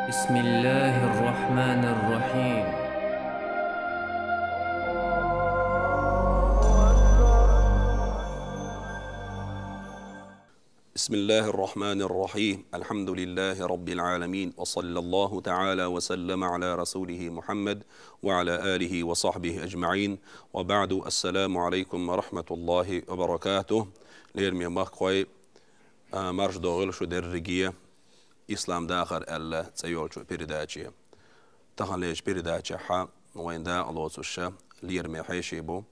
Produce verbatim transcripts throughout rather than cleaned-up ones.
بسم الله الرحمن الرحيم. بسم الله الرحمن الرحيم. الحمد لله رب العالمين، وصلى الله تعالى وسلم على رسوله محمد وعلى آله وصحبه أجمعين. وبعد، السلام عليكم ورحمة الله وبركاته. Лераме махкхой, а, марш догӀийла шу дерриге, «Ислам дахар» аьлла цӀе йолчу передаче. Таханлерчу передачехь вайн дакъа лоцуш лераме хьеший бу.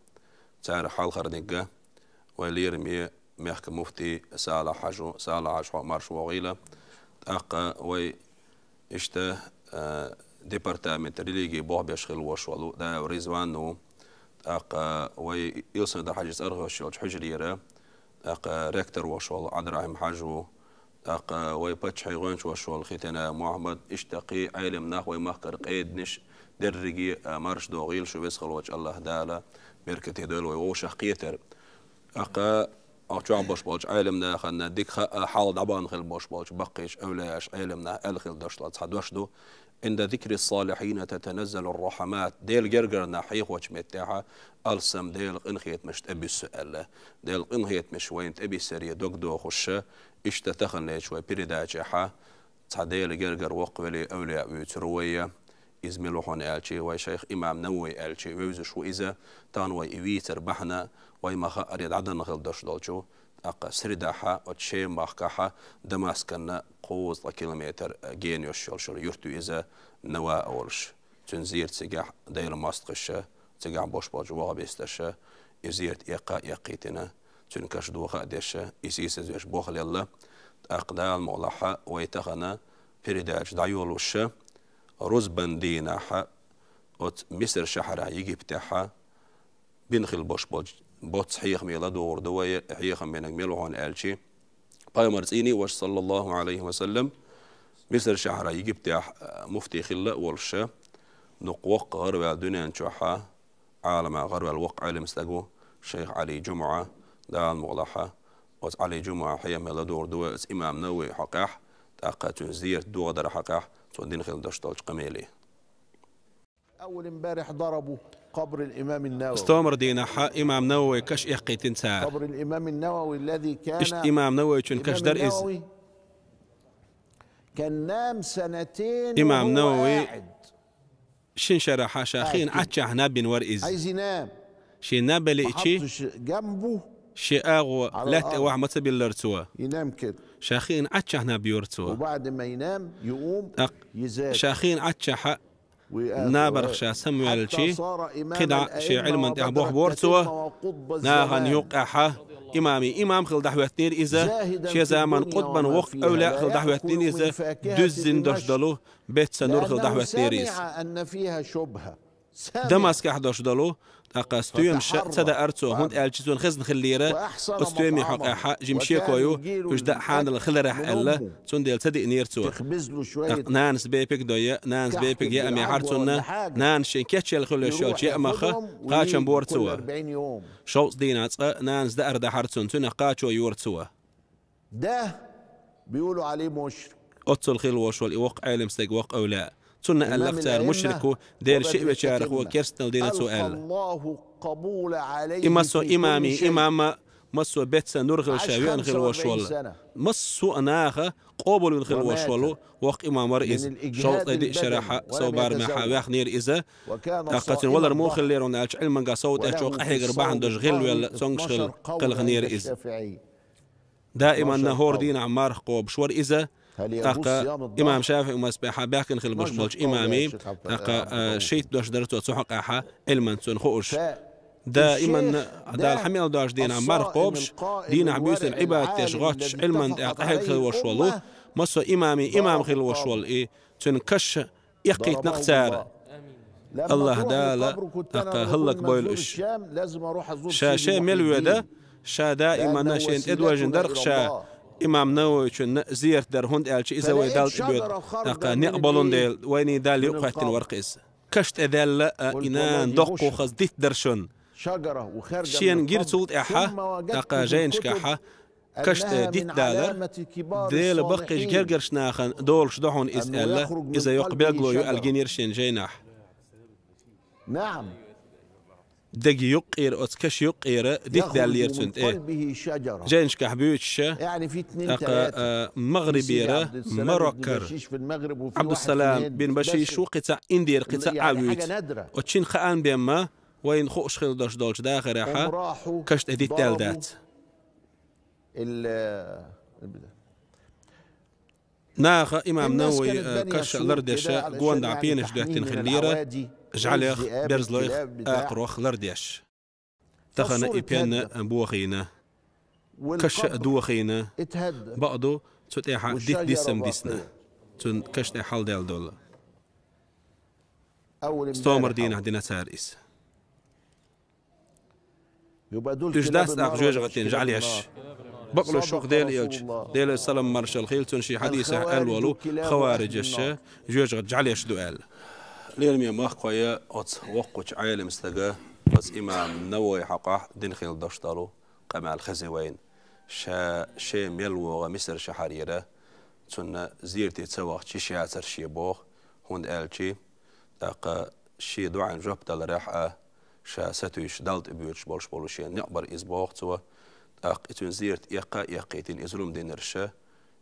Царах хьалхарниг вай лераме мехкан муфти Салахь-Хьаьжа ву. Салахь-Хьаьжа, хьо марш вогӀийла. ТӀаккха вай иштта, а, департамент религии болх беш хилла волуш волу Даев Ризван ву. ТӀаккха вай Илсхан-Юьртара Хьаьжин цӀарах йолуш йолчу хьуьжарера, тӀаккха ректор волуш волу Ӏабдурахьим-Хьаьжа ву. ТӀаккха вай паччахьан гӀоьнча волуш волу Хитина Мухьаммад, иштта кхин Ӏелам нах, вай махкара къеданаш, дерриге а марш догӀийла шу, веза хиллачу АллахӀ Дала беркате дойла вай вовшах кхетар. ТӀаккха оха чохь болуш болчу Ӏелам нахана дика хаа, хьал дӀабахана хилла болуш болчу баккхийчу эвлаяаша, Ӏелам наха аьлла хилла долуш долу цхьа дош ду: «عند ذكر الصالحين تتنزل الرحمات». Делан гергара нах хьехочу меттехь алссам Делан къинхетамаш тӀебуьссу аьлла. Делан къинхетамаш вайна тӀебиссаре дог дохуш, иштта таханлерчу вай передачехь цхьа Делан гергара воккха вели, эвлаяъ вуьйцур ву вай. Иза мила ву хьуна аьлча, вай шайх имам Навави аьлча вевзаш ву иза. Тахана вай и вийцар бахьана вай ма-хаъара дӀадахана хилла долуш долчу, тӀаккха средахь оцу Шеман махкахь Дамаскана кхузткъа километр гена йолуш йолу юрт ю иза, Нава а волуш. Цуьнан зерат цигахь Делан мостагӀаша, цигахь болуш болчу вахӀабисташа и зерат эккха а эккхийтина, цуьнан каш доха а деш, и сийсазвеш болх лелла. ТӀаккха Дала мукъалахь вай тахана передача дӀайолуш, рузбан дийнахь оцу Мисар шахьарахь, Египтехь бина хилла болуш болчу боцца хьехаме ладугӀур ду вай. Хьехам бинарг мила ву хьуна аьлча, Пайхамаран цӀийнан ваша, саллаллаху Ӏалайхи ва саллам, Мисар шахьарахь, Египтехь, а, муфти хилла а волуш, дукха воккха гӀараваьлла дуьнен чохь, Ӏаламан гӀараваьлла воккха Ӏелам стаг ву шайх Ӏали Джумуа. Дала мукъалахь оцу Ӏали Джумуан хьехаме ладугӀур ду вай оцу имам Нававин хьокъехь, тӀаккха цуьнан зерат дохадаран хьокъехь, цо дина хилла долуш долчу къамеле. أول امبارح ضربوا قبر الإمام النووي. Стомара дийнахь имам Нававин каш эккхийтина цара. قبر الإمام النووي الذي كان Иштта имам Нававичун каш дара иза. النووي كان نام سنتين إمام وهو نووي قاعد. Шина шарахь ша хиъна Ӏаччахь наб бина вара иза. عايز ينام. Шен наб ما белиъчи, حطش جنبه. шен агӀо лаьтта охьа ма ца биллара цо. ينام كده. Ша хиъна Ӏаччахь наб йора цо. وبعد ما ينام يقوم ТӀаккха يزاد. ша хиъна Ӏаччахь набарх ша самаваьлчи, кхидӀа шен Ӏилман тӀехь бохбора цо. Нахана юккъехь имаме имам хила дӀахӀоьттинера иза, шен заман къутбан воккха эвлаяъ хила дӀахӀоьттинера иза, дуьззина долуш долу беца нур хила дӀахӀоьттинера иза. Дамаскехь долуш долу, тӀаккха стоьмаш ца даара цо, хӀунда аьлча цунна хезна хиллера, оцу стоьмийн хьокъехь жима шеко ю, уьш даа хьанал хиларехь аьлла, цундела ца диънера цо. ТӀаккха нанас бепиг дойя, нанас бепиг яа мехьара цунна, нанас шен кечъелла хуьлуш йолчу яа маха кхачам бора цо. Шовзткъа дийнахь цкъа нанас даар дахьара цунна, цуьнах кхачо йора цо. ده بيقولوا عليه مشرك. Оццул хилла волуш волу и воккха Ӏелам стаг, воккха эвлаяъ. Цунна аьлла цара: мушрик ву, Делан шиъ вечарах ву, керстанал дина цо аьлла. И массо а имаме имам, массо а беца нур хила ша веана хилла волуш волу, массо а наха къобалвина хилла волуш волу воккха имам вара иза. Шовзткъе диъ шарахь сов барамехь ваьхнера иза. ТӀаккха цуьнан валар муха хиллера хьуна аьлча, Ӏилманга сов тӀе чӀогӀа къахьегар бахьана долуш гӀиллавелла, цомгуш хилла кхелхинера иза. Даиманна хӀора дийнахь марха кхобуш вара иза. ТӀаккха имам ШафиӀи мазхабехь баьхкина хилла болуш болчу имаме, тӀаккха, а, шийтта дош дара цо цу хьокъехь, Ӏилманца цунна хууш. Даиманна Далла хьан мел дош дийнахь марха кхобуш, дийнахь буьйсанна Ӏибадат деш гӀоттуш, Ӏилман тӀехь къахьегна хилла волуш волу, массо а имаме имам хилла волуш волу и, цуьнан каш эккхийтина-кх цара. АллахӀ Дала тӀаккха хӀаллакбойла уьш. Ша шен мел воьду, ша даиманна шена тӀедожийна дара-кх ша имам Нававичунна зерат дар, хӀунда аьлча иза вай Далла тӀебоьду, тӀаккха некъ болун дела, вайна Далла юкъахӀоьттина вара-кх иза. Каш тӀедаьлла а, и нана доккхо хаза дитт дара шуна. Шена гира цул тӀаьхьа, тӀаккха жайнашкахь Каш тӀе дитт далар Дела баккхийча гергарча нахана долуш ду хьуна иза аьлла, иза йоккха билгало ю аьлла гинера шен жайнахь. Дега юккъера, оцу каша юккъера дитт даьллера цунна тӀе. Жайнашкахь буьйцуш, тӀаккха, а, МагӀрибера, Мароккара, Ӏабдуссалам бин Башиш ву кхин цхьаъ, Индера кхин цхьаъ а вуьйцу. Оцу шина хаам бен ма, вайна хууш хила долуш долчу дахарехь, каш тӀе дитт даьлла дац. Наха имам Навави, э, каш лардеш, гонахь пенаш доьттина хиллера, жӀаьлех, берзалойх, акхарох лардеш. Тахана и пен а бохийна, каш а дохийна, бакъду, цу тӀехь дитт диссам дисна, цуьнан каш тӀе хьалдаьлла долу. Стомара дийнахь дина цара иза. Уьш дац тӀаккха жоьжахатин жӀаьлеш. Бакъ луш ву-кх Делан элча, Делера салам-маршалла хуьлда цунна, шен хьадисехь аьлла волу, хавариджаша жоьжахатин жӀаьлеш ду аьлла. Лераме махкахой, оцу воккхачу Ӏелам стага, оцу имам Навави хьокъехь дина хила долуш долу къамел хези вайна. Ша шен мел вогӀу Мисар шахьарера, цунна зерате ца вахча йиш яцара шен боху, хӀунда аьлча, тӀаккха шен доӀанна жоп даларехь а, ша сатуьйсуш Далла тӀе боьдуш болуш болу шен некъ бара иза боху цо. ТӀаккха и цуьнан зерат эккха а эккхийтина, иза лума динарша,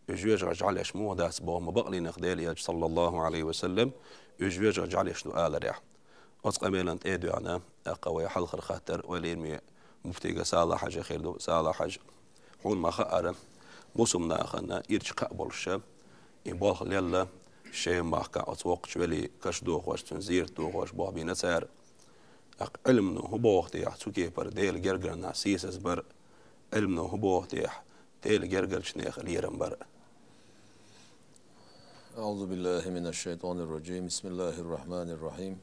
уьш жоьжахатин жӀаьлеш муха дац боху ма бакъ лийнах Делан элча, саллаллаху Ӏалайхи ва саллам, уьш жоьжахатин жӀаьлеш ду аларехь. Оцу къамелан тӀе а доьгӀна, тӀаккха вай хьалхара хаттар вай лераме муфтига Сала-Хьажа хир ду. Сала-Хьажа, хьуна ма хаъара, бусулба нахана ирча кхаъ болуша, и болх лелла, шен махкахь оцу воккхачу велин каш дохош, цуьнан зерат дохош болх бина цара. ТӀаккха Ӏилмано хӀун боху техьа, цу кепара Делан гергарнах сийсаз бар, Ӏилмано хӀун боху техьа, Делан гергарчу нехан лерам бар. أعوذ بالله من الشيطان الرجيم. بسم الله الرحمن الرحيم.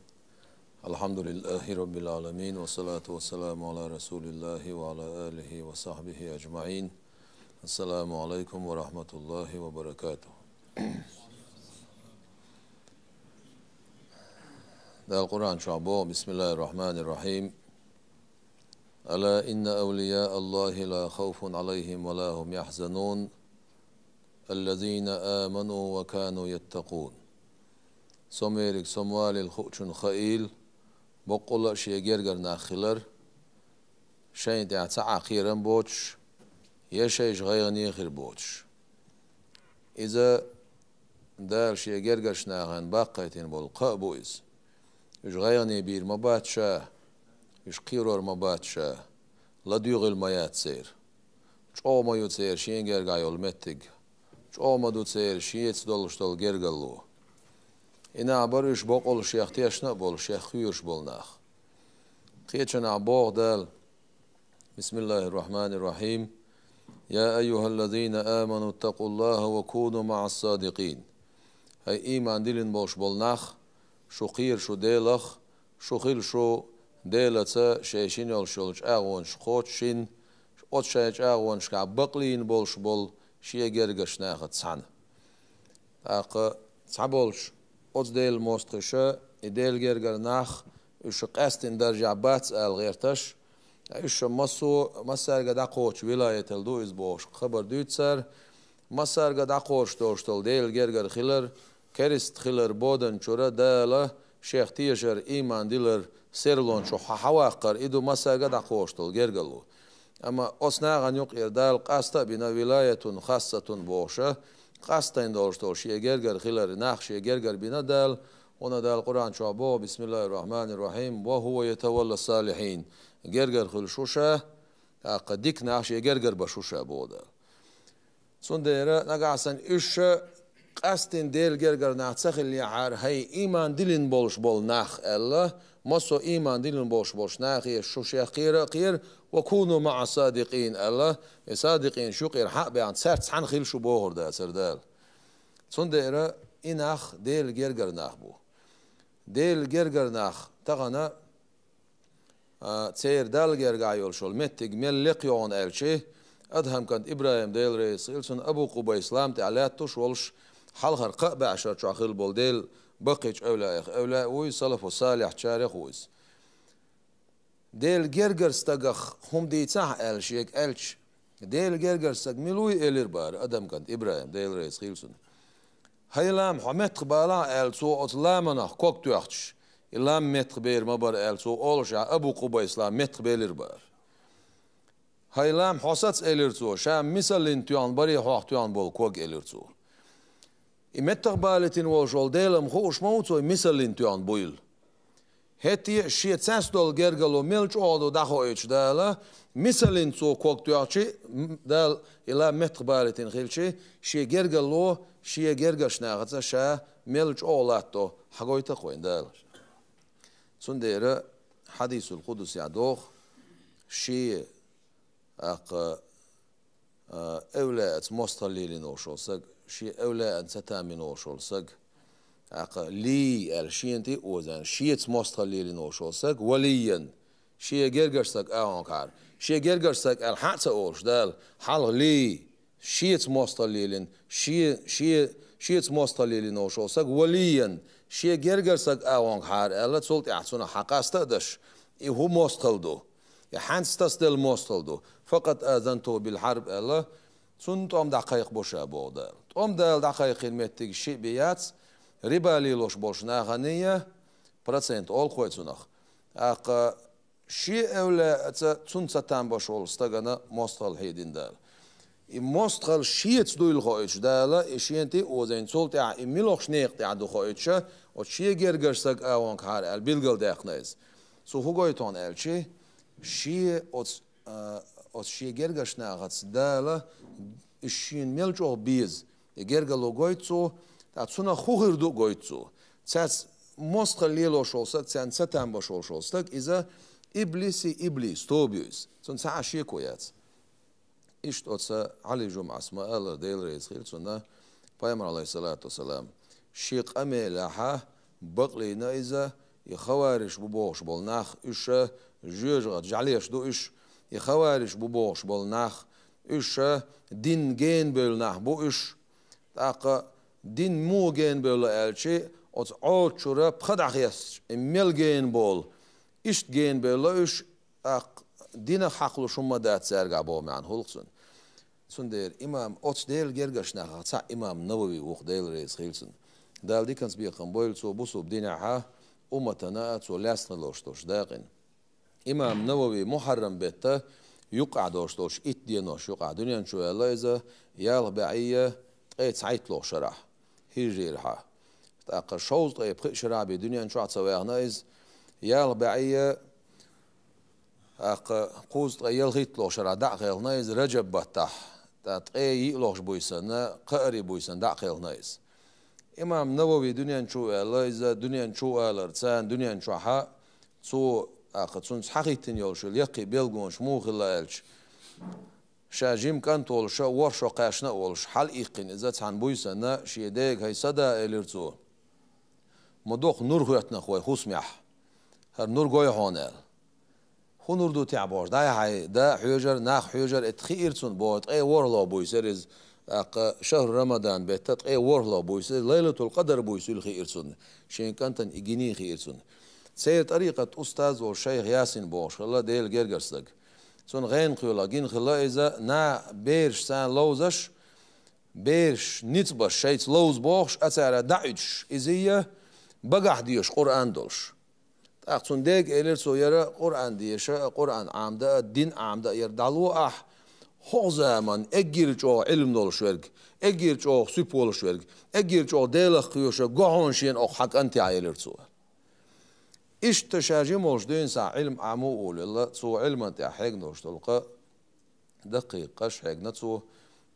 الحمد لله رب العالمين، والصلاة والسلام على رسول الله وعلى آله وصحبه أجمعين. السلام عليكم ورحمة الله وبركاته. Дала Къуръан чохь боху: بسم الله الرحمن الرحيم. ألا إن أولياء الله لا خوف عليهم ولا هم يحزنون، الذين آمنوا وكانوا يتقون. Со ма верриг, со ма валийла хуучунна хаийла, баккъалла а шен гергара нах хилар, шайна тӀехь цхьа а кхерам боцуш, я шайша гӀайгӀане хир боцуш. Иза Дала шен гергарчу нахана баккхийтина болу кхаъ бу иза. Уьш гӀайгӀане бийр ма бац ша, уьш кхерор ма бац ша, ладоьгӀийла ма яц церан. ЧӀогӀа ма ю церан шен гергахь йолу меттиг, чӀогӀа ма ду церан шеца долуш долу гергарло. И нах бара уьш баккъалла шех тешна а болу, шех кхоьруш болу нах. Кхечанахь боху Дала: بسم الله الرحمن الرحيم. يا أيها الذين آمنوا اتقوا الله وكونوا مع الصادقين. ХӀай ийман диллина болуш болу нах, шу кхера шу Делах, шу хила шу Делаца шайн шина йолуш йолу чӀагӀонаш кхочушйина, оцу шайн чӀагӀонашкахь бакълийна болуш болу шен гергарчу нахаца цхьаьна. ТӀаккха цхьаболчу оцу Делан мостагӀаша, и Делан гергара нах, уьш къаьстина даржехь бац ала гӀерташ, уьш массо-, массаьрга дӀакхочуш вилаятал ду иза бохуш хабар дуьйцу цара, массаьрга дӀакхочуш долуш долу Делан гергара хилар, керист хилар боданчуьра Дала шех тешар, ийман дилар серлончу хьа-, хьаваккхар, и ду массаьрга дӀакхочуш долу гергарло. Амма оцу нахана юкъера Дала къаста а бина, вилаятун хассатун бохуша, къастайн долуш долу шен гергара хилар, нах шен гергара бина Дала, хӀунда Дала Къуръан чохь боху: بسم الله الرحمن الرحيم، وهو يتولى الصالحين. Гергара хуьлуш ву ша, тӀаккха дика нах шен гергара беш ву ша боху Дала. Цундела нагахь санна уьш ша къаьстина Делан гергара нах ца хиллехьара, хӀай, ийман диллина болуш болу нах аьлла, массо а ийман диллина болуш болчу нахе шу шех кхера а кхера, وكونوا مع الصادقين аьлла, и садикъинаш юкъера хьа а баьхна, цаьрца цхьаьна хила шу бохура дацара Дала. Цундела и нах Делан гергара нах бу. Делан гергара нах тахана А, церан Далла гергахь йолуш йолу меттиг мел лекха йогӀу аьлча, Адхьам кӀант ИбрахӀим, Дела реза хила цунна, Абу Къубайс лам тӀехь лаьтташ волуш, хьалхара кхаа бӀешар чохь хилла болу Делан баккхийчу эвлаяэх эвлаяъ ву иза, салафу салихьчарех ву иза. Делан гергара стагах хӀума дийцахьа аьлла шега аьлча, Дела гергара саг мила вуй, элира бара, адам кӀант ИбрахӀим, Дела реза хилва цунна. ХӀай лам, хьо меттахбалахь, аьлла цо оцу ламанах ког тоьхча, и лам меттахбер ма бара, аьлла цо олуш, Абу Къубайс лам меттахбелира бара. ХӀай лам, хьо саца, элира цо, ша мисаллин тоьхна барий хьох тоьхна болу ког, элира цо. И меттахбалийтина волуш волу Дела-м хууш ма ву цо, и мисаллин тоьхна буйла. ХӀетте а шен цецдолу гергарло мел чӀогӀа ду дӀахоуьйтуш Дала, мисаллин цо ког тоьхча, м, Дала и лам меттахбалийтина хилча, шен гергарло шен гергарчу нахаца ша мел чӀогӀа латтадо хьагойту-кх вайна Дала. Цундела хьадисул къудсехь доху, шен, тӀаккха, а, эвлаъаца мостагӀалла лелийна волуш волу саг, шен эвлаъана ца тамбина волуш волу саг, тӀаккха лий аьлла шена тӀе а озийна, шеца мостагӀалла лелийна волуш волу саг, валиййан, шен гергарчу стаг агӀонгахьара. Шен гергарчу стаг аьлла хьа а ца олуш Дала, хьалха лий, шеца мостагӀалла лелийна, шен, шен, шеца мостагӀалла лелийна волуш волу саг, валиййан, шен гергара стаг агӀонгахьара аьлла, цул тӀаьхьа цунах хьан къаста а даш, и хӀун мостагӀалла ду, и хьаьнца тасаделла мостагӀалла ду, факъад азантуху бил хьарб аьлла, цунна тӀом дӀакхайкхабо ша, боху Дала. ТӀом Дала дӀакхайкхийна меттиг шиъ бен яц, риба лелош болчу наханий а процент олу-кх вай цунах. ТӀаккха шен эвлаъаца цунна ца тамбаш волу стагана мостагӀалла хьедина Дала. И мостагӀалла шеца дуйла хоуьйтуш Дала, и шена тӀе а озийна, цул тӀаьхьа и муьлхачу некъа тӀехь ду хоуьйтуш, оцу шен гергара стаг агӀонгахьара аьлла билгалдаьккхина иза. Цо хӀун гойту хьуна аьлча, шен оцу, а, оцу шен гергарчу нахаца Дала, и шена мел чӀогӀа беза, и гергарло гойту цо, ткъа цунах хӀун хир ду а гойту цо. Цаьрца мостагӀалла лелош волу стаг, царна ца тамбаш волуш волу стаг, иза иблиси иблис, тоба ю иза. Цунна цхьа а шеко яц. Иштта оцу Ӏали жумӀас ма-аллара, Дела реза хила цунна, Пайхамар, Ӏалайхиссалату вассалам, шен къамелехьа бакълийна иза, и хавариш бу бохуш болу нах, уьш жоьжахати жӀаьлеш ду уьш, и хавариш бу бохуш болу нах, уьш дин генабевлла нах бу уьш, тӀаккха дин муха генабевлла аьлча, оцу Ӏодачуьра пха дӀахецча, и мел генаболу, иштта генабевлла уьш, тӀаккха динах хьакхалуш хӀумма дац цаьргахь боху маьӀна хуьлу-кх цунна. Цундела имам, оцу Делан гергарчу нахах цхьаъ имам Навави ву-кх, Дела реза хила цунна. Дала диканца бекхам бойла цо бусулба динехьа, умматана а цо лаьцна хилла долуш долчу дакъина. Имам Навави мухьаррам бетта юккъехь долуш долчу итт денош юккъехь дуьнен чу ваьлла иза, ялх бӀе ткъе цхьайтталгӀачу шарахь, хӀижрийрхьа. ТӀаккха шовзткъе пхи шарахь бен дуьнен чохь а ца ваьхна иза, ялх бӀе, тӀаккха кхузткъе ялхитталгӀачу шарахь дӀа а хилхина иза, Раджаб баттахь, ткъа ткъе йиълагӀчу буьйсанна, кхаарин буьйсанна дӀа а хилхина иза. Имам Навави дуьнен чу а ваьлла, иза дуьнен чу а валарца, дуьнен чохьа цо, тӀаккха цунца хьахӀиттина йолуш йолу яккхий билгалонаш муха хилла аьлча, ша жима кӀант волуш а, ворхӀ шо кхаьчна а волуш, хьалаиккхина иза цхьана буьйсанна шен дега: «ХӀай сан да», — элира цо, — «ма доккха нур хӀоьттина-кх вай хӀусамехь, хӀара нур гой хьуна», — аьлла. «ХӀун нур ду техь?» — бохуш, дӀай-хьай да хьоьжар, нах хьоьжар, это хиира цунна, боху, ткъе ворхӀалгӀа буьйса яра иза, тӀаккха шахӀру Рамадан бетта ткъе ворхӀалгӀа буьйса, Лайлатул-Къадар буьйса юьлла хиира цунна, шен кӀантана и гиний хиира цунна. Церан тӀарикъат устаз волу шайх Ясин бохуш хилла Делан гергара стаг. Цунна гӀенах йолахь гина хилла иза, наха бераш царна ловзаш, бераш ницкъ беш шайца ловза бохуш, а цара дӀа а уьдуш, иза а багахь дезаш Къуръан долуш. ТӀаккха цунна дега элира цо: «Яра Къуръан деша а, Къуръан Ӏамда а, дин Ӏамда а яра дӀало ахь, хӀокху заманна эггара чӀогӀа Ӏилма долуш верг, эггара чӀогӀа суьпа волуш верг, эггара чӀогӀа Делах кхоьруш верг го хьуна шена окху хьан кӀантехь», — элира цо. Иштта ша жима волуш дуьйна схьа Ӏилма Ӏамо а волавелла, цо Ӏилман тӀехь хьегна долуш долу кхаъ, даккхий къаш хьегна цо,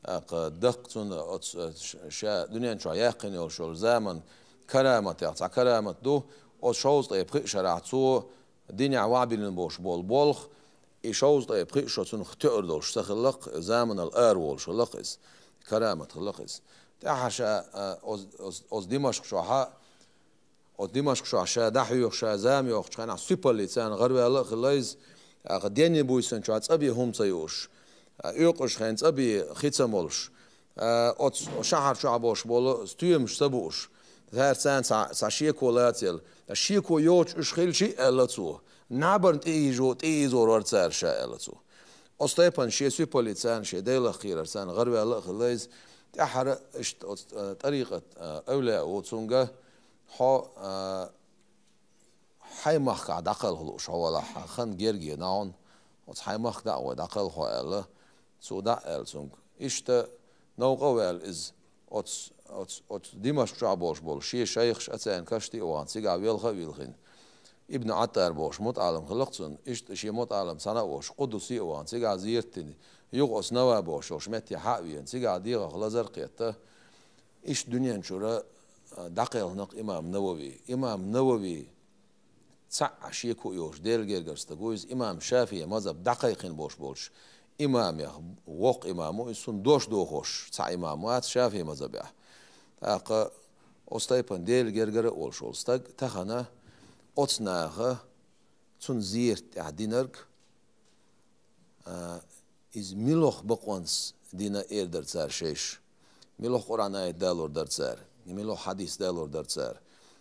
тӀаккха даккха цунна оцу, ш-, ша дуьнен чохь яьккхина йолуш йолу заман караматех цхьа карамат ду, оцу шовзткъе пхи шарахь цо динехь вахьбиллина болуш болу болх, и шовзткъе пхи шо цунах тоьар долуш ца хилла-кх, заманал ара волуш хилла-кх иза, карамат хилла-кх иза. ТӀаьхьа ша, а, оз-, оз-, оцу Димашкъ чохьа, оцу Димашкъ чохь ша дӀахьоьхуш, ша зама йохучу хенахь, суьпаллий царна гӀараваьлла а хилла иза, тӀаккха денний буьйсанна чохь цӀа бен хӀума ца юуш, а, оькъуш хенахь цӀа бен хи ца молуш, а, оцу шахьар чохь болуш болу стоьмаш ца бууш, цара царна цхьа, цхьа шеко лацаелла. Ткъа шеко йоцуш уьш хилчий, аьлла цо, набарна тӀеийзо-, тӀеийзор вара цара ша, аьлла цо. Оцу тайпана шен сипаллица, шен Делах кхерарца гӀараваьлла а хилла иза, тӀаьххьара иштта оцу, а, тӀарикъат, а, эвлаяъ ву цуьнга, хьо, а, хьайн махкахь дӀакхалха лууш хьо валахь, хьан хан герга ена хьуна, оцу хьайн махка дӀа а гӀой, дӀакхалха хьо аьлла, цо дӀа а аьлла цуьнга. Иштта новкъа а ваьлла иза, оцу, оцу, оцу Димашкъ чохь болуш болу шен шайхаш а царна кашти а вахана, цигахь велха а вилхина. Ибн Ӏаттар бохуш мутаӀалам хилла-кх цуьнан, иштта шен мутаӀалам цхьаьна а волуш, Къудуси а вахана, цигахь зерат дина, юха оцу Нава бохуш йолуш метте хьа а веана, цигахь дегӀах лазар а кхетта, иштта дуьнен чуьра, а, дӀакхелхина-кх имам Навави. Имам Навави цхьа а шеко а йоцуш, Делан гергара стаг ву иза, имам ШафиӀи мазхӀаб дӀакхайкхина болуш болчу имамех воккха имам ву иза, цунна дош дохош цхьа имам вац ШафиӀи мазхӀабехь. ТӀаккха оцу тайпана Делан гергара а волуш волу стаг тахана оцу наха цунна зерат тӀехь динарг, а, иза муьлха бакъонца дина эр дара цара шайша. Муьлха Къуръан аят далор дара цара, муьлха хьадис далор дара цара,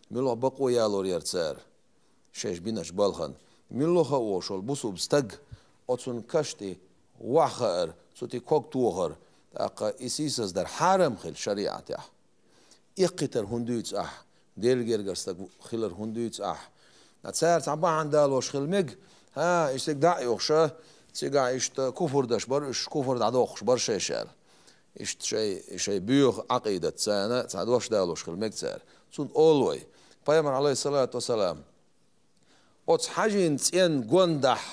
муьлха бакъо ялор яра цара шайша биначу балхана. Муьлха а волуш волу бусулба стаг оцунна кашти ваха хаар, цу тӀе ког тохар, тӀаккха и сийсаздар хьарам хилла шариӀатехь. Эккхийтар хӀунда дуьйцу ахь? Делан гергара стаг хилар хӀунда дуьйцу ахь? Цара цхьа бахьана далош хила мега, хӀа, и стаг дӀа а юхуша, цигахь иштта куфр даш бара уьш, куфр дӀадоккхуш бара шайша аьлла. Иштта шай, шай боьха Ӏакъидатца цхьа дош далош хила мега цара. Цунна олу вай. Пайхамар, Ӏалайхиссалату вассалам, оцу хьаьжин цӀенна гондахь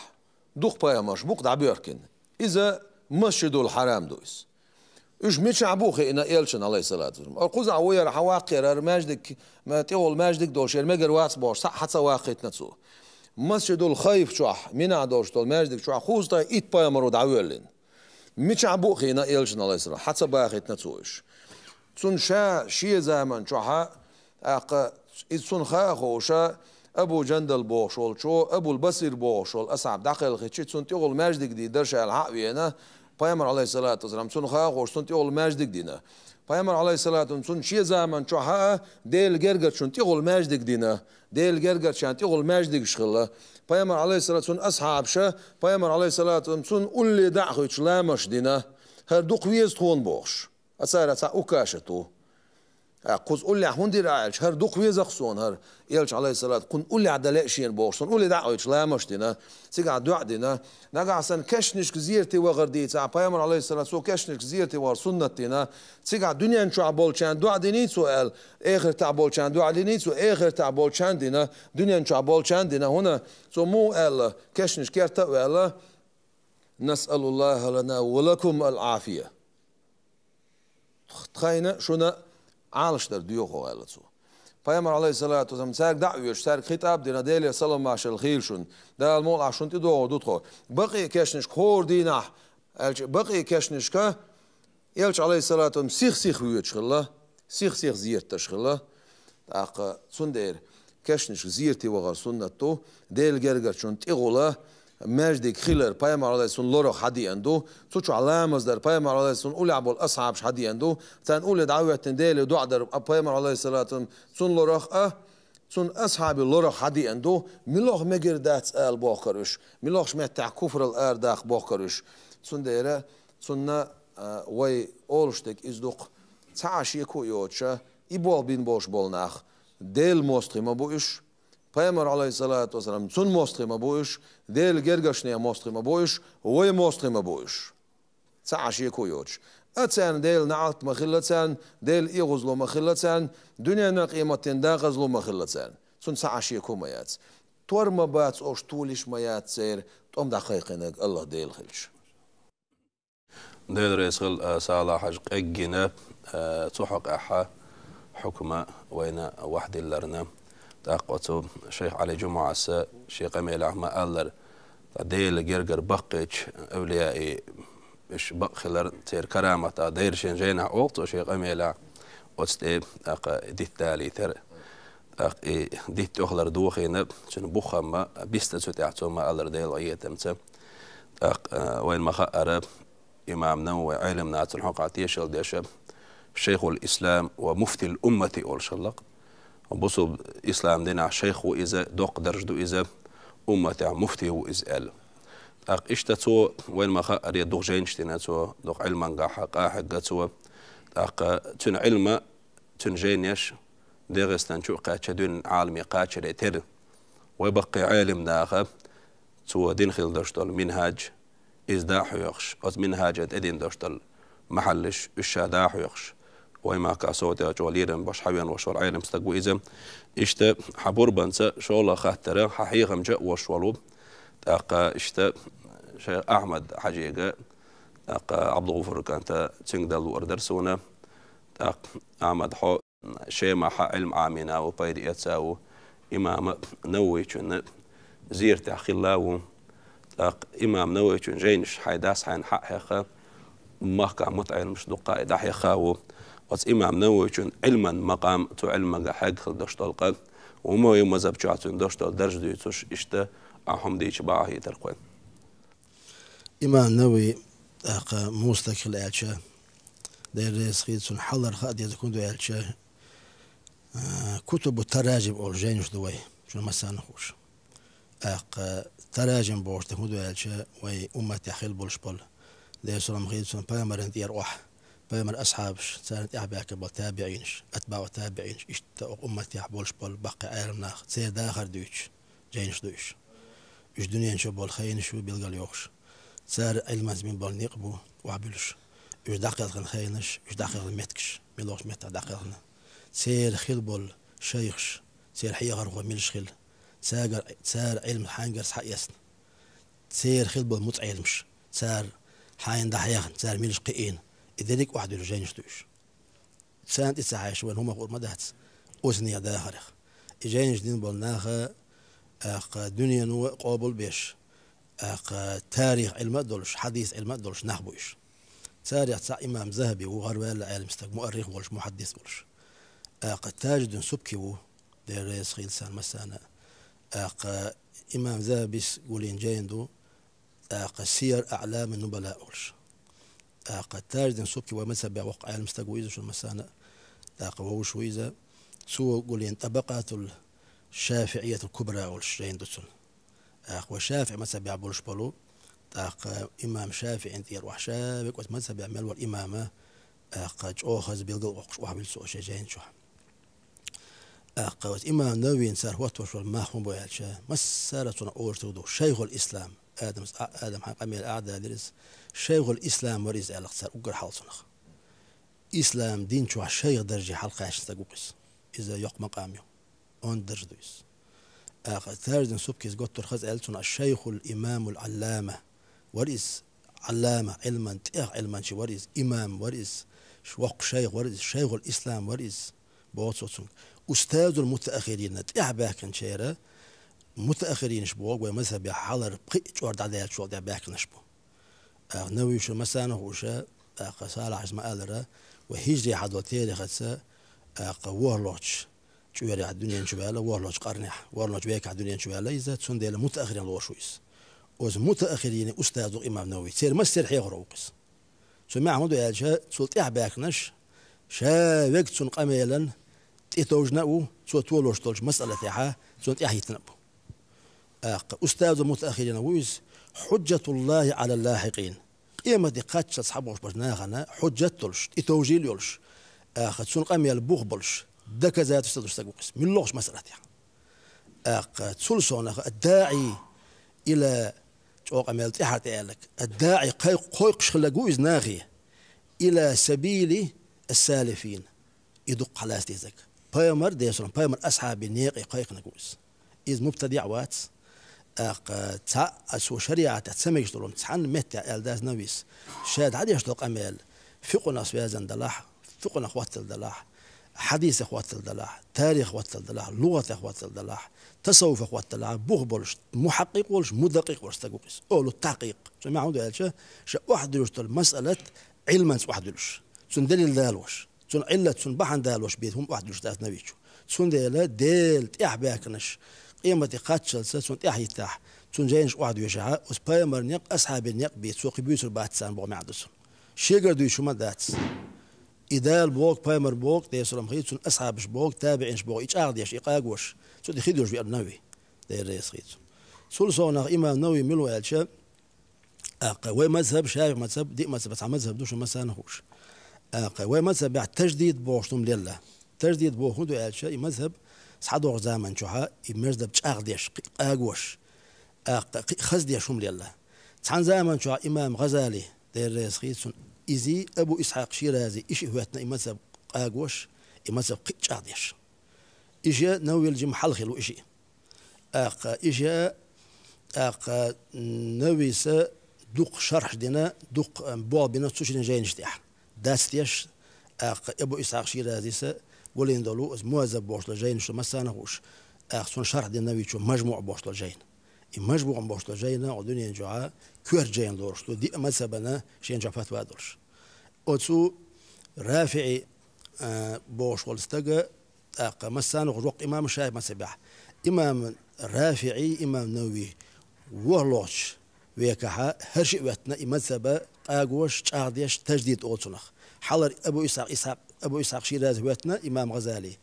дукха пайхамарш бу-кх дӀабоьркина. Иза Масжидул Хьарам ду иза. Уьш мичахь бу а хиъна элчана, Ӏалайхиссалату вассалам. Оцу кхузахь ву яра, хьан ваккхера хӀара маьждиг, ма-, тӀехула маьждиг долуш яра мегар вац бохуш, цхьаъ хьан ца ваккхийтина цо. Масжидул Хайф чохь, Мина долуш долу маьждиг чохь кхузткъе итт пайхамар ву дӀавоьллина. Мичахь бу а хиъна элчана, Ӏалайхиссалам, хьан ца бахийтина цо уьш. Цунна ша шен заман чохьа, тӀаккха иза цунна хаа а хууша, Абу Жандал бохуш волчо, Абул Басир бохуш волу асхьаб дӀакхелхичи, цунна тӀехула маьждиг дийр дара ша аьлла хьа а веана, Пайхамар, Ӏалайхиссалату вассалам, цунна хаа а хууш, цунна тӀехула маьждиг дина. Пайхамар, Ӏалайхиссалату вассалам, цунна шен заман чохьа а Делан гергарчунна тӀехула маьждиг дина. Делан гергарчарна тӀехула маьждигаш хилла. Пайхамар, Ӏалайхиссалату, цунна асхьабаша, Пайхамар, Ӏалайхиссалату, цунна улле дӀа а хуьйцуш ламазаш дина. ХӀара дукха веза тхуна бохуш. А цара цхьа Укашат ву. А, кхуза уллехь хӀунда дира аьлча, хӀара дукха веза-кх суна хӀара. Элча, Ӏалайхиссалату, кхунна уллехь дан лаьа шена бохуш, цунна улле дӀа а хуьйцуш ламазаш дина. Цигахь доӀа дина. Нагахь санна кешнашка зерате вахар дийцахь, Пайхамар, Ӏалайхиссалату, цо кешнашка зерате вахар суннат дина. Цигахь дуьнен чохь болчарна доӀа диний цо аьлла, эхартахь болчарна доӀа диний цо, эхартахь болчарна дина, дуьнен чохь болчарна дина. ХӀунда цо муха аьлла, кешнаш керта а ваьлла: «Насъалуллаха лана ва лакум ал-Ӏафия». Тхайна шуна Ӏалашдар доьху, аьлла цо. Пайхамар, Ӏалайхиссалату вассалам, цаьрга дӀа а воьдуш, цаьрга хитӀаб а дина, Делера салам-маршалла хийла шуна. Дала мукъалахь шуна тӀедогӀур ду тхо. Бакъи а кешнашка хӀора дийнахь, аьлча, бакъи а кешнашка Элча, Ӏалайхиссалату вассалам, сих-сиха воьдуш хилла, сих-сиха зерат деш хилла. ТӀаккха цундела кешнашка зерате вахар суннат ду, Делан гергарчунна тӀехула маьждиг хилар, Пайхамар, Ӏалайхиссалам, лорах хьадеана ду, цу чохь ламаз дар, Пайхамар, Ӏалайхиссалам, уллехь болу асхьабаш хьадеана ду, царна улле дӀа а хӀоьттина, Деле доӀа дар, а, Пайхамар, Ӏалайхиссалату вассалам, цунна лорах а, цунна асхьабий лорах хьадеана ду, муьлха мегар дац ала бохкар уьш, муьлхачу меттехь куфрал арадаккха бохкар уьш. Цундела цунна, а, вай олуш дерг иза ду-кх, цхьа а шеко а йоцуша, и болх бина болуш болу нах, Делан мостагӀий ма бу уьш, Пайхамар, Ӏалайхиссалату вассалам, цунна мостагӀий ма бу уьш, Делан гергарчу нехан мостагӀий ма бу уьш, вай мостагӀий ма бу уьш. Цхьа а шеко йоцуш. А царна Делан неӀалт ма хилла царна, Делан оьгӀазло ма хилла царна, дуьненан, къематдийнан декъазло ма хилла царна. Цунна цхьа а шеко ма яц. Тор ма бац, ош толуш ма яц церан, тӀом дӀакхайкхинарг АллахӀ Дела хилча. Дела реза хила, а, Сала-Хьаьжа, къеггина, а, цу хьокъехь хьукма вайна вахьдилларна. ТӀаккха оцу шайх Ӏали Жумуъас шен къамелехь ма-аллара, ткъа Делан гергара баккхийчу эвлияийн уьш бакъ хилар, церан караматах дайра шен жайнахь олу цо шен къамелехь, оцу тӀе, тӀаккха, дитт далийтар. ТӀаккха и дитт тӀехула дохийна, цуьнан бухам-м бисна цу тӀехь цо ма-аллара Делан къинхетамца. ТӀаккха, а, вайна ма-хаъара, имам Навави Ӏелам нахана хьокъехь тешалла деш, Шайхул Ислам ва Муфтил Уммати олуш хилла-кх. Бусулба ислам динехь шайх ву иза, доккха дарж ду иза, умматехь муфти ву иза аьлла. ТӀаккха иштта цо, вайна ма хаъара, дукха жайнаш дина цо, дукха Ӏилмангахьа къахьегна цо. ТӀаккха цуьнан Ӏилма, цуьнан жайнаш ДегӀастан чу а кхаьчча, дуьненан Ӏаламе кхачаре терра. Вай баккхий Ӏелам наха цо дина хилла долуш долу минхьаж, иза дӀа а хьоьхуш, оцу минхьажа тӀедина долуш долу махьаллаш, уьш ша дӀа а хьоьхуш, вай махкахь сов тӀе чӀогӀа лерам беш хьавеана волуш волу Ӏелам стаг ву иза. Иштта хьан пурбанца шолгӀа хаттара, хьан хьехамча а волуш волу. ТӀаккха иштта шайх Ахьмад-Хьаьжига, тӀаккха Ӏабдулгъафур кӀанта, цуьнга дала луъур дара суна. ТӀаккха, Ахьмад, хьо Шемахь Ӏилма Ӏамийна ву, пайда эца ву, имам Нававичун зияртехь хилла ву. ТӀаккха имам Нававичун жайнаш хьайн дас хьайна хьа а хьехна, махкахь мутаӀеламаш дуккха а дӀахьехна ву. Оцу имам Нававичун Ӏилман макъам, цу Ӏилманга хьегна хилла долуш долу къа, ву ма вай мазхӀаб чохь цуьнан долуш долу дарж дуьйцуш, иштта ахьа хӀума дийча бахьа хетара кхойн. Имам Навави, тӀаккха, муха стаг хилла аьлча, Дела реза хила цунна, хьалхара хаа деза хӀун ду аьлча, а, кутубу таражим олу жайнаш ду вай, шуна массарна хууш. ТӀаккха таражим бохуш дерг хӀун ду аьлча, вай умматехь хилла болуш болу, Делан салам хила цунна, пайхамаран тӀера охьа, пайхамаран асхьабаш, царна тӀаьхьа баьхкина болу табиӀинаш, атбаӀу табиӀинаш, иштта окху умматехь болуш болу баккхий Ӏелам нах, церан дахар дуьйцуш жайнаш ду уьш. Уьш дуьнен чу болу хенаш ю билгал йохуш. Цара Ӏилманца мила болу некъ бу охьабуьллуш. Уьш дӀакхелхина хенаш, уьш дӀакхелхина меттигаш, мила вахча меттехь дӀакхелхина. Церан хилла болу шайхаш, церан хьехархо милаш хилла. Цагара, цара Ӏилма хьаьнгара схьаэцна. Церан хилла болу мутаӀеламаш, цара хьайна дӀахьехна, цара милаш кхиийна. И дерриг а охьадуьллуш жайнаш ду уьш. Царна тӀе ца хьаьжча, вайна хӀума хуур ма дац оцу нехан дахарх. И жайнаш дина болу наха, тӀаккха, дуьнено а къобал беш, тӀаккха, тарих Ӏилма а долуш, хьадис Ӏилма а долуш нах бу уьш. Царех цхьаъ имам ЗахӀаби ву, гӀараваьлла Ӏелам стаг, муаррих волуш, мухьаддис волуш. ТӀаккха Тажиддин Субки ву, Дела реза хила царна массарна. ТӀаккха имам ЗахӀабис гулйина жайна ду, тӀаккха Сияр АӀламин Нубала олуш. ТӀаккха Тажиддин Субки вай мазхӀабехь воккха Ӏелам стаг ву иза, шуна массарна а тӀаккха вовзаш ву иза. Цо гулйина ТӀабакъатул ШафиӀиятул Кубра олуш жайна ду цуьнан. ТӀаккха вай ШафиӀи мазхӀабехь болуш болу, тӀаккха имам ШафиӀин тӀера охьа ша векӀ оцу мазхӀабехь мел волу имама, тӀаккха чӀогӀа хаза билгал а воккхуш охьавуьллу цо шен жайна чохь. ТӀаккха оцу имам Нававина цара хӀоттош волу мах хӀун бу аьлча, массара а цунах олуш ду, Шайхул Ислам, Адамс а, Адам хьан къамел а далира иза, Шайхул Ислам вара иза аьлла цара уггар хьалха цунах. Ислам дин чохь шайх дарже хьалакхаьчна стаг ву иза. Иза йоккха макъам ю. Онда дарж ду иза. ТӀаккха Тажиддин Субкис готтура хаза аьлла цунах, Шайхул Имамул Аллама вара иза. Аллама, Ӏилман, тӀех Ӏилманчи вара иза, имам вара иза, ш-, воккха шайх вара иза, Шайхул Ислам вара иза, боху цо цуьнга. Устазул мутаахирина, тӀаьхьа баьхкинчеран, мутаахиринаш боху вай мазхӀабехь хьалхара пхиъ чкъор дӀадаьллачул тӀаьхьа баьхкинарш бу. ТӀаккха Нававис шуна массарна а хууш, тӀаккха Салахьис ма аллара, вай хӀижри хьадолу терихаца, тӀаккха ворхӀалгӀачу чкъорехь дуьнен чу ваьлла, ворхӀалгӀачу къарнехь, ворхӀалгӀачу векахь дуьнен чу ваьлла иза, цундела мутаахирина лоруш ву иза. Оцу мутаахиринийн устаз ву имам Навави. Церан массеран хьехаро ву иза. Цуьнан маьӀна хӀун ду аьлча, цул тӀаьхьа баьхкинарш, ша вега цуьнан къамелан тӀетовжина а ву, цо толуш долчу масъалатехьа цунна тӀаьхьахӀиттина а бу. ТӀаккха устазул мутаахирина ву иза, хьуджатуллахӀи Ӏалал лахьикъин. Къематде кхаччалц схьабогӀуш болчу нахана хьуджат долуш, тӀетовжийла йолуш, тӀаккха цуьнан къамел бух болуш, доказательство долуш стаг ву иза, муьлххачу масъалатехь. ТӀаккха цул совнаха, ад-даӀи ила, чӀогӀа къамел тӀаьхьара тӀеаьлларг, ад-даӀи кхай-, кхойкхуш хилларг ву иза нахе, ила сабили ас-салифин. И дуккха хьалаца дезарг. Пайхамар, Делан салам, пайхамар асхьабийн некъе кхайкхинарг ву иза. Иза мубтадиӀ вац. ТӀаккха цхьа а цо шариӀатехь ца мегаш долу цхьанна меттехь аьлла дац Нававис. Ша дӀадеш долу къамел, фикъхӀунах связан далахь, фикъхӀунах хӀоттала далахь, хьадисах хӀоттала далахь, тарихах хӀоттала далахь, лугӀатах хӀоттала далахь, тасаввуфах хӀоттала далахь, бух болуш, мухьаккъикъ волуш, мудаккъикъ волуш стаг ву иза. Олу тахькъикъ. Цуьнан маьӀна хӀун ду аьлча, ша охьадуьллуш долу масъалат Ӏилманца охьадуьллуш. Цуьнан далил далош. Цуьнан Ӏиллат, цуьнан бахьана далош бен хӀума охьадуьллуш дац Нававичо. Цундела Делан тӀаьхьа баьхкинарш, къематде кхаччалца цунна тӀаьхьахӀиттахь, цуьнан жайнаш охьадоьшахьа, оцу пайхамаран некъ, асхьабийн некъ бен цо кхин буьйцур бац царна боху маьӀна ду цуьнан. Шегара дуьйцуш хӀума дац. И Дала боху, пайхамар боху, Делан салам хила цунна, асхьабаш боху, табиӀинаш боху, и чӀагӀдеш, и къагош, цу тӀе хи дуьллуш веана Навави. Дела реза хила цунна. Цул совнаха имам Навави мила ву аьлча, ТӀаккха вай мазхаб, ШафиӀи мазхаб, диъ мазхаб, цхьа мазхаб ду шун массанахуш. ТӀаккха вай мазхабехь таждид бохуш хӀума лелла. Таждид боху хӀун ду аьлча, и мазхаб схьадохучу заман чохьа и мазхаб чӀагӀдеш, кхин къагош, тӀаккха кхин хаздеш хӀума лелла. Цхьана заман чохь имам ГӀазали, Дела реза хийла цунна, изий, Абу Исхьакъ Ширази, и шиъ хӀоьттина и мазхаб къагош, и мазхаб кхин чӀагӀдеш. И шиъ Нававил жима хьалха хилла ву и шиъ. ТӀаккха и шиъ, тӀаккха Нававис дукха шархьаш дина, дукха болх бина цу шинан жайнаш тӀехь. Дац деш, тӀаккха Абу Исхьакъ Ширазис гулйина долу, оцу Мугьаззаб бохуш долу жайна шу массарна а хууш, тӀаккха цунна шархь дина Нававичо МажмуӀ бохуш долу жайна. И МажмуӀ бохуш долу жайна, оха дуьнен чохьа коьрта жайна лоруш ду, диъ мазхабана шен чохь фатва долуш. Оцу РафиӀи, а, бохуш волу стага, тӀаккха массарна а хууш воккха имам ШафиӀи мазхабехь. Имам РафиӀи, имам Навави ворхӀалгӀачу векахьа хӀара шиъ веттина и мазхаба къагош, чӀагӀдеш, таждид олу цунах. Хьалара Абу Исхьакъ, Исхьакъ, Абу Исхьакъ Ширази веттина, имам ГӀазали.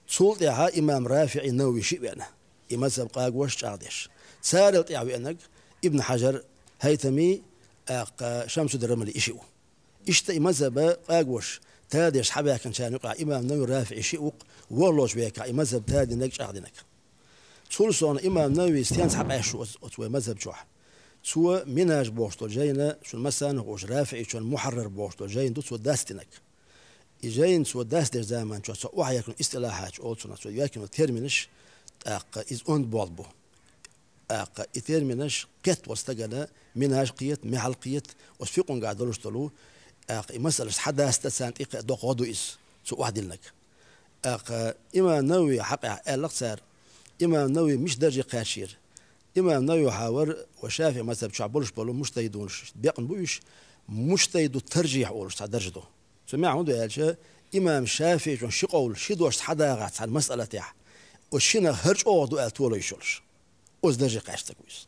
Цул тӀаьхьа имам РафиӀи, Навави шиъ веана, и мазхаб къагош, чӀагӀдеш. Царал тӀаьхьа веанарг Ибн Хьажар, ХӀайтами, тӀаккха Шамсуддин Рамли и шиъ ву. Иштта и мазхаба къагош, тадеш схьабаьхкинчарна юкъахь имам Навави, РафиӀи шиъ ву-кх, ворхӀалгӀачу векахь и мазхаб тадинарг, чӀагӀдинарг. Цул сов имам Нававис стенна схьакъаьсташ ву оцу, оцу вай мазхаб чохь? Цо Минхьаж бохуш долу жайна, шуна массарна а хууш, РафиӀичун Мухьаррар бохуш долу жайна ду цо дастинарг. И жайна цо дастдечу заман чохь цо охьаеркина истилахьат олу цунах, цо еркина терминаш, тӀаккха иза онда болх бу. ТӀаккха и терминаш кхетта волу стагана Минхьаж кхета, Мухьаррар кхета, оцу фикъхьунгахь долуш долу, тӀаккха и масалаш схьадаста, царна тӀекхаъ доккха гӀо ду иза, цо охьадиллинарг. ТӀаккха имам Навави хьакъехь аьлла-кх цара, имам Навави мича дарже кхаьчнера? Имам Навави хьавар вай ШафиӀи мазхаб чохь болуш болу мужтахӀидунаш бекъна бу уьш, мужтахӀиду таржихь олуш цхьа дарж ду. Цу маьӀна хӀун ду аьлча, имам ШафиӀичун ши къовла, ши дош схьадагӀахь цхьана масъала тӀехь, оцу шинах хӀара чӀогӀа ду аьлла толо йиш йолуш. Оцу дарже кхаьчна стаг ву иза.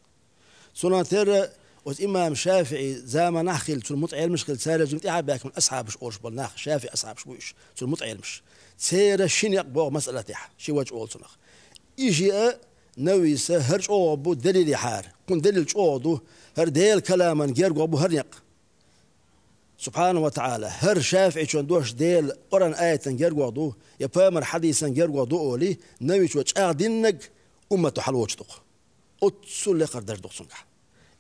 Цунах терра, оцу имам ШафиӀи заманахь хилла, цуьнан мутаӀеламаш хилла, царел жима тӀаьхьа баьхкина асхьабаш олуш болу нах, ШафиӀи асхьабаш бу уьш, цуьнан мутаӀеламаш. Церан ши некъ боху масъала тӀехь, ши ваджа олу цунах. И шиъ а Нававис хӀара чӀогӀа бу далилехьара, кхунна далил чӀогӀа ду, хӀара Делан каламан гергогӀ бу хӀара некъ. Субхьана ва ТаӀала, хӀара ШафиӀичун дош Делан Къуръан аятан гергогӀ ду, я пайхамар хьадисан гергогӀ ду олий, Нававичо чӀагӀдиннарг уммато хьалочу ду-кх. Оццул лекхара дарж ду-кх цуьнгахь.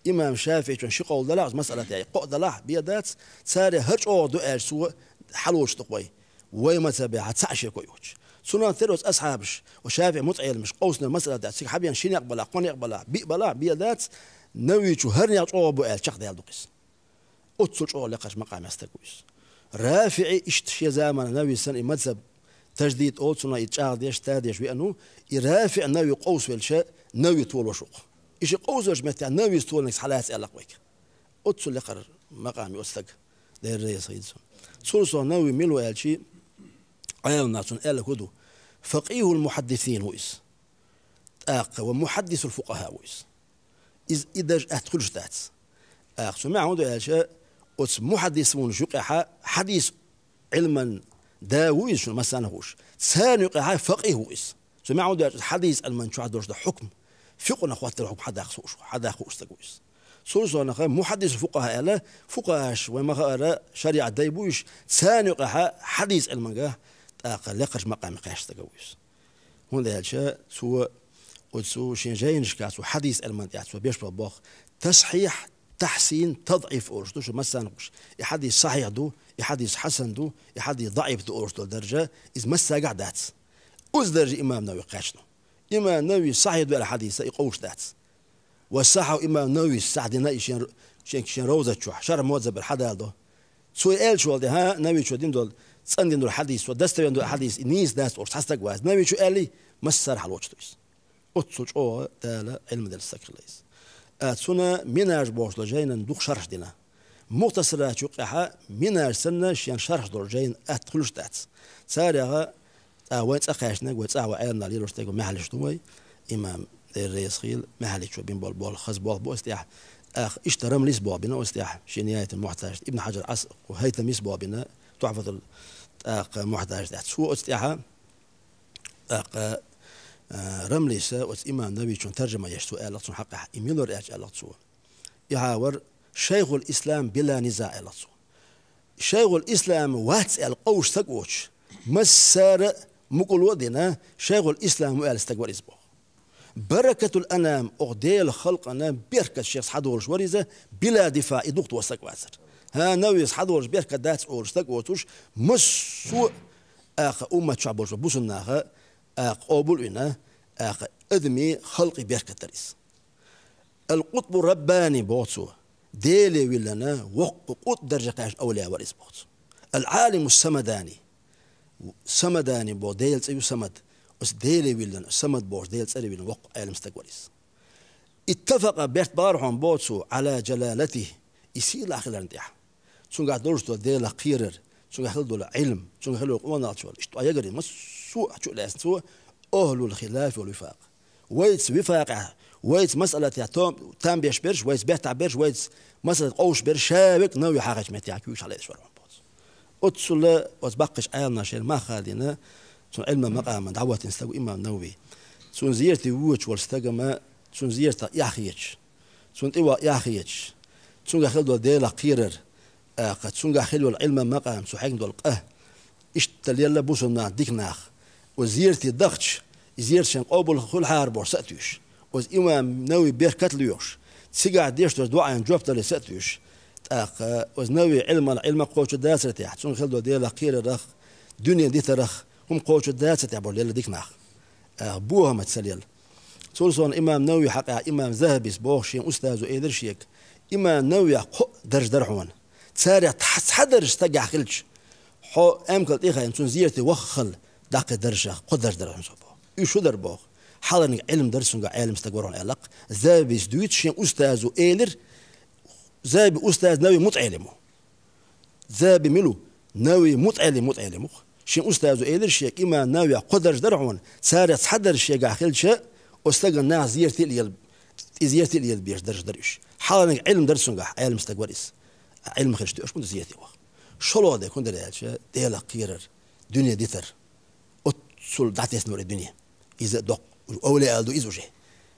Имам ШафиӀичун ши къовла далахь, оцу масъала тӀехь кхоъ далахь, бен дац, царел хӀара чӀогӀа ду аьлча, цо хьалочу ду-кх вай. Вай мазхабехь цхьаъ шеко йоцуш. Цунах терра оцу асхьабаш, оцу ШафиӀи мутаӀеламаш къовсинарг масъала тӀехь, цига хьабеана ши некъ балахь, кхо некъ балахь, биъ балахь, бен дац, Нававичо хӀара некъ чӀогӀа бу аьлла чекхдаьлла ду-кх иза. Оццул чӀогӀа лекхарчу макъамехь стаг ву иза. РафиӀи иштта шен заманахь Нававис санна и мазхаб таждид олу цунах, и чӀагӀдеш, тадеш веана ву, и РафиӀи Навави къовсавелча, Навави толош ву-кх. И шиъ къовсавелчу меттехь Нававис толаниг схьалаца аьлла-кх вайга. Оццул лекхара макъам ю оцу стага. Дела реза хийла цунна. Цул сов Навави мила ву аьлчи, Ӏеламнаха цунна аьлларг хӀун ду? Факъихул мухьаддисин ву иза. ТӀаккха ва мухьаддисул фукъахӀа ву иза. Иза и дарж атта хуьлуш дац. ТӀаккха цу маьӀна хӀун ду аьлча, оцу мухьаддисунаш юкъехьа хьадис Ӏилман да ву иза шуна массарна а хууш. Царна юкъехьа факъихӀ ву иза. Цу маьӀна хӀун ду аьлча, хьадис Ӏилман чохь долуш ду хьукм, фикъхьунах хӀоттар хьукм хьадаккха хууш, хьадаккха хууш стаг ву иза. Цул совнаха мухьаддисул фукъахӀа аьлла, фукъахӀаш вай ма-хаъара шариӀат дай бу уьш, царна юкъехьа хьадис Ӏилманга тӀаккха лекхарчу макъаме кхаьчна стаг ву иза. ХӀунда аьлча цо оцу шен жайнашкахь цо хьадис Ӏилман тӀехь цо беш болу болх тасхьихь, тахьсин, тадӀиф олуш ду шу массарна а хууш. И хьадис сахьихь ду, и хьадис хьасан ду, и хьадис даӀиф ду олуш долу даржа, иза массагахь дац. Оцу дарже имам Навави кхаьчна. Имам Навави сахьихь ду аьлла хьадиса и къовсуш дац. Ва сахьахьу имам Нававис сахьдина и шен, шен, шен Равзат чохь, Шархь Мухьаззаб хьадала до. Цо аьллачул тӀаьхьа Нававичо дина долу, цӀандина долу хьадис, цо достоверно долу хьадис, и нийса дац олуш цхьа стаг вац. Нававичо аьллий, массара хьалочу ду иза. Оццул чӀогӀа Дала Ӏилма делла стаг хилла иза. А, цунна Минхьаж бохуш долу жайнан дукха шархь дина. Мухтасарат юкъехьа Минхьаж санна шен шархь долу жайна атта хуьлуш дац. Царех ТӀаккха вайн цӀа кхаьчнарг, вай цӀахь вай Ӏеламнах лелош дерг вай маьхьалиш ду вай. Имам, Дела реза хийла, маьхьаличо бина болу болх, хаза болх бу оцу тӀехь. ТӀаккха иштта Рамлис болх бина оцу тӀехь, шен ниятан мухьтажат. Ибн Хьажар Ӏас-, ХӀайтамис болх бина, Тухьфатул, тӀаккха мухьтажат тӀехь. Цо оцу тӀехьа, тӀаккха, а, Рамлиса оцу имам Нававичун таржама еш цо аьлла-кх цунна хьакъехь. И мила вара аьлча аьлла-кх цо. И хьавар Шайхул Ислам била низа аьлла цо. Шайхул Ислам вац аьлла къовсуш стаг воцуш, массара а мукъало а дина, Шайхул Ислам ву аьлла стаг вара иза боху. Баракатул анам, оха Делан халкъана беркат шех схьадолуш вара иза, била дифа и духту стаг вацара. ХӀан, Нававис схьадолуш беркат дац олуш стаг воцуш, массо а, аха, уммат чохь болуш бусулба наха, аха, къобал а вина, аха, адамийн халкъе беркат дара иза. Ал-Къутбу Раббани боху цо, Деле виллана воккха къутб дарже кхаьчна овлия вара иза боху цо. Ал-Ӏалиму Самадани, Самадани боху, Делан цӀе ю Самад, оцу Деле виллана, Самад боху Делан цӀера виллана воккха Ӏелам стаг вара иза. Иттафакъа, берт бахара хьуна боху цо, Ӏала джалалатихи, и сийлахь хиларна тӀехь. Цуьнгахь долуш долу Делах кхерар, цуьнгахь хила долу Ӏилм, цуьнгахь хила долу къонахчалла, иштта ткъа ягарий массо а чу а лаьцна цо, ахлул хилафи вал вифакъ. Вайца вифакъехь, вайца масъалатехь там, там беш берш, вайца бертахь берш, вайца масъалат къовсуш берш, ша верг Навави хьахийчу меттехь куьйгаш хьалаэцаш вара хьуна боху цо. Оццула оцу баккхийчу Ӏеламнаха шайна мах хадийна, цуьнан Ӏилма макъаман дӀаваттина стаг ву имам Навави. Цунна зерате воьдуш волу стагана, цунна зератах эхь хеташ, цунна тӀе ваха эхь хеташ, цуьнгахь хила долу Делах кхерар, аьлла, цуьнгахь хила йолу Ӏилма макъам, цо хьегна долу къа, иштта лелла бусулба нах, дика нах. Оцу зерате дахча, и зерат шайн къобал хуьлахьара бохуш са а туьйсуш, оцу имам Навави беркат а лоьхуш, цигахь деш долу дуӀайна жоп дале са а туьйсуш, тӀаккха оцу Навави Ӏилман, Ӏилма кхочур дацара тӀехь, цунна хила долу Делах кхерарах, дуьне дитарах хӀума кхочур дацара тӀехь болу лелла дика нах. Аьлла, бохамца ца лелла. Цул сов имам Навави хьакъехь имам Захабис боху шен устазо элира шега: «Имам Нававехь кхо а дарж дара хьуна. Царех цхьа дарж стагехь хилча, хьо эмкал тӀе а хаийна, цунна зерате ваххал даккхий даржех кхо дарж дара хьуна цо», боху. Уьш шу дара боху? Хьалхарниг Ӏилма дара цуьнгахь, Ӏелам стаг вара хьуна аьлла-кх. Захабис дуьйцу шен устазо элира, Захаби устаз Навави мутаӀелим ву. Захаби мила ву? Навави мутаӀелим, мутаӀелим ву-кх. Шен устазо элира шега: «Имам Нававехь кхо дарж дара хьуна, царех цхьа дарж шегахь хилча, оцу стагана нах зерате а лела, и зерате а лела безаш дарж дара уьш». Хьалхарниг Ӏилма дара цуьнгахь, Ӏелам стаг вара иза. Ӏилма хилча тоьаш ма ду зерате ваха. ШолгӀа дерг хӀун дара аьлча, Делах кхерар, дуьне дитар. Оццул дӀатесна вара и дуьне. Иза доккха, овлияал ду иза уже.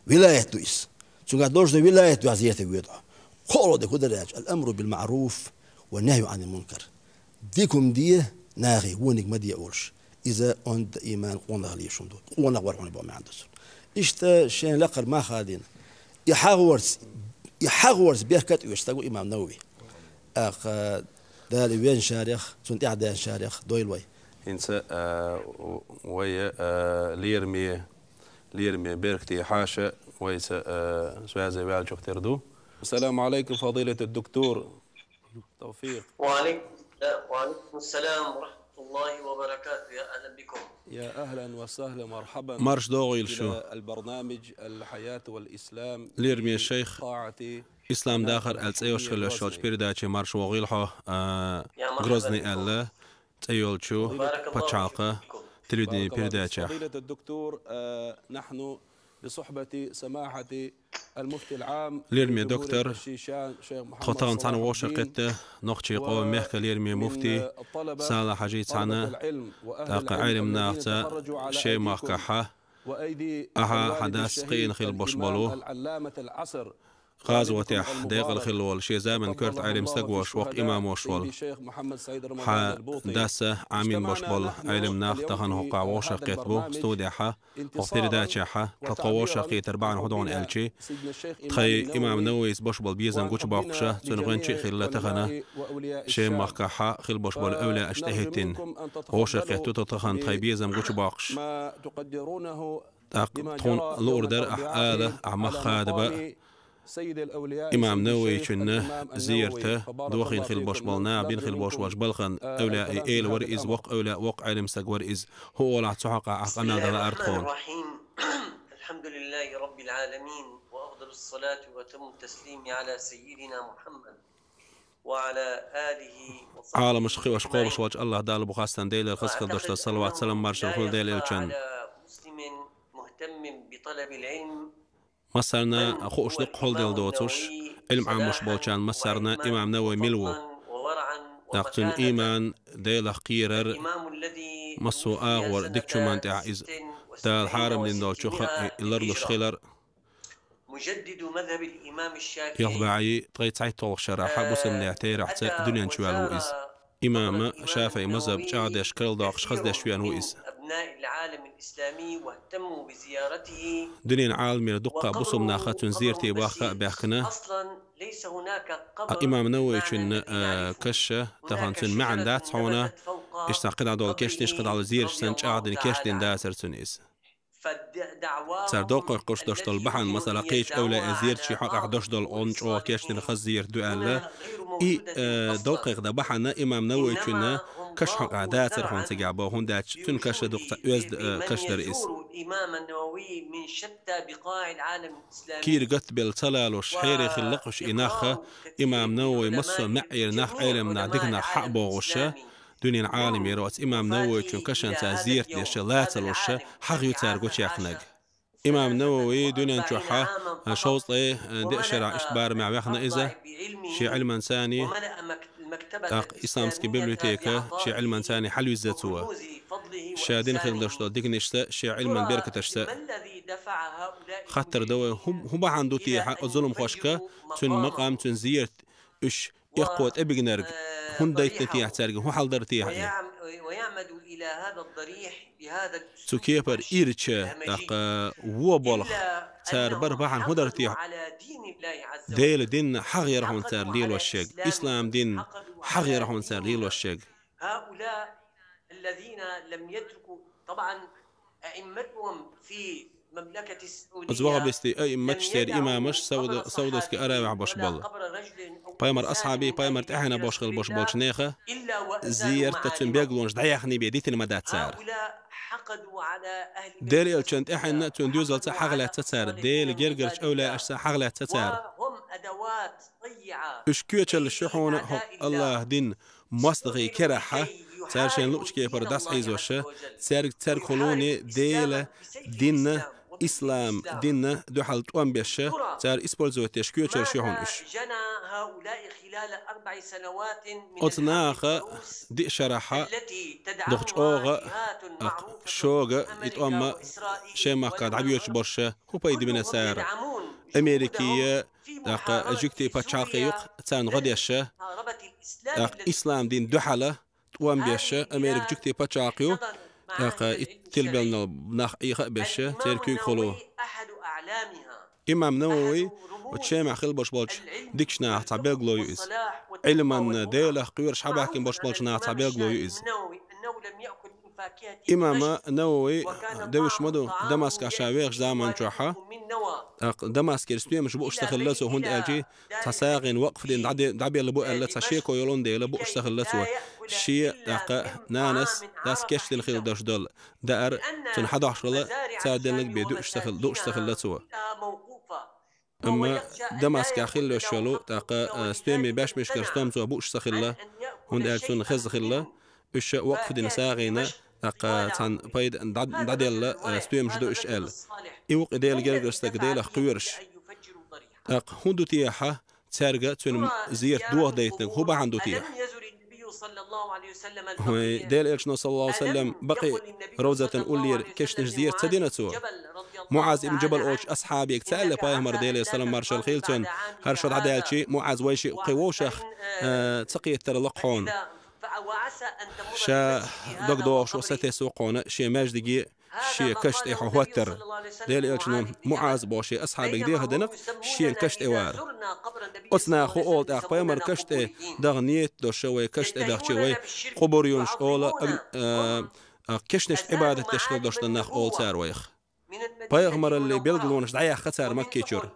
Вилаят ду иза. Цуьнгахь долуш ду вилаят ду, зерате воьду хьо. КхоалгӀа дерг хӀун дара аьлча, ал-амру бил маъруф ва нахью Ӏанил мункар. Дика хӀума де, нахе вониг ма де олуш. Иза онда иман къонах леш хӀума ду. Къонах вара хьуна боху маьӀна ду цуьнан. Иштта шен лакхара мах хадийна. И хьагӀорца, и хьагӀорца беркат а оьцу стаг ву имам Навави. Аьлла, Дала и везначарех, цунна тӀаьхьа даьхначарех дойла вай. ХӀинца, а, вай, а, лераме, лераме беркате хьаша вайца, а, связе ваьллачух тера ду. Ассаламу Ӏалайкум, фадилату ддуктур Тавфикъ. Ва Ӏалайкум салам, ва Ӏалайкум салам ва рахматуллахи ва баракатух. Я ахлан бикум. Я ахлан ва сахлан, мархьабан. Марша догӀийла шу. Ила аль-барнамидж аль-хьаят валь-ислам. Лераме шайх, «Ислам дахар» аьлла цӀе йолуш хила йолчу передаче марша вогӀийла хьо, а, Грозный аьлла цӀе йолчу пачхьалкхан телевидение передачехь. Лераме доктор, тхо тахана цхьаьна вовшахкхетта нохчийн къоман мехкан лераме муфти Салахь-Хьажи цхьаьна, тӀаккха Ӏелам нахаца шен махкахь, ахьа хьан дас кхиъна хилла болуш болу, гӀазотехь декъала хилла волу, шен заманан коьрта Ӏелам стаг волуш, воккха имам волуш волу хьан дас Ӏамийна болуш болу Ӏелам нах тахана хӀокхахь вовшахкхетта бу студехь, хӀокху передачехь. Тхан тхо вовшахкхетар бахьана хӀун ду аьлча, тхайн имам Нававис болуш болу безам гучубоккхуша, цуьнан гӀоьнча а хилла тахана, шен махкахь хилла болуш болу эвлаяаш тӀехӀиттина, вовшахкхетта ду тхо тахана тхайн безам гучубоккхуш. ТӀаккха тхуна луур дара ахь ала, ахь мах хадабан, имам Нававичун зерата дохийна хилла болуш болу наха бина хилла болуш волчу балхана эвлаяийн эла вара иза, воккха эвлаяъ, воккха Ӏелам стаг вара иза. ХӀун олахь цу хьокъехь, ахь къамел дала арахь тхуна. Бисмиллахир-рахманир-рахим. Алхьамдулиллахи раббил Ӏаламин. Ва афдалус салати ва атаммут таслими Ӏала саййидина Мухьаммад. Ӏаламаш кхиош, кхобуш волчу АллахӀ Далла бу хастам, Делера хаза хилла долуш дан салават, салам, маршалла хуьлда Делан элчанна. Массарна хууш ду-кх хьулделла доцуш, Ӏилма Ӏамош болчарна массарна имам Навави мила ву. ТӀаккха цуьнан иман, Делах кхерар, массо а агӀор дикачу хӀуманна тӀехь иза Дала хьарам дина долчух ларлуш хилар. Ялхбаьи ткъе цхьайтталгӀа шера хьа бусалба наьха терахьца дунен чу ваьлла ва иза. Имам ШафиӀий мазхӀаб чӀагӀдеш, карладоаккхаш, хаздеш вена ва иза. Дунен Ӏаламера дуккха бусалба наха цун зерате бахка а баьхкина. Имам Нававийчун каш, тахан цун маьӀна дац хьона, иштта кхидӀа дола кешнаш, кхидӀа дола зерат санна чӀагӀдина, кешдина дацар цун иза. Цар довкхойкхаш дош дола бахьан, масала, кхеча эвлаяа зерат ший хьакъехьа дош дола, он чӀогӀа кешдина хаза зерат ду аьлла. И довкхойкхаш дола бахьан имам Нававийчун каш хьакъехьа дацар хьона цигахь боху, хӀунда аьлча цун каш дукха ца оьзда каш дара иза. Кийра гатбелла ца лалуш, хьере хилла лакхаш и нах, имам Нававий массо а маьӀӀера нах, Ӏеламнах, дика нах хьа а бохуш, дунен Ӏаламера оцу имам Нававийчун кашан цара зерат деш лаца луш, хьагӀ ю цара гучуяьккхинарг. Имам Нававий дунен чохь шовзткъе деа шарахь иштта барамехь ваьхна иза, шен Ӏилманцани, тӀаккха исламский библиотека шен Ӏилманцани хьалвизза цо. Ша дина хилла дош дола диканашца, шен Ӏилман беркаташца. Хаттар дан вай, хӀун, хӀун бахьана ду техьа оцу зуламхошка цуьнан макъам, цуьнан зерат, уьш эккхо тӀебигнарг, хӀунда дайтина техьа цаьрга, хӀун хьал дара техьа и? Цу кепара ирча, тӀаккха вон болх цара бар бахьана хӀун дара техьа? Делан дин хьагӀ яра хьуна цара лелош ерг, ислам дин хьагӀ яра хьуна цара лелош ерг. Оцу ваххабистийн аимматаш, церан имамаш Сауда-, Саудовский Аравехь болуш болу. Пайхамаран асхьабий, пайхамар тӀаьхьенах болуш хилла болуш болчу нехан зерат, цуьнан билгалонаш дӀаяьхна бен дитина ма дац цара. Делан элчанна тӀаьхьенна, цуьнан доьзалца хьагӀ лаьцна цара, Делан гергарчу эвлаяашца хьагӀ лаьцна цара. Уьш коьчаллаш ю хьуна хӀокху АллахӀан дин мостагӀийн керахь, цара шайна луучу кепара дӀасахьийзош, цаьрга, цаьргахула Делан динна, ислам динна дуьхьал тӀом беш, цара использовать деш коьчаллаш ю хьуна уьш. Оцу наха диъ шарахь дукха чӀогӀа, тӀаккха шога и тӀом шайн махкахь дӀабоьдуш болуш, хӀун пайда бина цара? Америкин, тӀаккха жуьгтийн пачхьалкх ю-кх царна гӀо деш, тӀаккха ислам дин дуьхьал тӀом беш, Америкин жуьгтийн пачхьалкх ю, тӀаккха и тилбеллачу нах Ӏеха а беш, церан куьйгахула. Имам Нававий оцу Шемахь хилла болуш болчу дикачу нахах цхьа билгало ю иза. Ӏилманна, Делах кхоьруш хьабаьхкина болуш болчу нахах цхьа билгало ю иза. Имам Нававий девзаш ма ду Дамаскехь ша вехачу заман чохь, тӀаккха Дамаскера стоьмаш бууш ца хилла цо, хӀунда аьлча цхьа сагӀина вакъф дина дӀаде-, дӀабелла бу аьлла, цхьа шеко йолун дела бууш ца хилла цо. Шен, тӀаккха, нанас, дас кечдина хилла дош долу даар, цунна хьадохьуш хилла, цара делларг бен дууш ца хилла, дууш ца хилла цо. Амма Дамаскехь хилла йолуш йолу, тӀаккха, а, стоьмийн бешмашкара стом цо бууш ца хилла, хӀунда аьлча цунна хезна хилла, уьш вакъф дина сагӀина, тӀаккха цхьана пайда дӀа-, дӀаделла, а, стоьмаш ду уьш аьлла. И ву-кх и Делан гергара стаг, Делах кхоьруш. ТӀаккха хӀун ду техьа цаьрга цуьнан зерат дохадайтинарг, хӀун бахьана ду техьа? Вайн Делан Элчано, саллаллаху Ӏалайхи ва саллам, Бакъиъ равзатан уллера кешнаш зерат ца дина цо? МуӀаз ибн Джабал олучу асхьабега ца аьлла пайхамара, Делера салам маршалла хуьлда цунна, хӀара шо дӀадаьлча, МуӀаз, вайшиъ кхин вовшах, э, ца кхетар лакха хьуна. Ша дог догӀуш ву, сатесна ву-кх хьуна шен маьждиге, шен каш тӀе хьо хӀоттар. Делан Элчано МуӀаз боху шен асхьабега дехар динарг шен каш тӀе вара. Оцу наха хӀун олу тӀаккха, пайхамаран каш тӀе даха нийят долуш, вай каш тӀе дахча, вай къубур юнуш олу, аг-, а, а, кешнашна Ӏибадат деш хила долуш дан нах олу цара вайх. Пайхамараллин билгалонаш дӀаяьхна цара Макки чуьра.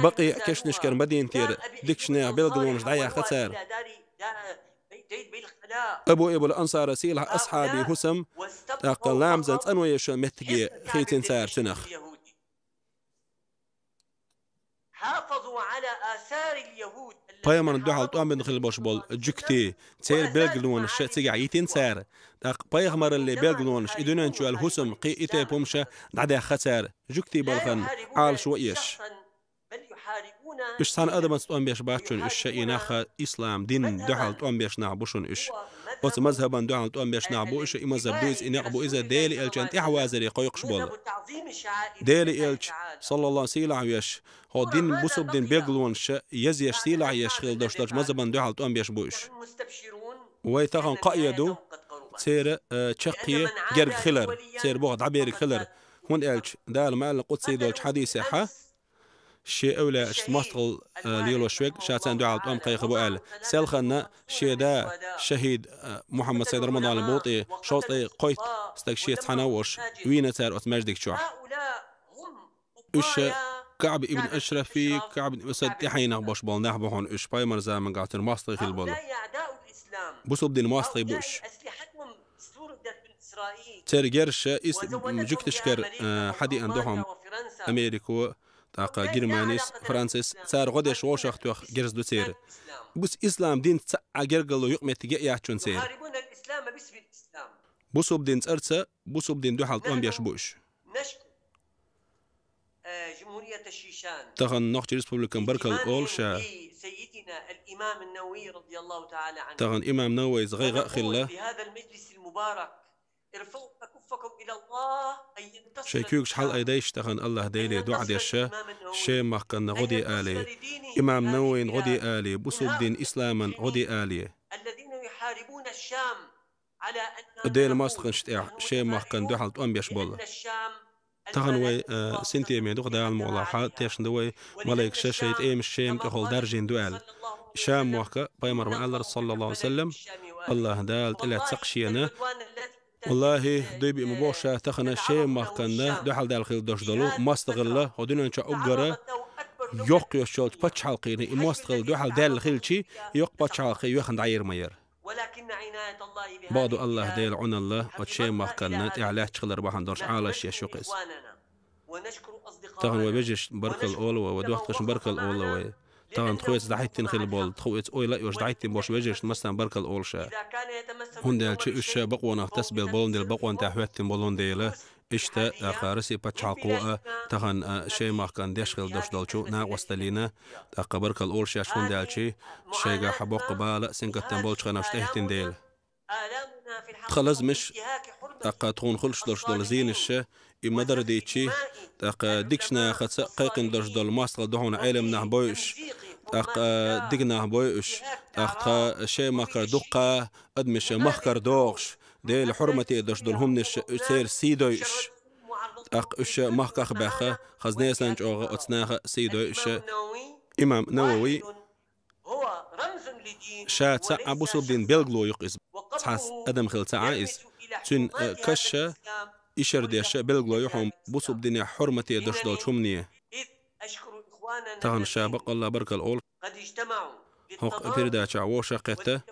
Бакъиъ кешнашкара Мадинатера дикачу нехан билгалонаш дӀаяьхна цара. Абу Айюб ал-Ансари сийлахь асхьабийн хӀусам, тӀаккха ламазан цӀано еш йолу меттиге хийцина цара цунах. Пайхамарна дуьхьал тӀом бина хила болуш болу жуьгтий, церан билгалонаш цигахь йитина цара. ТӀаккха пайхамараллин билгалонаш, и дуьнен чу ваьлла хӀусам, кхин и тайпа хӀумнаш дӀадаьхна цара, жуьгтий балхана Ӏалашо еш. Уьш цхьана адамаца тӀом беш бац шуна, уьш шайн и нах, ислам дин дуьхьал тӀом беш нах бу шуна уьш. Оцу мазхабан дуьхьал тӀом беш нах бу уьш, и мазхаб ду иза, и некъ бу иза, Дела элчан тӀаьхьавазаре кхойкхуш болу. Дела элча, саллаллаху, сийлахь веш, хӀо дин, бусулба дин беглонаш язъеш, сийлахь еш хила долуш долчу мазхабан дуьхьал тӀом беш бу уьш. Вай тахана кхаъ ду, церан, э, чаккхе герга хилар, церан буха дӀаберга хилар, хӀунда аьлча Дала ма аьлла къудсий долчу хьадисехь, шен эвлаяашца мостагӀалла, э, лелош верг, ша царна дуьхьал тӀом кхайкха бу аьлла. Селхана шен да, шахӀид, э, Мухьаммад Сайд Рамадан БутӀи, шовзткъе кхойтта стаг шеца цхьаьна а волуш, вийна цара оцу маьждиг чохь. Уьш КаӀб ибн Ашрафи, КаӀб ибн Асад тӀаьхьенах болуш болу нах бу хьуна уьш, пайхамар заманахь цуьнан мостагӀий хила болу. Бусулба дин мостагӀий бу уьш. Церан герзаш ис-, жуьгташкара, э, хьадеана ду хьуна Америко, тӀаккха Германис, Францис, цара гӀо деш вовшах тоьхна герз ду церан. Бус ислам динца цхьа а гергарло юкъаметтиг а яц церан. Бусулба дин цӀарца, бусулба дин дуьхьал тӀом беш бу уьш. Тахана Нохчийн Республикан баркалла олу ша. Тахана имам Нававис гӀайгӀа а хилла. Шайн куьйгаш хьала айдайша тахана АллахӀ Деле дуӀа деш, Шема-махкана гӀо де алий, имам Нававина гӀо де алий, бусулба дин исламан гӀо де алий. Делан мостагӀашна тӀехь Шема-махкана дуьхьал тӀом беш болу. Тахана вай, э, синтеме ду-кх Дала мукъ лахь, тешна ду вай, малайкаша шайн тӀемаш Шема тӀехула даржийна ду аьлла. Шема-мохк, пайхамара ма-аллара, саллаллаху Ӏалайхи ва саллам, АллахӀ Дала тӀелаьцна цхьаъ шена. ВаллахӀи, дуй биъ ма боху ша тахана Шема-махкана дуьхьал даьлла хила долуш долу мостагӀалла, хӀо дуьнен чохь уггара йоккха йолчу пачхьалкхана и мостагӀалла дуьхьал даьлла хилчи, йоккха пачхьалкх йоьхна дӀайийр ма яра. Бакъду АллахӀ Делан Ӏуналла оцу Шема-махкана тӀехь лаьтташ хилар бахьана долуш Ӏалашъеш ю-кх иза. Тахана вай вежаршна баркалла олу вай, вай дохкаршна баркалла олу вай. Тахана тхоьца дӀахӀиттина хила болу, тхоьца ойла а йолуш дӀахӀиттина болуш вежаршна массарна баркалла олу ша. ХӀунда аьлча уьш ша бакъонах тасабелла болун дела, бакъон тӀехь хӀоьттина болун дела, иштта, тӀаккха Россин пачхьалкхо а тахана, а, Шема-махкана деш хила долуш долчу накъосталлина, тӀаккха баркалла олу шаьш, хӀунда аьлча шайгахь боккха бала а, сингаттам болчу хенаш тӀехӀиттина дела. Тхан лазамаш, тӀаккха тхуна хуьлуш долуш долу зийнаша, и ма-дарра дийцича, тӀаккха дикачу нахаца кхайкхина долуш долу мостагӀалла ду хьуна Ӏеламнах бойуш, тӀаккха дика нах бойуш, тӀаккха тхан Шема-махкара дуккха адамаш махкара догӀуш, Делан хьурмате долуш долу хӀуманаш церан сий дойуш, тӀаккха уьш махках а баьхна, хаза несан чӀогӀа оцу наха сий дойуш, имам Навави ша цхьа а бусулба дин белгало ю-кх иза. Цхьа адам хила ца Ӏа иза. Цуьнан, э, каш а, ишар деш а белгало ю хьуна бусулба динехь хьурмате долуш долчу хӀумане. Тахана ша баккъалла баркалла олу. ХӀокху передачехь вовшах кхетта.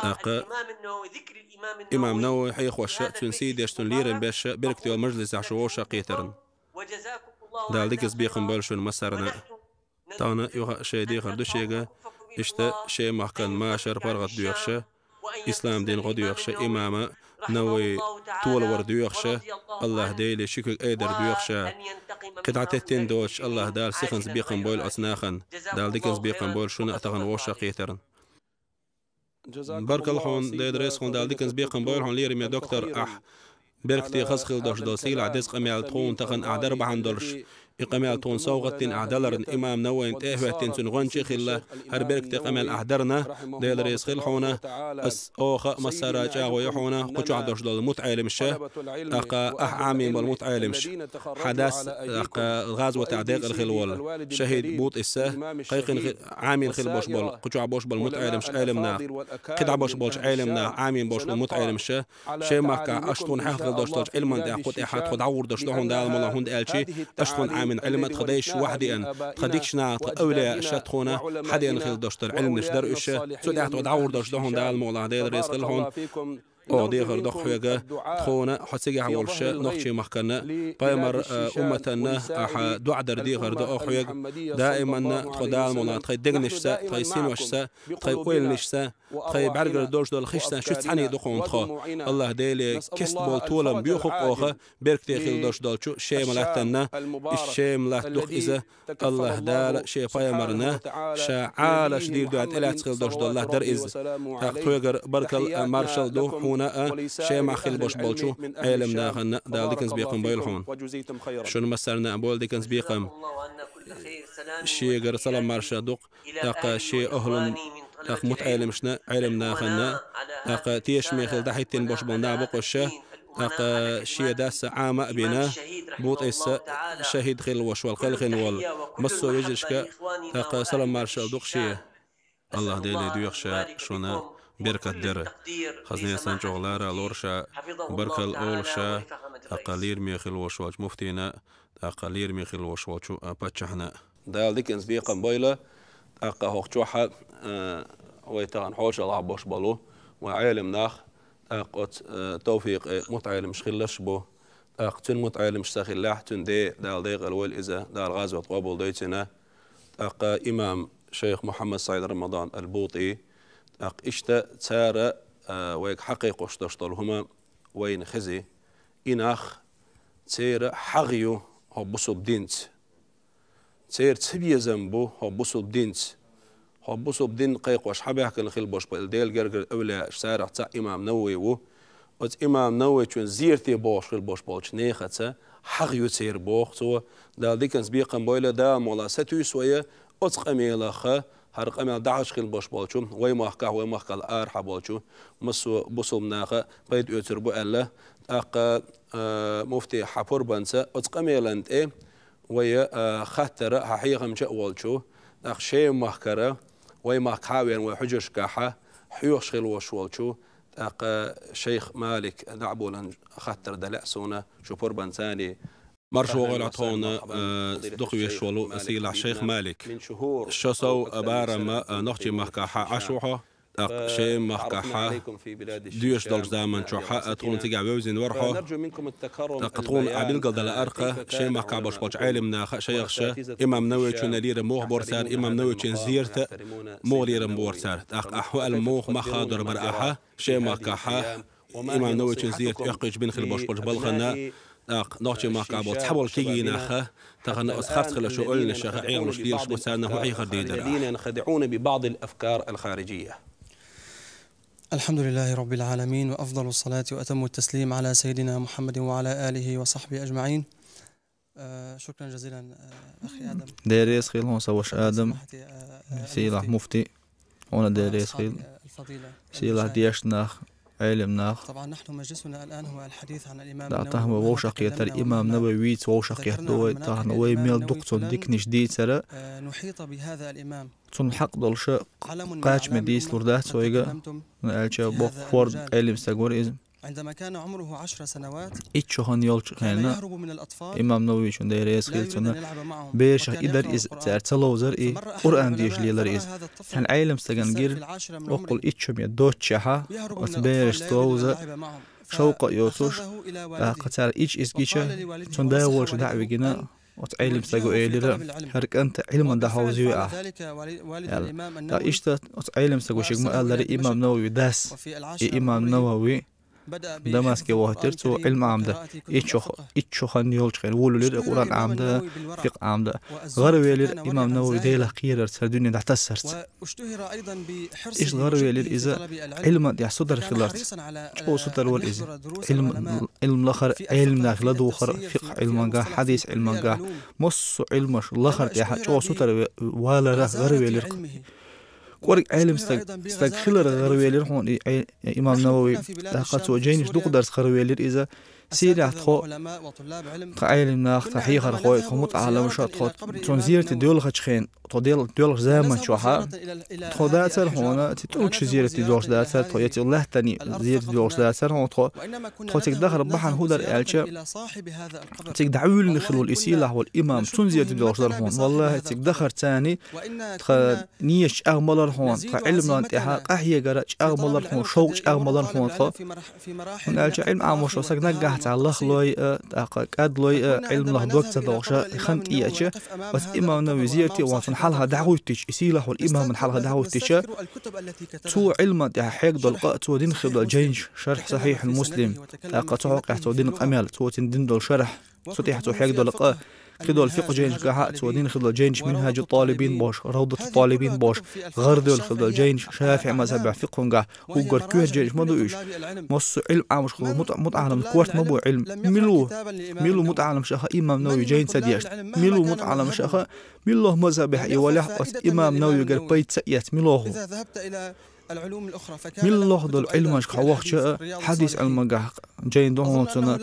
ТӀаккха имам Навави хьехош а, цуьнан сий деш, цуьнан лерам беш а, беркате йолу мажлисехь шу вовшах кхетарна. Дала диканца бекхам бойла шуна массарна. Тахана юха шайн дехар ду шега, иштта Шема-махкана машар, паргӀат доьхуш а, ислам дин гӀо доьхуш а, имама Навави толавар доьхуш а, АллахӀ Деле ши куьг айдар доьхуш а, кхидӀа теттина доцуш АллахӀ Дала сиханца бекхам бойла оцу нахана. Дала диканца бекхам бойла шуна а тахана вовшах кхетарна. Баркалла хьуна, Дела реза хуьлда, Дала диканца бекхам бойла хьуна, лераме доктор, ахь беркате хаза хила долуш долу сийлахь деза къамел тхуна тахана ахь дар бахьана долуш, и къамел тхуна совгӀат дина ахь даларна, имам Нававина тӀе а хӀоьттина, цуьнан гӀоьнча а хилла, хӀара беркате къамел ахь дарна, Дела реза хила хьуна. Ас оха а массара а чӀагӀо йо хьуна, кху чохь долуш долу мутаӀеламаш а, тӀаккха ахь Ӏамийна болу мутаӀеламаш, хьан дас, тӀаккха гӀазотехь декъала хила волу шахӀид БутӀис а, кхайкхина хи-, Ӏамийна хила болуш болу, кху чохь болуш болу мутаӀеламаш, Ӏеламнах, кхидӀа болуш болчу Ӏеламнах Ӏамийна болуш болу мутаӀеламаш а, Шема-махкахь аша тхуна хьехна хила долуш долчу Ӏилман тӀехь, кху тӀехь тхо дӀагӀур долуш ду хьуна, Дала мукъ лахь, хӀунда аьлча аша тхуна Ӏамийна Ӏилма а, тхан дайша вахь деана, тхан дикачу наха, тхан эвлаяаша тхуна хьадеана хила долуш долу Ӏилманаш дара уьш а, цу тӀехь тхо дӀагӀур долуш ду хьуна, Дала мукъ лахь, Дела реза хила хьуна. Оха дехар да хьоьга, тхона, хьо цигахь волуш, нохчийн махкана, пайхамар, а, умматанна ахьа дуӀа дар дехар да оха хьоьга, даиманна тхо Дала мукъ лахь тхайн дегнашца, тхайн синошца, тхайн ойланашца, тхайн бӀаьргара долуш долу хишца шуьца цхьаьна ду хьуна тхо. АллахӀ Деле кестта болу толам боьху оха, беркате хила долуш долчу Шема латтанна, иштта Шема латта ду-кх иза, АллахӀ Дала шен пайхамарна ша Ӏалаш дийр дуьхьа тӀелаьцна хила долуш долу латта дара иза. ТӀаккха тхоьгара баркалла, а, маршалла ду хьуна, а, Шемахь хила болуш болчу Ӏелам нахана, Дала диканца бекхам бойла хьуна. Шуна массарна а бойла диканца бекхам. Шегара салам марша ду-кх, тӀаккха шен ахӀлун, тӀаккха мутаӀеламашна, Ӏелам нахана, тӀаккха тешаме хила дӀахӀиттина болуш болу нах бу-кх уьш, тӀаккха шен дас Ӏама а бина, БутӀис шахӀид хилла волуш волу, кхелхина волу, массо а вежаршка, тӀаккха салам маршалла ду-кх шен. АллахӀ Деле доьху ша шуна беркат дара. Хазне санна чӀогӀа лара лора ша, баркалла олу ша, тӀаккха лераме хила волуш волчу муфтийна, тӀаккха лераме хила волуш волчу, а, паччахьна. Дала диканца бекхам бойла, тӀаккха хӀокху чохь, а, вай тахана хьошалгӀахь болуш болу вайн Ӏелам нах, тӀаккха оцу, а, Тавфикъе мутаӀеламаш хилларш бу. ТӀаккха цуьнан мутаӀеламаш ца хиллехь, цуьнан ден, Дала декъала войла иза, Дала гӀазот къобалдойла цуьнан. ТӀаккха имам шайх Мухьаммад СаӀид Рамадан ал-БутӀи, тӀаккха иштта цара, а, вайга хьакхайкхош долуш долу хӀума вайна хези. И нах, церан хьагӀ ю хӀокху бусалба динца. Церан цабезам бу хӀокху бусалба динца. ХӀокху бусалба дин кхайкхош хьабаьхкина хила болуш болу Делан гергара эвлаяаш, царах цхьаъ имам Навави ву. Оцу имам Нававичун зерате богӀуш хила болуш болчу нехаца хьагӀ ю церан боху цо. Дала диканца бекхам бойла, Дала мукъ лахь сатуьйсу вай оцу къамелах, хӀара къамел дахьаш хила болуш болчу, вай махкахь, вай махкал арахьа болчу массо а бусалба наха пайда оьцур бу аьлла. ТӀаккха, а, муфти, хьан пурбанца оцу къамелан тӀе вай, а, хаттара хьан хьехамча а волчу, тӀаккха Шема махкара, вай махкахьа а веана вай хьуьжаршкахьа, хьоьхуш хила волуш волчу, тӀаккха шайх Малик дӀа а болан хаттар дан лаьа суна, шу пурбанца а. Марша вогӀийла тхуна, а, дукха везаш волу сийлахь шайх Малик. Шо сов, а, барамма, а, нохчийн махкахьа Ӏаш ву хьо, тӀаккха Шема махкахьа доьшуш долчу заман чохьа, а, тхуна цигахь вевзина вара хьо. ТӀаккха тхуна а билгалдала аркха, Шема махкахь болуш болчу Ӏелам наха, шайхаша, имам Нававичун лерам муха бора цара, имам Нававичун зерата муха лерам бора цара. ТӀаккха ахьа хӀу аьлла муха мах хадор бара ахьа, Шема махкахьа, имам Нававичун зерат оьккхуьйтуш бина хила болуш болчу балхана, тӀаккха нохчийн махкахь болу цхьаболу кегий наха, тахана оцу харц хилла шу ойланашаха Ӏеламаш лелаш бу, царна хӀун хьехар дийр дара ахьа. الذين ينخدعون ببعض الأفكار الخارجية. الحمد لله رب العالمين، وأفضل الصلاة وأتم التسليم على سيدنا محمد وعلى آله وصحبه أجمعين. آه، شكرًا جزيلًا، آه، أخي آدم. Дела реза хила хьуна, сан ваша Адам, сийлахь муфти, хьуна Дела реза хила. Сийлахь дешна нах, Ӏелам нах. Да, тахана вовшахкхетар имам Нававица вовшахкхетар ду вай, тахана вай мел дукха цунна диканаш дийцара. Цунна хьакъ долуша кхачаме дийцалур дац вайга, хӀунда аьлча боккха хӀордан Ӏелам стаг вара иза. Итт шо хан йолчу хенна имам Нававичун, Дела реза хила цунна, берашах и дара иза, цара ца ловзара и, Къуръан деша лелара иза. Цхьана Ӏелам стагана гира, оккхул итт шо ме доццушехьа, оцу берашца ловза, шовкъа а йоцуш, тӀаккха цара ича иза гича, цунна да волчу дӀа а вигина, оцу Ӏелам стага элира: «ХӀара кӀант Ӏилман дӀахьовзийла ахь», — аьлла. ТӀаккха иштта оцу Ӏелам стага шега ма-аллара, имам Навави дас, и имам Навави Дамаске вахийтира цо Ӏилма Ӏамда. Итт шо, итт шо хан йолчу хенна волавелира Къуръан Ӏамда, фикъхӀ Ӏамда. ГӀаравелира имам Навави Делах кхерарца, хӀара дуьне дӀатассарца. Иштта гӀаравелира иза Ӏилман тӀехь сутара хиларца. ЧӀогӀа сутара вара иза. Ӏилм, Ӏилм лахара, Ӏелам нах ладувгӀара, фикъхӀ Ӏилмангахь, хьадис Ӏилмангахь, массо а Ӏилмаш лахара тӀехь чӀогӀа сутара ве-, валара гӀаравелира. КӀорга Ӏелам стаг, стаг хилара гӀаравелира хьуна и Ӏе-, имам Навави, тӀаккха цо жайнаш дукха дарца гӀаравелира иза, Сирехь тхо, тха Ӏелим нах, тха хьехархой, тхо мутаӀаламаш, тхо цунна зерате доьлхучу хенахь, тхо дел-, доьлхучу заман чохь, тхо дацара хьуна, цу тӀулгаш зерате доьлхуш дацара тхо, я цу лаьттан зерате доьлхуш дацара хьуна тхо, тхо цига дахар бахьана хӀун дара аьлча, цига дӀавуьйлина хилла волу и сийлахь волу имам, цунна зерате доьлхуш дара хьуна. Валлахи, цига дахар царна, тхан нийса чӀагӀ ма лара хьуна, тхан Ӏилманна тӀехь къахьегар чӀагӀ ма лара хьуна, шовкъ чӀагӀ ма лара хьуна тхо. ХӀунда аьлча Ӏилма Ӏамош волу саг наггахь цхьа лахлой а, тӀаккха кӀадлой а, Ӏилманах дог ца дохуш а, хан тӀеэча, оцу имам Навави зерате а вахана, цунна хьалха дӀахӀуьттича, и сийлахь волу имамна хьалха дӀахӀуьттича, цо Ӏилманна тӀехь хьегна долу къа, цо дина хилла долу жайнаш, шархь Сахьихь Муслим, тӀаккха цу хьокъехь цо дина къамел, цо цуьнан дина долу шархь, цу тӀехь цо хьегна долу къа, кхидолу фикъхӀ жайнашкахь а цо дина хилла долу жайнаш, Минхьаджу ТӀалибин бохуш, Равдату ТӀалибин бохуш, гӀарадевлла хилла долу жайнаш, ШафиӀи мазхьабехь фикъхӀангахь, уггар коьрта жайнаш ма ду уьш. Массо а Ӏилма Ӏамош хилла мута-, мутаӀаламна корта ма бу Ӏилма. Мила ву? Мила ву мутаӀаламаша а имам Навави жайна ца дешна? Мила ву мутаӀаламаша а, муьлхха мазхьабехь и валахь а оцу имам Нававигара пайда ца эцна муьлхха ву? Муьлхха долу Ӏилманашка хьо вахча а, хьадис Ӏилмангахь жайна ду хьуна цунна,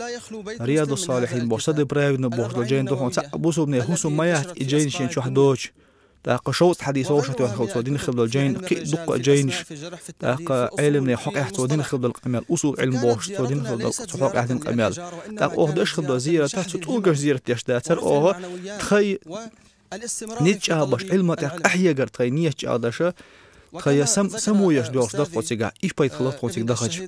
Риядус-Салихьин бохуш, Сади Праведни бохуш долу жайна ду хьуна, цхьаъ бусулбане хӀусам ма яц и жайнаш шен чохь доцуш. ТӀаккха шовзткъа хьадис вовшахтоьхна хилла цо дина хилла долу жайна, кхин а дуккха а жайнаш, тӀаккха Ӏелимнехан хьокъехь цо дина хилла долу къамел, усул Ӏилма бохуш цо дина хилла долу, цу хьокъехь дина къамел. ТӀаккха оха деш хилла долу зерат, цу тӀулгаш зерат деш дацара оха, тхайн ницкъ чӀагӀбеш, Ӏилманна тӀехь къахьегар тхайн нийса чӀагӀдеш, тхайн сам-, самоеш доьлхуш дара тхо цигахь, и пайда хилла тхо цига дахча.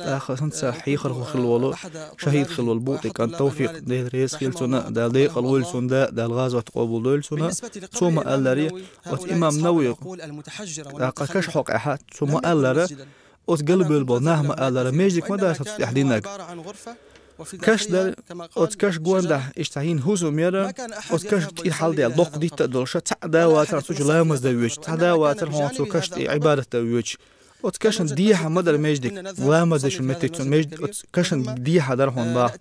ТӀаккха хӀинца хьехархо хилла волу, шахӀид хилла волу БутӀи кӀант Тавфикъ, Дела реза хуьлда цунна, Дала декъала войла цунна, Дала гӀазот къобалдойла цунна, цо ма-аллара, оцу имам Навави, тӀаккха каш хьокъехь, цо ма-аллара, оцу галбевлла болу нах ма-аллара, междик ма дац цу тӀехь динарг. Каш дара, оцу каш гондахь иштта хӀинца хӀусам яра, оцу каш тӀе хьалдаьлла доккха дитта а долуш, цхьаъ да вацара цу чу ламаз дан воьдуш, цхьа да вацара хьуна цу каш тӀе Ӏибадат дан воьдуш. Оцу кашан дехьа ма дара междик, ламаз дечун меттиг цунна междик, оцу кашан дехьа дара хьуна бах.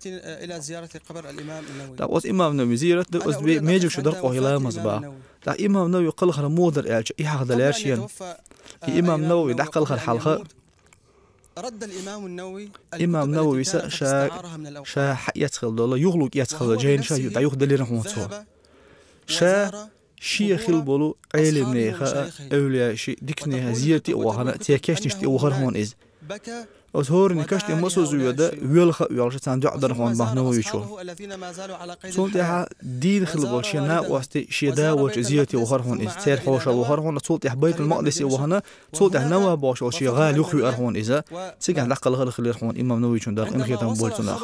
ТӀаккха оцу имам Навави зерат ду, оцу бе-, междик чу дара къохий ламаз бах. ТӀаккха имам Навави кхалхар муха дара аьлча, и хьахдалера шена. И имам Навави дӀакхалхар хьалха, имам Нававис ша, ша хьаэцна хилла долу, юхалург эцна хилла жайнаш дӀаюхаделира хьуна цо. Ша шен хилла болу Ӏелимнехан а, эвлаяаши, диканехан зерате а вахана, церан кешнаш тӀе вахара хьуна иза. Оцу хӀоранна каш тӀе массо а зода, воьлха а воьлхуш, царна доӀа дара хьуна бах Нававичо. Цул тӀаьхьа дийна хилла болу шен накъостий, шен да волчу зерате вахара хьуна иза. Церан хьошалла вахара хьуна, цул тӀаьхьа Байтул-Макъдисе вахана, цул тӀаьхьа Навах бохуш волу шен гӀала юхавеара хьуна иза. Цигахь дӀакхалхар хилира хьуна имам Нававичун, Дала къинхетам бойла цунах.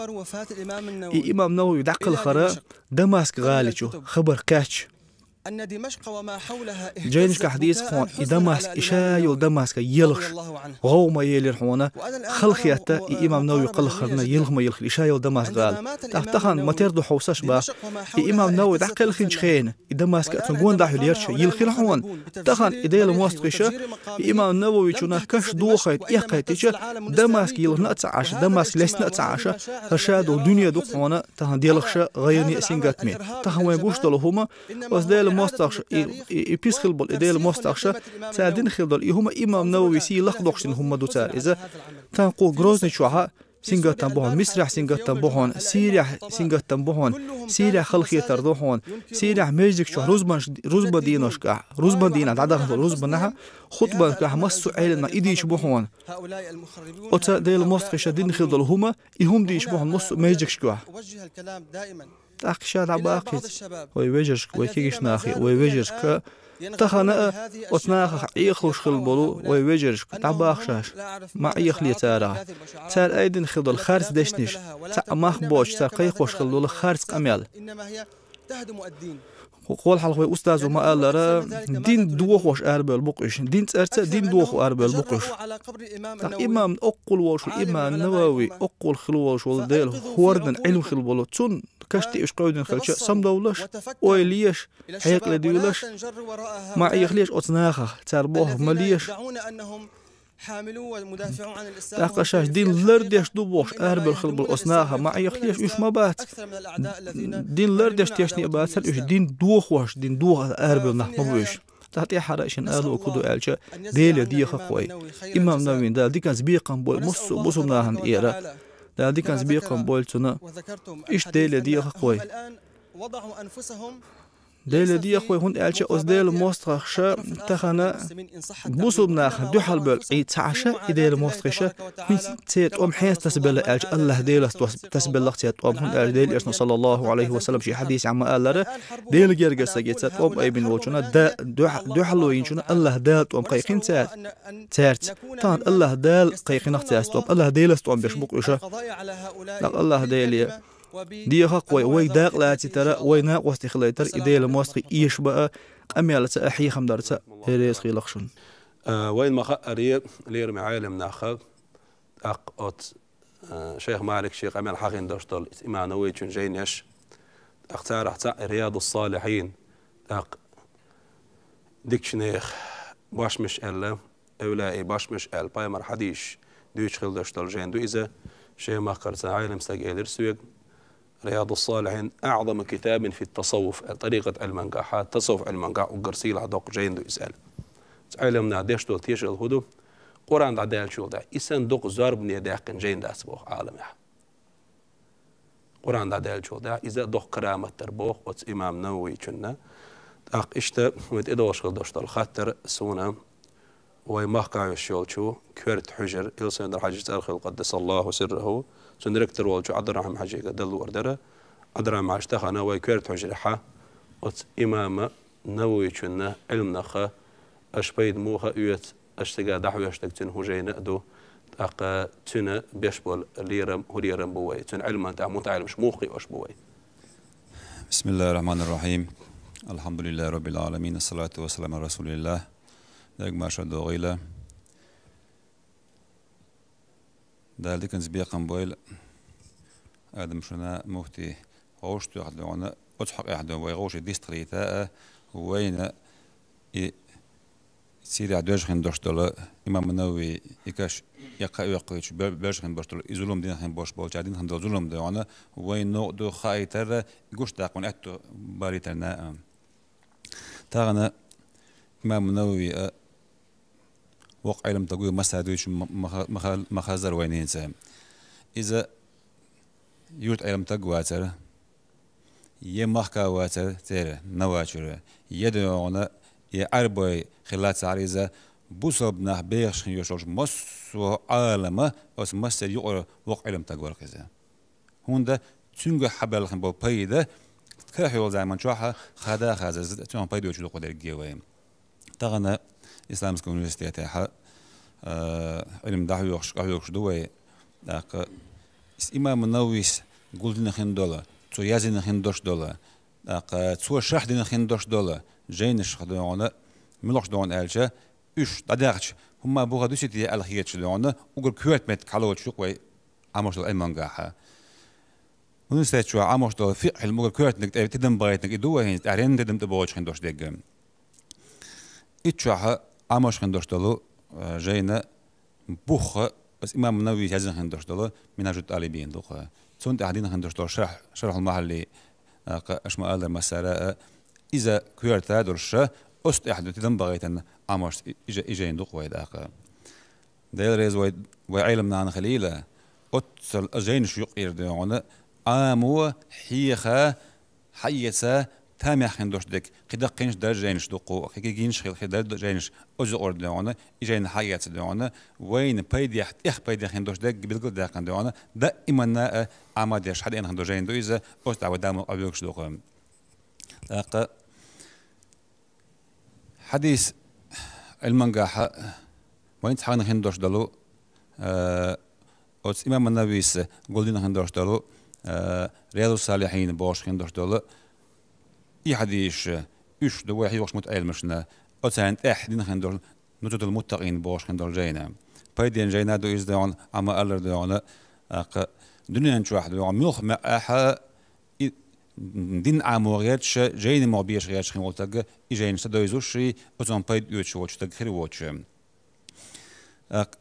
И имам Навави дӀакхалхар Дамаск гӀали чу, хабар кхаьчча. Жайнашкахь дийца хьуна, и Дамаск, и ша йолу Дамаск елхаш, гӀовгӀа ма елира хьуна, халахетта и имам Навави кхалхарна елха ма елхира и ша йолу Дамаск гӀала. ТӀаккха тахана ма тера ду хьовсаш бах, и имам Навави дӀакхелхинчу хенахь, и Дамаск а цунна гондахь хьуьлла ярча, йилхира хьуна. Тахана и Делан мостагӀаша, и имам Нававичунах каш дохайта, эккхайтича, Дамаск йилхна а ца Ӏаш, Дамаск лестина а ца Ӏаш, хӀара ша долу дуьне ду хьуна, тахана делхаша, гӀайгӀане а, сингаттаме. Тахана вайн гуш долу хӀума, оцу Делан мостагӀаша, и, и, и писхилла болу и Делан мостагӀаша, цара дина хилла долу и хӀума имам Навави сий лакхдоккхуш дина хӀума ду цара иза. Тахана кху Грозный чохь сингаттам бу хьуна, Мисрахь сингаттам бу хьуна, Сирехь сингаттам бу хьуна, Сирехь халахетар ду хьуна, Сирехь междик чохь рузбанш-, рузбан дийнашкахь, рузбан дийнахь дӀадахана долу рузбанахь, хутбанашкахь массо а Ӏелам нах и дийча бу хьуна. Оцу Делан мостагӀаша дина хилла долу хӀума, и хӀума дийча бу хьуна массо а междикашкахь. ТӀаккха ша дӀабахкхийца, вай вежаршка, вай кегийчу нахе, вай вежаршка, тахана а оцу нахах Ӏехалуш хилла болу вай вежаршка, дӀабаха шаьш, ма Ӏехале царах. Цара айдина хилла долу харц дешнаш, цхьаъ мах боцуш, цара кхайкхош хилла долу харц къамел. Кху-, кхол хьалха вай устазо ма-аллара, дин дохош арабевлла бу-кх уьш, дин цӀарца дин дохо арабевлла бу-кх уьш. ТӀаккха имам, оккхул волуш ву имам Навави, оккхул хилла волуш волу Дела хӀордан Ӏилма хилла болу, цунна каш тӀе уьш кхевдина хилча, самадовлалаш, ойла еш, хьекъале дуьйлалаш, ма Ӏехалеш оцу нахах, цара бохург ма леш. ТӀаккха шаьш дин лардеш ду бохуш арабевлла хилла болу оцу нахах ма Ӏехалеш, уьш ма бац. Дин лардеш тешне а бацара уьш, дин дохош, дин доха арабевлла нах ма бу уьш. ТӀаккха тӀаьххьара шен ала хӀун ду аьлча, Деле деха-кх вай. Имам Нававина Дала диканца бекхам бойла массо а бусулба нахана тӀера. Дала диканца бекхам бойла цунна. Иштта Деле дехах вай. Деле дехах вай, хӀунда аьлча оцу Делан мостагӀаша тахана бусулба нахана дуьхьал бевлла и цхьа Ӏаша, и Делан мостагӀаша, хӀинца церан тӀом хьенца тасабелла аьлча, АллахӀ Делаца тас-, тасабелла церан тӀом, хӀунда аьлча Делан Элчано, саллаллахӀу Ӏалайхи ва саллам, шен хьадисехь ма-аллара, Делан гергара стагаца тӀом айбина волчунна, да-, дуьхь-, дуьхьало йинчунна АллахӀ Дала тӀом кхайкхина цаьрца. Тахана АллахӀ Дала кхайкхинарг цаьрца тӀом, АллахӀ Делаца тӀом беш бу-кх уьш. ТӀаккха АллахӀ Деле дехах вай, вайга дакъа лацийтара, вай накъостий хилийтара, и Делан мостагӀий эшабаа, къамелаца а, хьехамдарца а реза хийла-кх шуна. А, вайна ма-хаъара, лераме Ӏелам наха, тӀаккха оцу, а, шайх Малика шен къамел хьахийна долуш долу, имам Нававичун жайнаш, тӀаккха царах цхьаъ Риядус-Салихьин, тӀаккха дикачу нехан бошмаш аьлла, эвлаяийн бошмаш аьлла, пайхамаран хьадисаш дуьйцуш хилла долуш долу жайна ду иза, шен махкара цхьа Ӏелам стага элира соьга, Риядус-Салихьин аӀзаму китабин фит-тасаввуф аьлла, тӀарикъат Ӏилмангахьа, тасаввуф Ӏилмангахь уггар сийлахь доккха жайна ду иза аьлла. Цу Ӏелам наха деш долу тешалла хӀун ду? Къуръан дӀадаьллачул тӀаьхьа, и санна дукха зорбане даьккхина жайна дац боху Ӏаламехь. Къуръан дӀадаьллачул тӀаьхьа иза доккха карамат дара боху оцу имам Нававичунна. ТӀаккха иштта вайн тӀедогӀуш хила долуш долу хаттар суна вайн махкахь йолуш йолчу коьрта хьуьжар, Илсхан-Юьртара Хьаьжин цӀарах йолу, къаддасаллахӀу сиррахӀу, цуьнан ректор волчу Ӏабдуррахьим-Хьаьжига дан луур дара. Ӏабдуррахьим-Хьаьжа, тахана вайн коьрта хьуьжарехьа оцу имам Нававичунна Ӏилманах аша пайда муха оьцу, аша цига дӀахьоьжуш дерг цуьнан хӀун жайна а ду, тӀаккха цуьнан беш болу лерам хӀун лерам бу вай, цуьнан Ӏилманна тӀехь мутаӀеламаш муха кхиош бу вай? بسم الله الرحمن الرحيم. الحمد لله رب العالمين. الصلاة والسلام على رسول الله. Дерг марша догӀийла. Дала диканца бекхам бойла, Адам, шуна, муфти, вовшах тоьхна дуьйна, оцу хьокъехь дуьйна вай вовшийн дистхилийта а, вайна и Сирехь доьжна хин долуш долу имам Навави, и каш яккха а йоккхуьйтуш, бер-, бержа хин болуш долу, и зулам дина хин болуш болчара дина хин долу зулам дуьйна, вайна новкъа ду хаийтара, и гуш даккха вайн аьтто балийтарна а. Тахана имам Навави а воккха Ӏилма таг ву, масса дуьйцуш ма-, ма-, ма-, ма хазара вайна хӀинца. Иза юрт Ӏилма таг вацара, я махка вацара церан Навачуьра, я дуьйна, я Ӏарбой хилла цара иза, бусалба нах бехаш хин йолуш массо а Ӏалама оцу массеран юкъара воккха Ӏилма таг вара иза. ХӀунда цуьнга хьабаьлла хин болу пайда, карахь йолу заман чохь хада а хаза, цуьнан пайда йолуш ду-кх дерриге вай. Тахана Исламский университетехь, а, Ӏилма дӀахьоьхуш, къахьоьгуш ду вай. ТӀаккха иза имам Нававис гулдина хин долу, цо яздина хин долуш долу, тӀаккха цо шархь дина хин долуш долу жайнаш дуьйна, муьлхачу дуьйна аьлча, уьш дӀадаьхча, хӀумма буха дуьсуьйтий аьлла хеташ дуьйна, уггар коьрта меттиг хьалоцуш ю-кх вай Ӏамош долу Ӏилмангахьа. Университет чохь Ӏамош долу фикъхьил мугар коьртаниг тӀе тидам бахийтаниг и ду вай хӀинца, тӀаьхьаренна тидам тӀе бохучу хин долуш дерг. Итт чохь Ӏамош хин долуш долу, э, жайна бухха, аса имам Нававис яздина хин долуш долу Минхьажут-ТӀалибин ду-кх. Цунна тӀехь дина хин долуш долу шархь, Шархьул-Махьалли, э, кха-, аша ма-аллара массара а, иза коьрта долуш, оцу тӀехь ду тидам бахийтина Ӏамош и, и жай-, и жайна ду-кх вай тӀаккха. Дела реза вай, вай Ӏелам нана хилийла, оццул а жайнаш юкъера дуьйна, Ӏамо, хьеха, хьаэца, тамехь хин долуш дерг, кхидӀа кхинаш дара жайнаш ду-кх, кхин гинаш хила хир дара жайнаш, оцу юкъара дуьйна, и жайна хьаэца дуьйна, вайна пайдехь, тӀех пайдехь хин долуш дерг билгал а даьккхина дуьйна, даиманна а Ӏама деш, хьадеана хин долу жайна ду иза, оцу тӀехь вай дамо къавоьгуш ду-кх. ТӀаккха хьадис Ӏилмангахьа вайна цхьана хин долуш долу, э, оцу имам Нававис гулдина хин долуш долу, э, Риядус-Салихьин бохуш хин долуш долу, и хьадисаш, уьш ду вай хьоьхуш мутаӀеламашна, оцарна тӀехь дина хин долуш Нузхатул-Муттакъин бохуш хин долу жайна. Пайденна жайна ду иза дуьйна, Ӏама-аллара дуьйна, тӀаккха дуьнен чохь дуьйна, муьлхха маьӀӀехь а и дин Ӏамо гӀерташ, жайна могӀа безаш гӀерташ хин волу стаг, и жайнаш ца довзуш, оцунна пайда оьцуш волчу стаг хир воцуш. ТӀаккха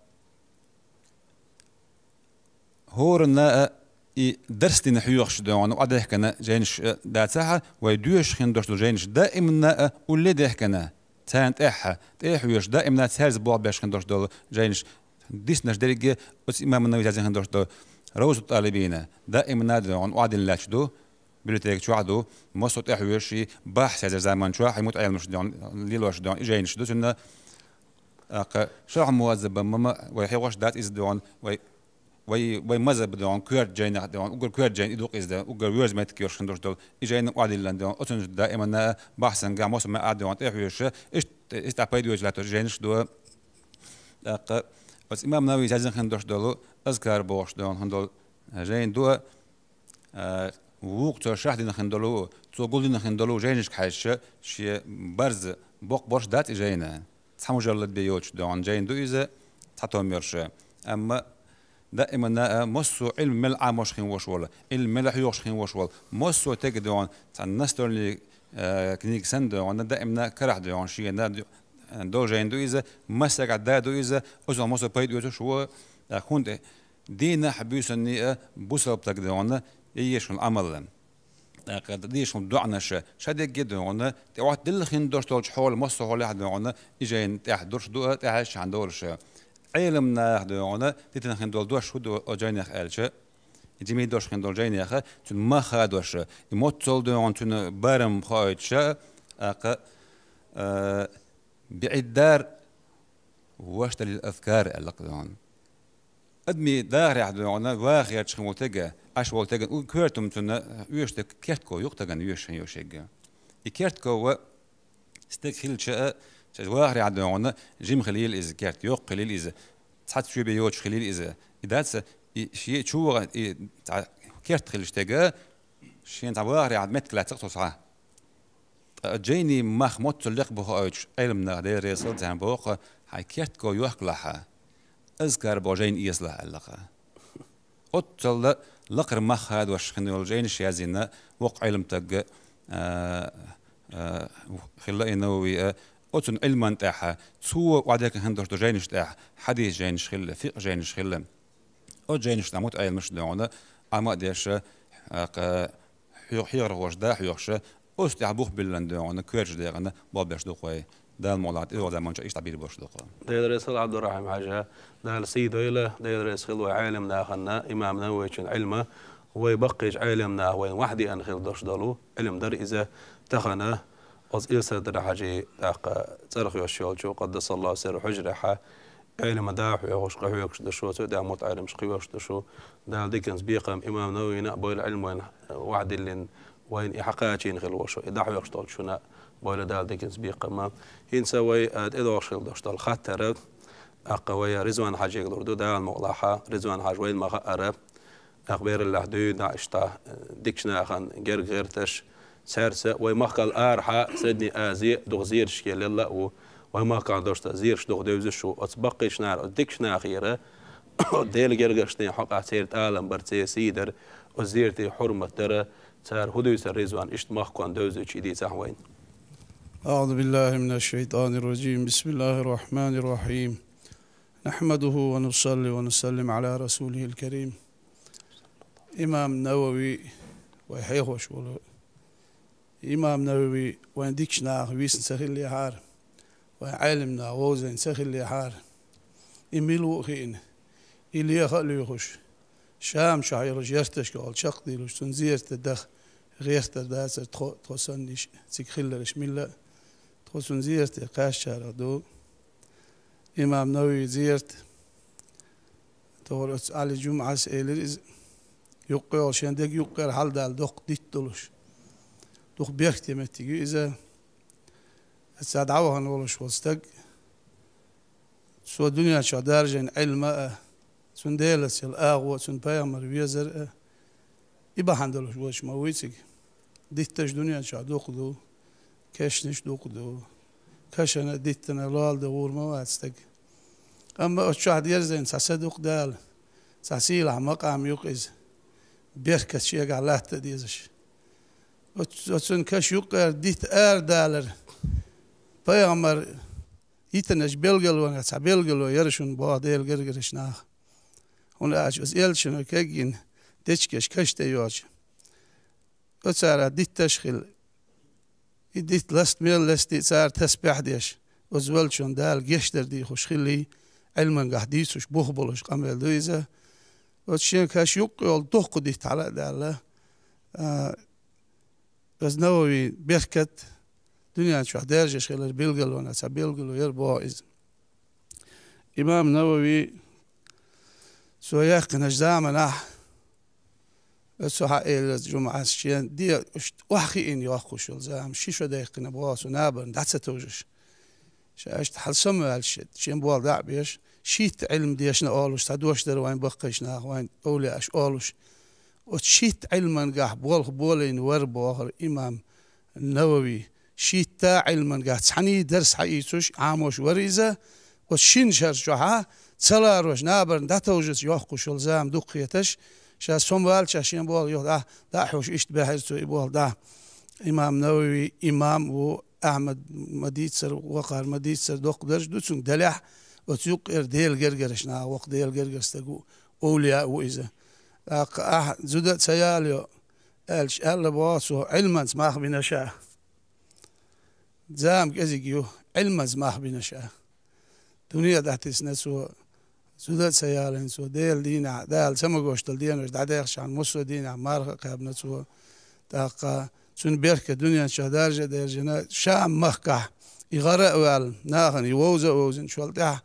хӀоранна а и дарс дина хьоьхуш дуьйна, Ӏадехкина жайнаш а дацахь, вай доьшуш хин долуш долу жайнаш даиманна а улле дехкина, царна тӀехь, тӀе а хьоьжуш, даиманна цаьрца болх беш хин долуш долу жайнаш диснарш дерриге оцу имам Нававис яздина хин долуш долу Равзату ТӀалибина, даимна догӀун охьадиллача ду, библиотека чохь ду, массо а тӀехьоьжуш, бахьс язъяр заман чохь, хьай мутаӀеламаш догӀун, лелош догӀун, и жайнаш ду цуьнан, тӀаккха Шархь Мухьаззаб ма вай хьехош дац иза догӀун, вай, вай, вай мазхӀаб догӀун, коьрта жайнех догӀун, уггар коьрта жайна и ду-кх иза, уггар воьрза меттиг йолуш хӀун долуш долу, и жайна охьадиллина догӀун, оцунна даимна бахьсан гахь массо а маьӀа догӀун тӀехьоьжуш, иштта, иштта пайда оьцуш латтош жайнаш ду. ТӀаккха оцу имам Нававис язйина хӀун долуш долу, Азкар бохуш догӀун хӀун долу жайна ду, а, вукху цо шархь дина хин долу, цо гулдина хин долу жайнашка хьаьжча, шен барза боккха борш дац и жайна. Цхьа мужаллад бен йоцуш догӀун жайна ду иза, цхьа том йолуш. Амма даимана а массо а Ӏилма мел Ӏамош хин волуш волу, Ӏилма мел хьоьхуш хин волуш волу, массо а тега догӀун, цхьа настольный, а, книга санна догӀун, даимана карахь догӀун, шена ду-, долу жайна ду иза, массаьрга да ду иза, оцунах массо а пайда оьцуш ву, а, хӀунда дийнахь буьйсанний а бусалба стаг догӀун, еш хӀун Ӏамал. ТӀаккха дийшина доӀанаш ша дегге догӀун, тӀе Ӏоттаделла хин долуш долчу хьоле, массо а хьолехь догӀун, и жайна тӀехь дурш ду, тӀехьаьжча хьан долуш. Ӏелам наха догӀун, дитина хин долу дош хӀун ду о жайнех аьлча, и жимий дош хин долу жайнеха, цуьнан мах хадош, и моццал догӀун, цуьнан барам хоуьйтуш, тӀаккха, а, биӀиддар вашталил азкар аьлла-кх догӀун. Адамийн дахарехь догӀун, ваха гӀерташ хин волу тега, Ӏаш волу теган, у коьртамцунна оьшуш дерг кертков ю-кх тагана оьшуш хин йолуш ерг. И кертков стаг хилча а, цаьрца вахарехь догӀун, жима хилийла иза, керт йоккха хилийла иза, цхьацца чоь бен йоцуш хилийла иза. И дац, и шен чу ваха, и цхьа керт хилча стага, шен цхьа вахарехь меттиг лаьцна-кх цо схьа. Ткъа жайнийн мах моццал лекха бу хоуьйтуш, Ӏелам наха, Дела реза хила царна, боху, хьайн кертков йохкалахь, Азкар боху жайна эцалахь аьлла-кх. Оццал лакхара мах хадош хин йолу жайнаш язйина воккха Ӏелам стаг, а, а, хилла и Навави, а, оцунна Ӏилман тӀехь, цо охьадехкина хин долуш долу жайнаш тӀехь, хьадис жайнаш хилла, фикъхӀ жайнаш хилла. Оцу жайнаш тӀехь мутаӀеламаш догӀун, Ӏама а деш, а, кха, хьоьху хьехархоша да хьоьхуш, оцу тӀехь бух биллина догӀун, коьртачу декъана болх беш ду-кх вай. Дала мукъ лахь, тӀедогӀу заманчохь иштта Ӏа бийр болуш ду-кх. Дела реза хила, Ӏабдуррахьим-Хьаьжа, Дала сий дойла, Дела реза хила вай Ӏелам нахана, имам Нававичун Ӏилма, вай баккхийчу Ӏелам наха вайна вахьа деана хила долуш долу Ӏилма дара иза тахана, оцу Илсардара-Хьаьжин тӀаккха цӀарах йолуш йолчу, къаддасаллаху сирраху, хьуьжрехь, Ӏелам да хьоьхуш, къахьоьгуш ду шу, цу тӀехь мутаӀеламаш кхин йолуш ду шу. Дала диканца бекхам, имам Нававина а бойла Ӏилма вайна вахьа диллина, вайна и хьакхачийна хила волуш, и дӀахьоьхуш долчу шуна а бойла Дала диканца бекхам. ХӀинца вай, а, тӀедогӀуш хила долуш долу хаттар, тӀаккха вай Ризван-Хьаьжега лур ду, Дала мукъ лахь, Ризван-Хьаьжа вайна ма-хаъара, тӀаккха бераллехь дуьйна иштта, э, дикачу нахана герга гӀерташ, цаьрца вай махкал арахьа, Средний Ази, дукха зераш елла а ву, вай махкал долуш ца зераш дукха девзаш ву, оцу баккхийчу наха, оцу дикачу нахера, Делан гергарчу ден хьокъехь церан тӀалам бара, церан сий дара, оцу зератийн хьурмат дара, цара хӀун дуьйцура, Ризван, иштта махконан девзачу и дийцахь вайна. أعوذ بالله من الشيطان الرجيم. بسم الله الرحمن الرحيم. نحمده ونصلي ونسلم على رسوله الكريم. Имам Навави, вай хьехош волу. Имам Навави вайн дикачу наха висна ца хиллехьара, вайн Ӏелам наха вовзийна ца хиллехьара, и мила ву а хиъна, и леха а лоьхуш, Шам чохь йолчу ярташкахула чекхдийлуш, цунна зерат даха гӀертар дацара тхо, тхо санна иштта цига хилларш милла а, тхо цунна зерате кхаьчначарах ду. Имам Навави зерат, тохара оцу Ӏали Жумъас элира иза, юккъе йолу шен дега юккъера хьаладаьлла доккха дитт долуш. Дукха беркате меттиг ю иза. Цхьа дӀавахана волуш волу стаг, цо дуьнен чохь даржийна Ӏилма а, цунна Делаца йолу агӀо а, цунна пайхамар везар а, и бахьана долуш воцуш ма вуй цига. Дитташ дуьнен чохь дукха ду, кешнаш дукха ду. Кешнана а, диттана а лола дан гӀур ма вац стаг. Амма оцу чохь дерзийна цхьа са ду-кх Дала, цхьа сийлахь макъам ю-кх иза, беркат шегахь латта а дезаш. Оц-, оцунна каш юккъера дитт арадалар, пайхамар йитинарш белгалонех цхьа белгало яра шуна, боху Делан гергарчу наха. ХӀунда аьлча оцу элчано кегйина дечигаш каш тӀе йоцуш, оцара дитташ а хилла, и дитт ласта мел лестий цара тасбихь а деш, оцу веллачунна Дала гечдар дийхуш хиллий, Ӏилмангахь дийцуш бух болуш къамел ду иза. Оцу шен каш юккъе йолу дуккха дитта хьала а даьлла, а, оцу Нававин беркат дуьнен чохь даьржаш хилар билгалонан цхьа билгало яра боху иза. Имам Навави цо яьккхинчу заманахь, оцу хьан элира жумӀас шен де, иштта охьахиъна йоккхуш йолу зама, ши шо даьккхина боху цо набарна дӀа ца товжаш. Ша иштта хьала самаваьлча, шен болх дӀа а беш, шийтта Ӏилма дешна олуш, цхьа дош дара вайн баккхийчу наха, вайн овлияаш олуш. Оцу шийтта Ӏилмангахь болх болийна вара бохура имам Навави. Шийтта Ӏилмангахь цхьаьний дарс хьаийцуш, Ӏамош вара иза. Оцу шина шарчохьа ца ларош, набарна дӀатовжаш йоккхуш йолу зама дукха хеташ, ша самаваьлча шен болх юха дӀа, дӀа а хьоьжуш, иштта баьхьира цо и болх дӀа. Имам Навави имам ву, Ахьмад ма дийццара, вакхара ма дийццара, доккха дарж ду цуьнга, делахь, оцу юккъера Делан гергарчу наха воккха Делан гергара стаг ву, овлияъ ву иза. ТӀаккха ахь зуда а ца ялайо, аьлча, аьлла боху цо, Ӏилманца мах бина ша. Зама кӀезиг ю, Ӏилманца мах бина ша. Дуьне а дӀатесна цо, зуда а ца ялийна цо, Делан дийнахь, Дала ца магош долу денош дӀадаьхча, массо а дийнахь марха а кхаьбна цо. ТӀаккха цуьнан беркат дуьнен чохь даржа а даьржина, Шам-махкахь и гӀара а ваьлла, нахана и вовза а вовзинчул тӀаьхьа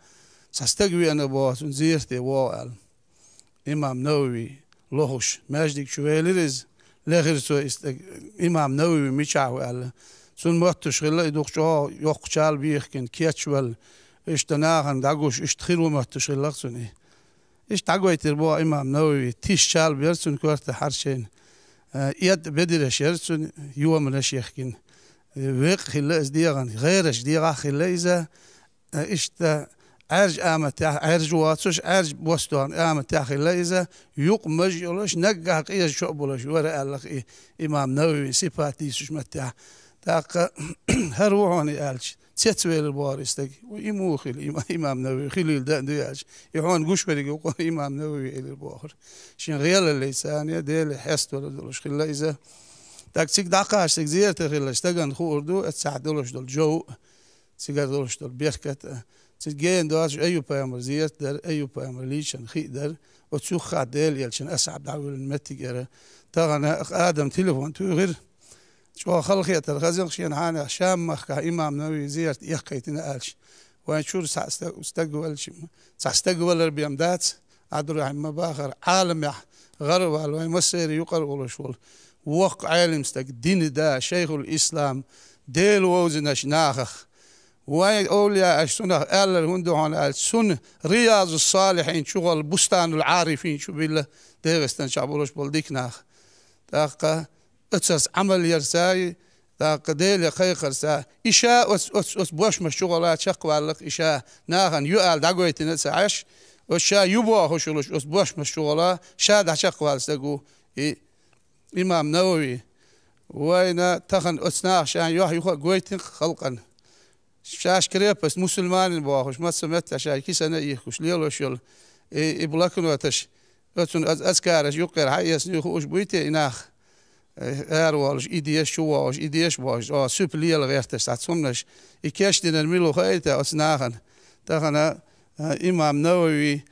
цхьа стаг веана боху цунна зерате вогӀу аьлла. Имам Навави лохуш, маьждиг чу велира иза, лехира цо и стаг, имам Навави мичахь ву аьлла. Цунна моттуш хилла и дукха чӀогӀа йоккхачул бехкина, кечвелла, иштта нахана дӀагуш, иштта хир ву моттуш хилла-кх цунна и. Иштта дӀагойтира боху имам Навави, тишачул бера цунна коьрта хьарчийна. Э, эдда бедарш яра цунна, йоманаш а яхкина. Э, веккъа хилла иза дегӀан, гӀераш дегӀахь хилла иза. Э, иштта Ӏаьржа аматехь, Ӏаьржа воцуш, Ӏаьржа бостон аматехь хилла иза, юкъ маж а йолуш, наггахь къежа чо а болуш вара аьлла-кх и имам Нававин сипат дийцучу маттехь. ТӀаккха хӀара ву хьуна и аьлча, цецвелира бохура и стаг. Ву и муха хила, има-, имам Навави хилийла дан а ду аьлча, и хьуна гуш верг ву-кх имам Навави элира бохура. Шен гӀелаллица царна Деле хьеставала долуш хилла иза. ТӀаккха цига дӀакхаччалц зерате хилла стагана хуур ду, оцу цхьа долуш долу жов а, цигара долуш долу беркат а. Цига гена доцуш Айюб-пайхамар зерат дара, Айюб-пайхамар лийчан хи а дара. Оцу юххехь Делан элчан асхьаб дӀавоьллина меттиг яра. Тахана Адам телефон туьйхира. ЧӀогӀа халахетар хезна-кх шена хьенех, Шам-махкахь имам Навави зерат эккхийтина аьлча. Вайн чуьра цхьа стаг, стаг ваьлча, цхьа стаг валар бен дац. Ӏабдуррахьим ма бахара, Ӏаламехь гӀаравала вайн массеран юкъара волуш волу воккха Ӏелим стаг, динан да, шайхул-ислам, Дела вовзинарш нахах. Вайн овлияаш цунах аьлларг хӀунда ду хьуна аьлча, цунна Риязу-ссалихьин чухула Бустанул-Ӏарифин чу билла ДегӀастан чохь болуш болу дика нах. ТӀаккха оцарца Ӏамал ярца, и, тӀаккха Деле кхайкхарца, и ша оцу, оцу, оцу бошмаш чухула чекхваьлла-кх, и ша нахана ю аьлла дӀагойтина а ца Ӏаш, оцу ша ю бохуш йолуш оцу бошмаш чухула ша дӀачекхваьлла стаг ву и имам Навави. Вайна тахана оцу наха шайна юьхь-юха а гойтина-кх халкъана. Шаьш крепость мусульманин бохуш, мацца меттехь шайн кисана а йихкуш лелош йолу и, и блокноташ, оцунна аз-, азкараш юккъера хьаэцна хууш буй те и нах? Э, ара волуш, и деша, чу вогӀуш, и деша бохуш, о, суьпа лела гӀерташ цхьа цхьамнаш. И кечдинарг мила ву хаий те оцу нахана? Тахана, э, имам Навави,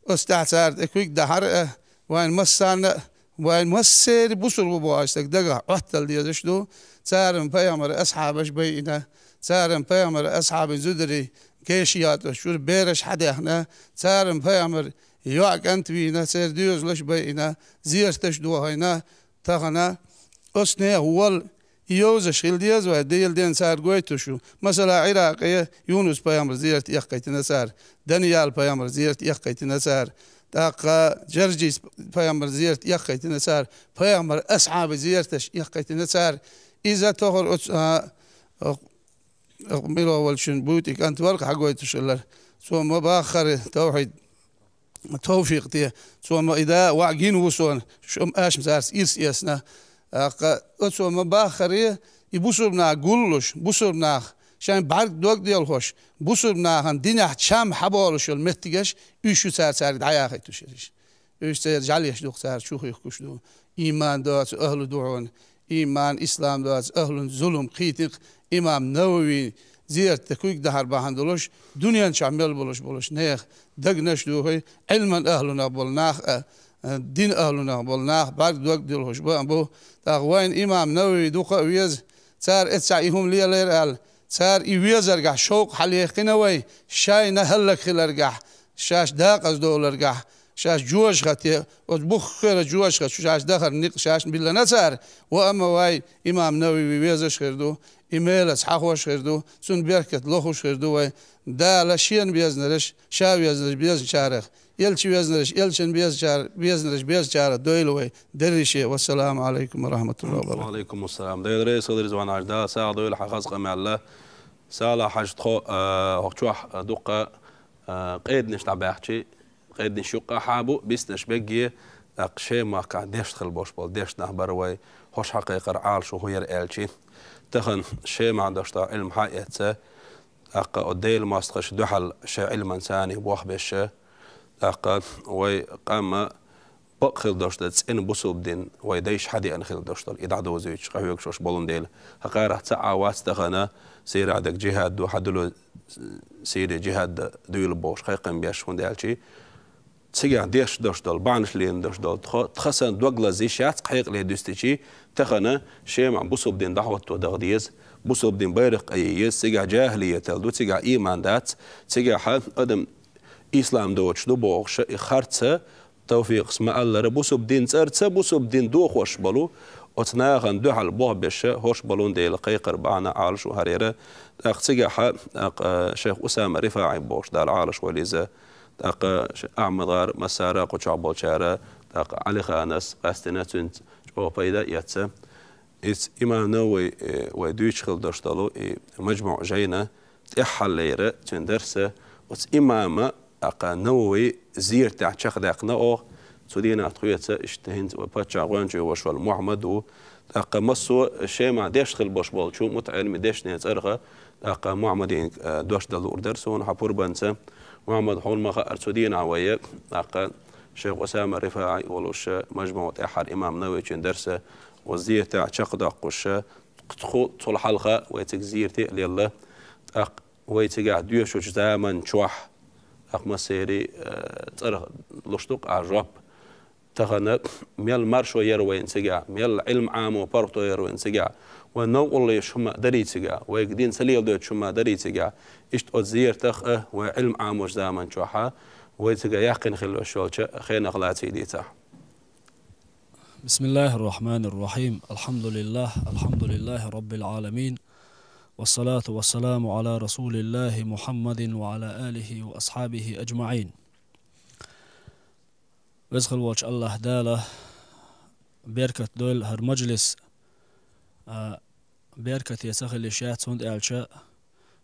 оцу тӀехь цара тӀе куьг дахьара а, вайн массарна а, вайн массеран бусурба бохуш стаг дагахь Ӏоттала дезаш ду, царан пайхамар асхьабаш байина, царан пайхамар асхьабин зударий гайша йойтуш чуьра бераш хьадаьхна, царан пайхамар йоӀ кӀант вийна, церан доьзалаш байина, зераташ дохийна, тахана оцу нехан волла и йовзаш хила деза вай, Делан денна цара гойтуш ю. Масала, Ӏиракъе Юнус-пайхамар зерат эккхийтина цара, Даниял-пайхамар зерат эккхийтина цара, тӀаккха Жаржис-пайхамар зерат эккхийтина цара, пайхамар асхьабан зераташ эккхийтина цара. Иза тохара оцу, а, а, мила волчун буьйтӀи кӀант вара-кх хьагойтуш хилар. Цо ма баххара тавхьид Товфикъ те, цо ма и да ваӀ гина ву суна, шуна аша царца ирс эцна. ТӀаккха оцо ма баххаре, и бусурба нах гуллуш, бусурба нах, шайн бӀаьрг дог делхош, бусурба нахана динехь чам хьаболуш йолу меттигаш, уьш ю цара цаьрга дӀаяхийтуш ерш. Уьш церан жӀаьлеш ду-кх цара чу хихкуш ду. Ийман доцу ахӀлу ду хьуна. Ийман, ислам доцу ахӀлун зулам кхийтина-кх имам Нававин зерат тӀе куьг дахьар бахьана долуш, дуьнен чохь мел болуш болуш нехан дагнаш а духий, Ӏилман ахӀлунах болу нах а, дин ахӀлунах болу нах бӀаьрг дог дилхуш баан бу. ТӀаккха вайн имам Навави дукха а веза, цара эццахь и хӀума лелайра аьлла, цара и везаргахь шовкъ хьалаяккхина вай, шайна хӀаллакьхиларгахь, шаьш дакъаза доларгахь, шаьш жожахате, оцу буххера жожахате шаьш дахар никъ шаьшна биллина цара, ва амма вай имам Навави везаш хир ду, и мелаца хьахош хир ду, цунна беркат лохуш хир ду вай. Дала шена безнараш, ша везнараш безначарах, элча везнараш, элчан безначар-, безнараш безначарах дойла вай деррише. Вассаламу алайкум ва рахматуллахи ва баракатух. Ва алайкум ассалам. Дела реза хила, Ризван-Хьаьжа, Дала сагӀа дойла хьан хаза къамел. Сала Хьаьжа, тхо, а, хӀокху чохь, а, дуккха, а, къеданаш дӀабаьхчи, къеданаш юккъе хьабу, биснарш бегге, тӀаккха Шемахкахь дешна хила болуш болу дешна нах бара вай, хӀорш хьакхайкхар Ӏалашо хӀун яра аьлчи. Тахана Шемахь долуш долу Ӏилма хьаэцна, тӀаккха оцу Делан мостагӀашна дуьхьал шайн Ӏилманца царна бохбеш, тӀаккха вай къам бакъ хила долуш долу цӀена бусулба дин вай дайша хьадеана хила долуш долу, и дӀадовзуьйтуш къахьоьгуш болун дела. Хьан кхарах цхьа а вац тахана, Сирехь дерг жихӀад ду, хьан дуьло Сири жихӀад дуьйла бохуш кхайкхам беш, хӀунда аьлчи цигахь деш долуш долу, бахьанаш лийна долуш долу, тхо, тхан санна дог лазийш яц хьекъале дуьстичи, тахана Шемахь бусулба дин дӀахӀотто даха деза, бусулба дин байракх къайе еза, цигахь жахӀилиятал ду, цигахь ийман дац, цигахь адам ислам доцуш ду бохуша, и харца Тавфикъас ма-аллара, бусулба дин цӀарца, бусулба дин дохош болу, оцу нахана дуьхьал бохбеша хӀорш болун дела кхайкхар бахьана Ӏалашо хӀара яра. ТӀаккха цигахь, тӀаккха, шайх Усама РифаӀи бохуш Дала Ӏалашо валийза, тӀаккха ш-, Ахьмад-ГӀар, массара кху чохь болчара, тӀаккха Ӏалиханас къаьстина цуьнца чӀогӀа пайда а эцна. Иза имам Навави, э, вай дуьйцуш хила долуш долу и мажмуӀ жайна тӀаьххьара лерина цуьнан дарса оцу имама, тӀаккха Навави зияртехь чекхдаьккхина оха. Цу дийнахь тхоьца иштта хӀинца вай паччахь гӀоьнчий ваша волу Мухьаммад ву. ТӀаккха массо а Шемахь дешна хила болуш болчу мутаӀеллимийн дешнийн цӀарах, тӀаккха Мухьаммадин, э, дош дан луур дара суна хьан пурбанца. Мухьаммад, хьуна ма хаара, цу дийнахь вай, тӀаккха шайх Усама РифаӀи волуш, мажмуӀ тӀаьххьара имам Нававичун дарса, оцу зияртехь чекхдоккхуша, тхо цул хьалха вай цига зиярте а лелла, тӀаккха вай цигахь доьшучу заман чохь, тӀаккха массерий, э, цӀарах луш ду-кх ахь жоп. Тахана мел маршо яра вайна цигахь, мел Ӏилма Ӏамо паргӀато яра вайна цигахь, вайн новкъарло еш хӀума дарий цигахь, вайга дин ца леладойтуш хӀума дарий цигахь, иштта оцу зияртах а, вай Ӏилма Ӏамочу заман чохь а, вай цигахь яьккхина хила йолчу хенах лаций дийцахь. بسم الله الرحمن الرحيم. الحمد لله، الحمد لله رب العالمين. والصلاة والسلام على رسول الله محمد وعلى آله وأصحابه أجمعين. Веза хила волчу АллахӀ Дала беркат дойла хӀара мажлис, а, беркате ца хила йиш яц, хӀунда аьлча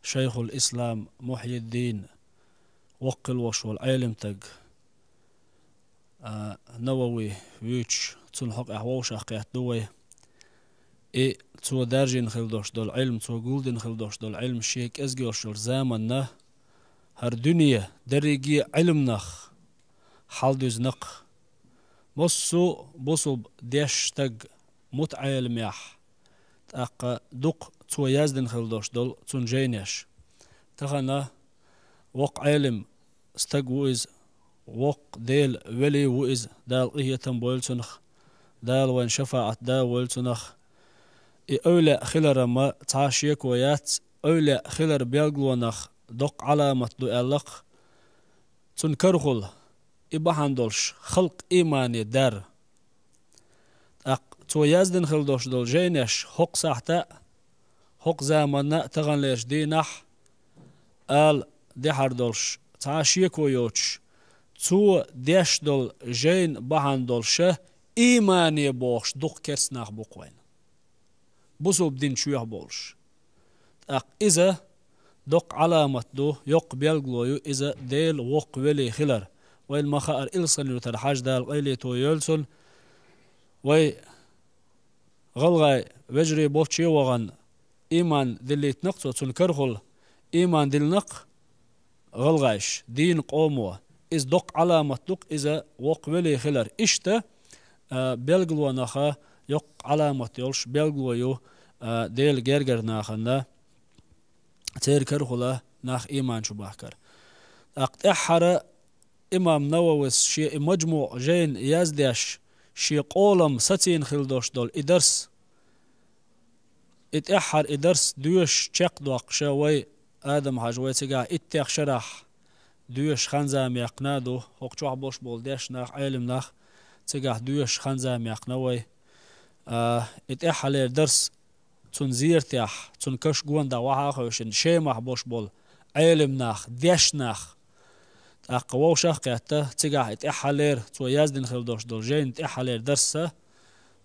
шайхул-ислам Мухьйиддин, воккха хила волуш волу Ӏелимстаг, а, Навави вуьйцуш, цунна хьокъехь вовшахкхетта ду вай. И цо даржийна хила долуш долу Ӏилма, цо гулдина хила долуш долу Ӏилма шен кӀезиг йолуш йолчу заманна хӀара дуьне дерриге а Ӏилманах хьалдуьзна-кх. Массо а бусулба дешна стаг мутаӀеллимехь, тӀаккха дукха цо яздина хила долуш долу цуьнан жайнаш. Тахана воккха Ӏелим стаг ву иза, воккха Делан вели ву иза, Дала къинхетам бойла цунах, Дала вайн шафаӀат да войла цунах. И эвлаъ хиларан-м цхьа шеко яц, эвлаъ хилар белгалонах доккха Ӏаламат ду аьлла-кх. Цуьнан карахула и бахьана долуш халкъ иймане дар. ТӀаккха цо яздина хила долуш долу жайнаш хӀокху сахьта а, хӀокху заманна а, таханлерчу дийнахь а ала дехьар долуш, цхьа а шеко йоцуш, цо деш долу жайна бахьана долуша иймане бохуш дукха керста нах бу-кх вайна. Бусулба дин чоьхьа болуш. ТӀаккха иза доккха Ӏаламат ду, йоккха белгало ю иза Делан воккха вели хилар. Вайна ма-хаъара, Илсхан-Юьртара Хьаьжа, Дала къайле тойойла цунна, вай гӀалгӀай вежарий болчче а вахана, ийман диллийтина-кх цо, цуьнан карахула ийман диллина-кх гӀалгӀайша, дийна къомо. Иза доккха Ӏаламат ду-кх иза воккха вели хилар. Иштта, а, белгалонах йоккха Ӏаламат йолуш белгало ю, а, Делан гергара нахана, церан карахула нах ийман чу бахкар. ТӀаккха тӀаьххьара имам Нававис шен и Маджмуъ жайна яздеш, шен къолам сацийна хила долуш долу и дарс, и тӀаьххьара и дарс доьшуш чекхдоккхуш вай, Адам-Хьажа, вай цигахь иттех шарахь доьшуш хан-зама яьккхина а ду, хӀокху чохь болуш болу дешнах, Ӏелимнах цигахь доьшуш хан-зама яьккхина вай. А, и тӀаьххьалера дарс цунна зератехь, цунна каш гонах дӀа вахьа а хевшина, Шемахь болуш болу Ӏелимнах, дешнах, тӀаккха вовшах а кхетта, цигахь и тӀаьххьалера, цо яздина хила долуш долу жайна тӀаьххьалера дарс а,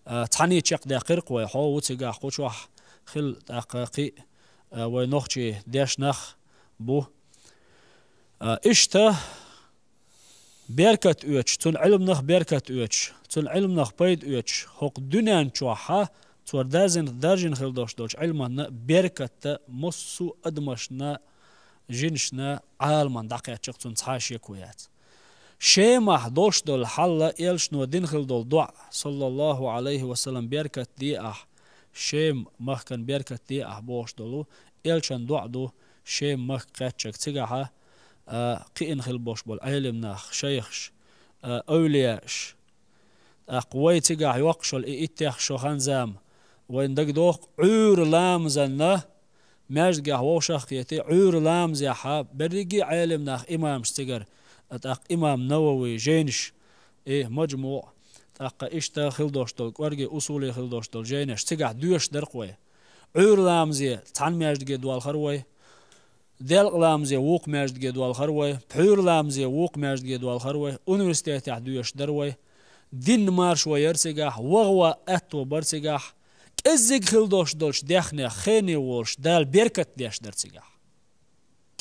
а, цхьаьний чекхдаьккхира-кх вай, хьо ву цигахь кху чохь хилла, тӀаккха кхин а, а, вай нохчийн дешнах бу. А, иштта беркат оьцуш, цуьнан Ӏилманах беркат оьцуш, цуьнан Ӏилманах пайда оьцуш, хӀокху дуьнен чохь а цо даржин-, даржина хила долуш долчу Ӏилманна беркат а массо а адамашна, жинашна, Ӏаламна дӀакхаьчна-кх, цунна цхьа а шеко яц. Шемахь долуш долу хьал а, элчано дина хила долу доӀа, саллаллаху Ӏалайхи ва саллам, беркат де ахь, Шем махкана беркат де ахь бохуш долу элчан доӀа ду, Шем махка кхаьчнарг цигахь а, а, кхиъна хила болуш болу Ӏелимнах, шайхаш, а, эвлияаш. ТӀаккха вай цигахь йоккхуш йолу и иттех шо хан-зама, вайна дагадогӀу-кх, Ӏуьйра ламазанна, маьждигехь вовшах а кхетий, Ӏуьйра ламазехь а берриге а Ӏелимнах, имамаш цигара, а, тӀаккха имам Нававин жайнаш, и Маджмуъ, тӀаккха иштта хила долуш долу, кӀорге усулий хила долуш долу жайнаш цигахь доьшуш дара-кх вай. Ӏуьйра ламазе цхьана маьждиге доьлхура вай, делкъа ламазе вукху маьждиге доьлхура вай, пхьуьйра ламазе вукху маьждиге доьлхура вай, университетехь доьшуш дара вай. Динна маршо яра цигахь, ваха-ваха аьтто бара цигахь, кӀеззиг хила долуш долчу даьхнех хене волуш, Дала беркат деш дара цигахь.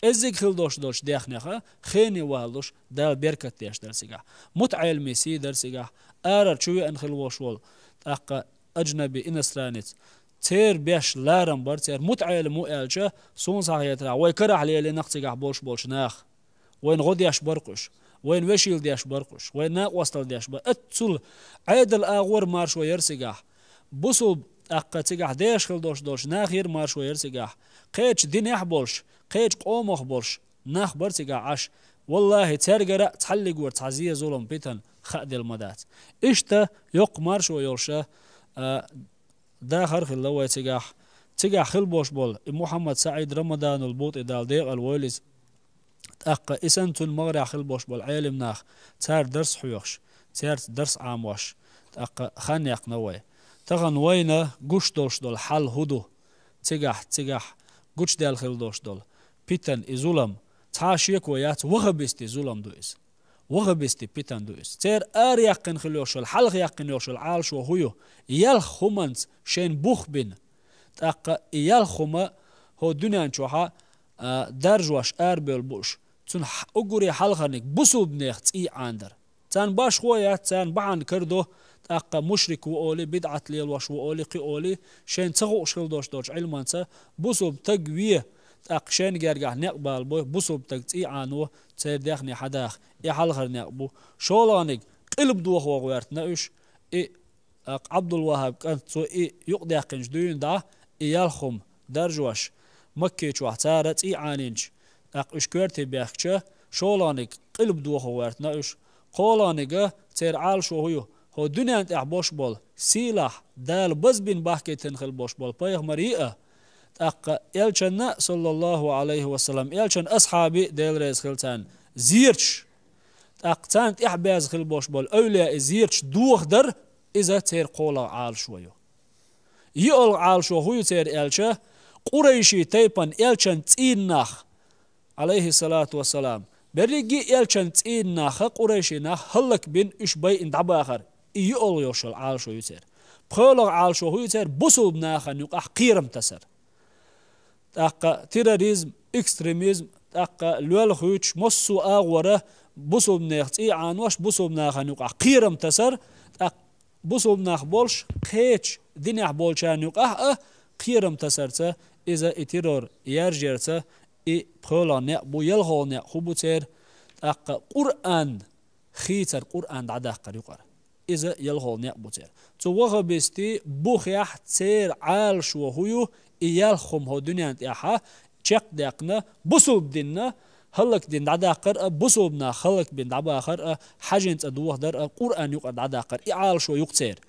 КӀеззиг хила долуш долчу даьхнех а хене валалуш, Дала беркат деш дара цигахь. МутаӀелимийн сий дара цигахь, арара чу веана хила волуш волу, тӀаккха аджнаби, иностранец. Церан беш ларам бара, церан мутаӀелим ву аьлча, суна схьахетарехь, вай карахь лелийнарг цигахь болуш болчу наха. Вайна гӀо деш бара-кх уьш, вайна вешийла деш бара-кх уьш, вайна накъосталла деш бара. Аццул Ӏедал агӀор маршо яра цигахь. Бусулба, тӀаккха цигахь дехаш хила долуш долчу нахера маршо яра цигахь. Кхечу динехь болуш, кхечу къомах болуш нах бара цигахь Ӏаш. Валлахи, цаьргара а цхьаллигора цхьа зе, зулам, питана хааделла ма дац. Иштта йоккха маршо йолуш а, а, дахар а хилла вай цигахь. Цигахь хила болуш болу и Мухьаммад СаӀид Рамаданул-БутӀи, Дала декъала войла иза. ТӀаккха и санна цуьнан магӀарехь хила болуш болу Ӏелимнах, цара дарс хьоьхуш, цаьрца дарс Ӏамош, тӀаккха хан яьккхина вай. Тахана вайна гуш долуш долу хьал хӀун ду? Цигахь, цигахь гучудаьлла хила долуш долу питан, и зулам, цхьа а шеко яц, ваххабистийн зулам ду иза. Ваххабистийн питан ду иза. Церан араяьккхина хила йолуш йолу, хьалха яьккхина йолуш йолу Ӏалашо хӀун ю? Ялх хӀуманца шайна бух бина. ТӀаккха и ялх хӀума хӀо дуьнен чохь а, а, даржош арабевлла бууш, цуьнан хь-, уггаре хьалхарниг бусулбанех цӀий Ӏанадар. Царна башхо а яц, царна бахьана карадо, тӀаккха мушрик ву олий, бидӀат лелош ву олий, кхин олий, шайна ца хууш хила долуш долчу Ӏилманца, бусулба стаг ве, тӀаккха шайна гергахь некъ балабой, бусулба стаг цӀий Ӏано, церан даьхни хьадаха, и хьалхара некъ бу. ШолгӀаниг къилба дохо гӀоьртина уьш, и, тӀаккха Ӏабдул-ВаххӀаб кӀант, цо и юкъадаьккхинчу дуьйна дӀа, и ялх хӀума даржош, Макки чохь цара цӀий Ӏанийначу, тӀаккха уьш коьрте баьхкича, шолгӀаниг къилба дохо гӀоьртина уьш. КхоалгӀаниг а церан Ӏалашо хӀун ю? ХӀо дуьнен тӀехь бош болу сийлахь, Дала базбина бахкийтина хила бош болу пайхамарий а, тӀаккха элчанна, саллаллаху Ӏалайхи ва саллам, элчан асхьабий, Дела реза хила царна, зераш, тӀаккха царна тӀехь беза хила бош болу эвлияий зераш дохадар, иза церан кхоалгӀа Ӏалашо ю. ЙоьалгӀа Ӏалашо хӀун ю церан аьлча, къурайши тайпан элчан цӀийннах, Ӏалайхиссалату вассалам, берриге а элчан цӀийннаха къурайши нах хӀаллакбина, уьш байина дӀабахар, и йоьалгӀа йолуш йолу Ӏалашо ю церан. ПхоьалгӀа Ӏалашо хӀун ю церан? Бусулба нахана юкъахь кхерам тасар. ТӀаккха терроризм, экстремизм, тӀаккха лоьлхуьйтуш массо а агӀора бусулба нехан цӀий Ӏанош, бусулба нахана юкъахь кхерам тасар, тӀаккха бусулба нах болуш, кхечу динехь болчарна юкъахь а кхерам тасарца, иза и террор яржъярца, и пхоьалгӀа некъ бу. ЙоьалгӀа некъ хӀун бу церан? ТӀаккха Къуръан хийцар, Къуръан дӀадаккхар юкъара. Иза йоьалгӀа некъ бу церан. Цу ваххабистийн бухехь церан Ӏалашо хӀун ю, и ялх хӀума хӀо дуьнен тӀехьа чекхдаьккхина, бусулба динна, хӀаллакдина дӀадаккхар а, бусалба нах хӀаллакбина дӀабахар а, хьажин цӀа дохадар а, Къуръан юкъара дӀадаккхар, и Ӏалашо ю-кх церан.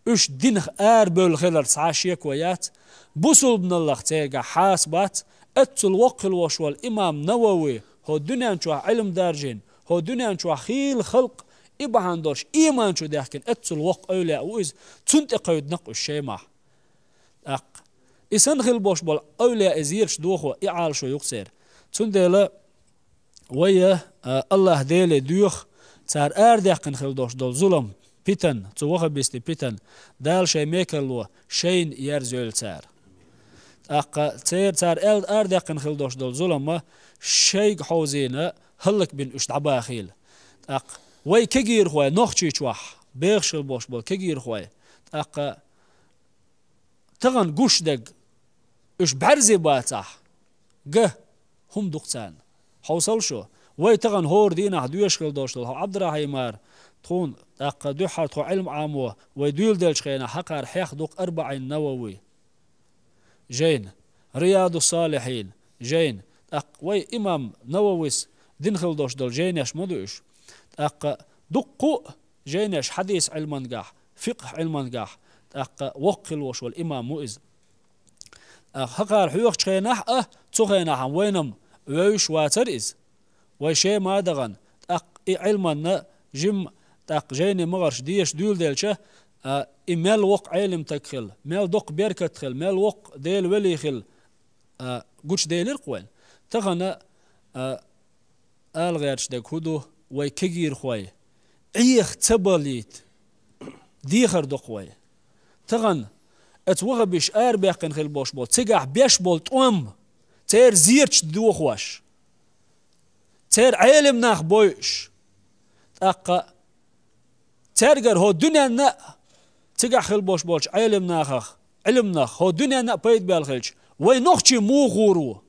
Уьш динах арабевлла хилар цхьа шеко яц, бусалбаналлах цаьргахь хьаса бац, эццул воккха хила волуш волу имам Навави, хӀо дуьнен чохь Ӏилма даржийна, хӀо дуьнен чохь хийла халкъ и бахьана долуш ийман чу даьхкина эццул воккха эвлаяъ ву иза, цунна тӀе кхевдина-кх уьш Шемахь. ТӀаккха и санна хила болуш болу эвлаяъ, и зераш дохо, и Ӏалашо ю-кх церан. Цундела вай, а, АллахӀ Деле доьху, цара арадаьккхина хила долуш долу зулам, питан, цу ваххабистийн питан, Дала шайн мекарло шайна ерзайойла цара. ТӀаккха церан, цара аьл-, арадаьккхина хила долуш долу зулам шайга хьовзийна, хӀаллакбина уьш дӀабахийла. ТӀаккха вай кегийрхой Нохчийчохь, бехаш хила болуш болу кегийрхой, тӀаккха тахана гуш дерг, уьш бӀаьрзе бацахь, ган хӀума ду-кх царна. Хьовсал шу, вай тахана хӀора дийнахь доьшуш хила долуш долу хьо Ӏабдурахьимара, тхуна, тӀаккха дуьххьара тхо Ӏилма Ӏамо вай дуьйладеллачу хенахь хӀокхара хьех ду-кх Арбаъин Навави. Жайна, Рияду-с-Салихьин жайна, тӀаккха вай имам Нававис дина хила долуш долу жайнеш ма ду уьш. ТӀаккха дуккха а жайнеш хьадис Ӏилмангахь, фикъхӀ Ӏилмангахь, тӀаккха воккха хила волуш волу имам ву иза. ТӀаккха хӀокхара хьоьхучу хенахь а, цу хенахь-м вайна-м вевзаш вацара иза. Вай Шема а дахана, тӀаккха и Ӏилманна жимма, тӀаккха жайни магӀарш деша дуьйладелча, а, и мел воккха Ӏелим стаг хила, мел доккха беркат хила, мел воккха Делан вели хила, а, гучуделира-кх вайна. Тахана, а, ала гӀерташ дерг хӀун ду, вай кегийрхой Ӏеха ца балийта дехар до-кх вай. Тахана оцу ваххабисташа арабаьккхина хила болуш болу, цигахь беш болу тӀом, церан зераш дохош, церан Ӏелим нах бойуш, тӀаккха цаьргара хӀо дуьненна а, цигахь хила болуш болчу Ӏелим нахах, Ӏилманах хӀо дуьненна а пайда баьлла хилча, вай нохчий муха гӀур ву?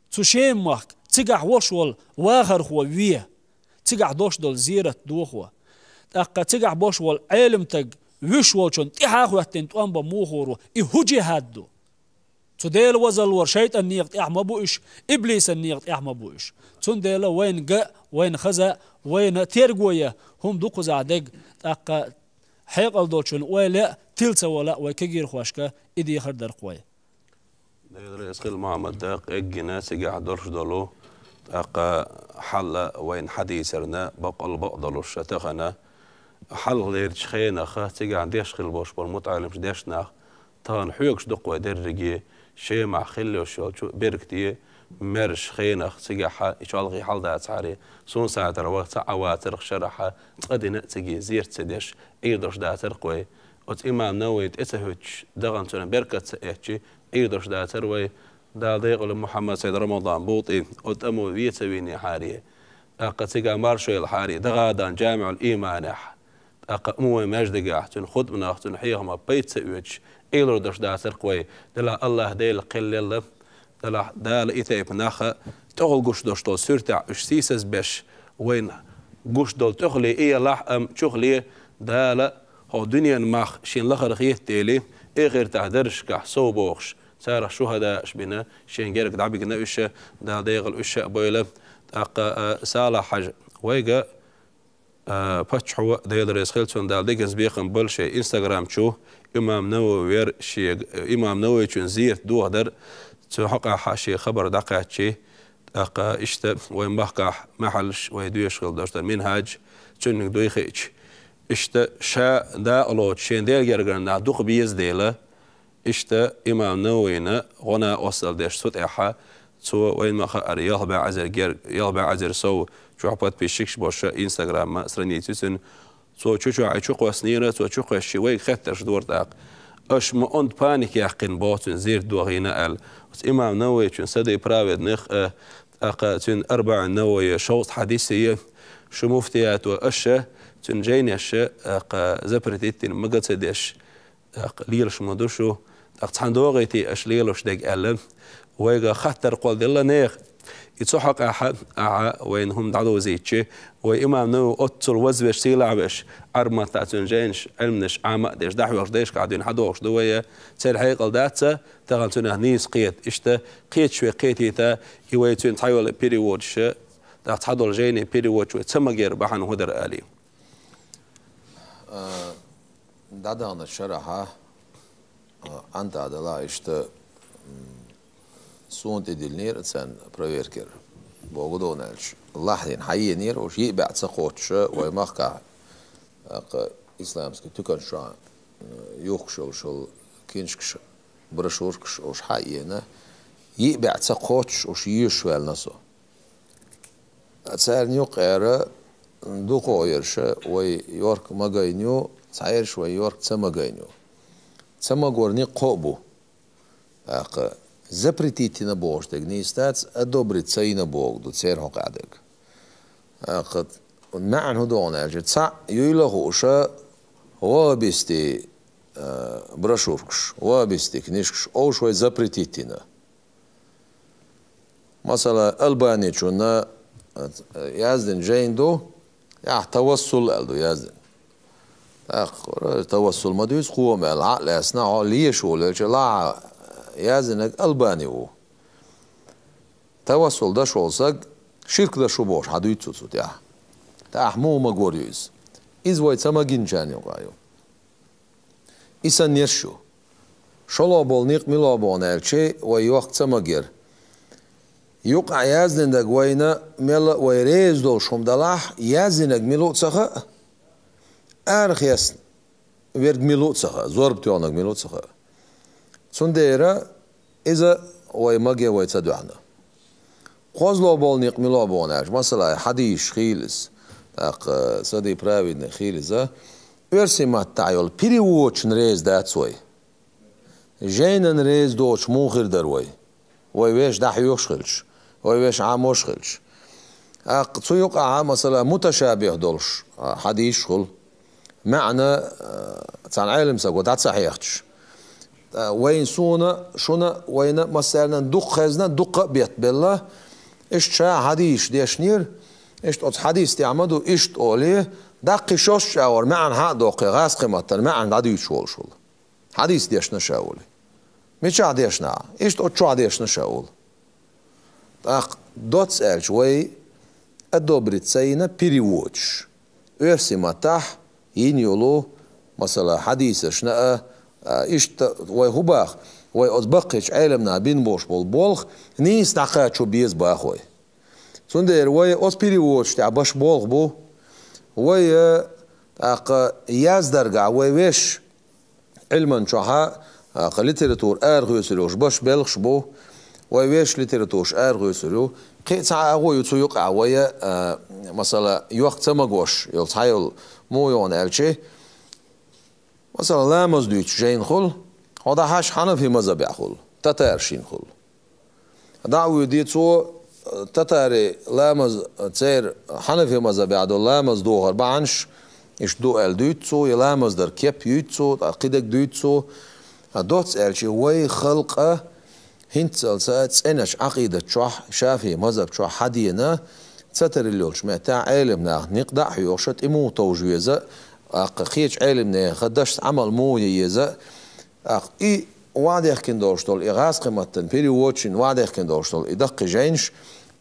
Цу Шема-махка цигахь волуш волу вахархо ве, цигахь долуш долу зерат дохо, тӀаккха цигахь болуш волу Ӏелим стаг вуьш волчунна тӀаьхьа а хӀоьттина тӀом бан муха гӀур ву? И хӀун жихӀад ду? Цу Делан вазаллора шайтӀан некъа тӀехь ма бу уьш, иблисан некъа тӀехь ма бу уьш. Цундела вайна ган а, вайна хаза а, вайна терго ян хӀума ду кхузахь дерг, тӀаккха хьекъал долчун ойла а, тила ца вала а вай кегийрхошка и дехар дара-кх вай. Дела реза хила, Мухьаммад, дакъа эггина цигахь долуш долу, тӀаккха хьал а вайна хьадийцарна баккъал бакъ долуш ша тахана. Хьалха лерчу хенахха цигахь деш хила болуш болу мутаӀалимаш деш нах, тахана хьоьгуш ду-кх вай дерриге, Шемахь хила йолуш йолчу беркате, маьрша хенах цигахьа и чолхе хьал дацахьара, суна сацара ваха ца Ӏа вацарх шарахьа, цкъа дина а циге зерат ца деш, Ӏийр долуш дацара-кх вай. Оцу имам Нававин тӀе ца хӀуьттуш, дахана цуьнан беркат ца эцчи, Ӏийр долуш дацара вай. Дала декъала Мухьаммад Сайд Рамадан БутӀи оцу тӀамо вен ца вийнехьара, тӀаккха цигахь маршо елхьара, даха а дахана, Джамиъул Иманехь, тӀаккха Умавайн маьждигехь, цуьнан хутбанах, цуьнан хьехамах пайда ца оьцуш, Ӏийлур долуш дацара-кх вай. Делахь АллахӀ Дела кхеллелла, делахь Дала и тайпа нах а тӀехула гуш долуш долу суьртехь уьш сийсаз беш, вайна гуш долу тӀехуле и елахь а, амма чухуле Дала хӀокху дуьненан мах шена лахара хетта дели, эхартахь даржашкахь сов бохуш, царах шухӀадааш бина, шен герга дӀабигна уьш, Дала декъала уьш а бойла. ТӀаккха, а, Салахь-Хьаьжа, вайга, а, паччахьо, Дела реза хила цунна, Дала дегаза бекхам бойла, шен Instagram чу имам Нававера шега, имам Нававичун зерат дохадар, цу хьокъехь шен хабар дӀакхаьччи, тӀаккха иштта вайн махкахь махьаллаш, вай доьшуш хила долуш долу Минхьаж, цуьнниг дуй хиъча, иштта ша дакъалоцуш шен Делан гергара нах дукха беза дела, иштта имам Нававина гӀо-накъосталла деш цу тӀехьа, цо вайна ма-хаъара ялх бӀе эзар гер-, ялх бӀе эзар сов чохь подписчикаш болуш Instagram-ма страница ю цуьнан, цо чу чохь и чу кхоьссинера, цо чу кхоьссича вайга хеттарш дора тӀаккха. Аша ма онда паника яьккхина боху цуьнан зерат дохийна аьлла. Оцу имам Нававичун сади праведных а, тӀаккха цуьнан Арбаъин Нававия шовзткъа хьадисе, шу муфтиято аша цуьнан жайнеш а, тӀаккха запретить дина мага ца деш, тӀаккха лелаш ма ду шу, тӀаккха цхьаьна догӀийти аша лелош дерг аьлла. Вайга хаттар кхолладелла нехан, И цу хьокъехь а, ахьа вайна хӀума дӀадовзийча, вай имам Навави оццул вазвеш, сийлахь веш, Ӏарбий маттахь цуьнан жайнаш, Ӏилманаш Ӏама а деш, дӀахьоьхуш дайшкахь дуьйна хьадохуш ду вай, церан хьекъал дац, тахана цунах нийса кхета. Иштта кхеташ вай кхетийта, и вай цуьнан цхьайола переводаш, тӀаккха цхьадолу жайнийн переводаш вай ца магар бахьана хӀун дара алий. А, дӀадаханчу шарахь, а, Ӏанта а далахь, иштта, м, суна тӀедиллинера царна проверкера. Боху дона аьлча, лахьийна хьаенера, уьш йиъ бӀе ца кхоччуш, вай махкахь, а, кху исламский туьканаш чохь, м, юхкуш йолуш йолу киншкаш, брошюркаш уьш хьаена, йиъ бӀе ца кхоччуш уьш йоьшуш ваьлла со. Царна юккъера дукха ерш вай йохка магийна ю, цхьаерш вай йохка ца магийна ю. Ца магор некъ кхоъ бу. ТӀаккха запретительно бохуш дерг нийса дац, одобрить ца йина бохург ду церан хьокъехь дерг. ТӀаккха маьӀна хӀун ду хьуна аьлча, цхьаъ юйла а хууш, ваххабистийн, а, брошюркаш, ваххабистийн книжкаш, уьш вай запретить йина. Масала, Албаничунна, э, яздина жайна ду, ахь тавассул аьлла ду яздина. ТӀаккха тавассул ма дуьйцу кхо ма аьлла, хьа а лаьцна, хьо леша волавелча, лахьа яздинарг Албани ву. Тавассул деш волу саг ширк деш ву бохуш хьадуьйцу цу тӀехь. ТӀаккха ахь муха магор ю иза? Иза вай ца магинчарна юкъахь ю. И санна ерш ю. ШолгӀа болу некъ мила бу хьуна аьлча, вай йохка ца магар. Юкъахь яздинарг вайна мелла а вай реза долуш хӀума далахь, яздинарг мила ву ца хаьа, арахецна верг мила ву ца хаьа, зорба тоьхнарг мила ву ца хаьа. Цундела иза вай маге вай ца доьхна. КхозлагӀа болу некъ мила бу хьуна аьлча, масала, хьадисаш хийла иза, тӀаккха сади праведный хийла иза, оьрсийн маттахь йолу переводчун реза дац вай. Жайнан реза доцуш муха хир дара вай? Вай вешан дӀахьоьхуш хилча, вай вешан Ӏамош хилча. ТӀаккха цу юкъахь, масала, муташабих долуш, а, хьадисаш хуьлу. МаьӀна, а, цхьана Ӏелам саго дӀа ца хьехчаш. ТӀа вайна, суна, шуна, вайна массарна дукха хезна, дукха а беттабелла, иштта ша хьадисаш дешнера, иштта оцу хьадис тӀехь ма ду, иштта олий, дӀаккхий шозза чӀагӀор маьӀна хьа а доккхий, гӀазкхи маттана маьӀна дӀадуьйцуш волуш волу. Хьадис дешна ша волий. Мичахь дешна? Иштта оцу чохь дешна ша волу. ТӀаккха доцца аьлча вай одобрить ца йина переводчаш. Оьрсийн маттахь йина йолу, масала, хьадисашна а, а, иштта вай хӀун баха, вай оцу баккхийчу Ӏеламнаха бина болуш болу болх нийса дӀакхачо беза баха вай. Цундела вай оцу переводаш тӀехь баш болх бу, вай, а, тӀаккха яздаргахь вай вешан Ӏилман чохь, а, кху литература арахоьцур йолуш баш белхаш бу, вай вешан литератураш арахоьцур ю. Кхин а цхьа агӀо ю цу юкъахь вай, а, масала, йохка ца магош йолу цхьа йолу муха ю хьуна аьлча, масала, ламаз дуьйцу жайна хуьлу, хьо дӀахьаьжча хьанафи мазхабехь хуьлу, татаршна хуьлу. ДӀа а воьдий цо, татарийн ламаз, церан хьанафи мазхабехь долу ламаз дохар бахьанаш, иштта ду аьлла дуьйцу цо, я ламаз дар кеп юьйцу цо, ткъа кхидерг дуьйцу цо. Ткъа доцца аьлча, вай халкъан хӀинццалц цӀеначу Ӏакъидат чохь, шафии мазхаб чохь хьадена, ца тарийла йолчу меттехь Ӏеламнах некъ дӀа а хьоьхуш, тӀе муха товжа веза, тӀаккха кхечу Ӏеламнехан дашца Ӏамал муха ян еза, ТӀаккха и охьадехкина долуш долу, и гӀазкхи маттана переводчийн охьадехкина долуш долу и даккхий жайнаш,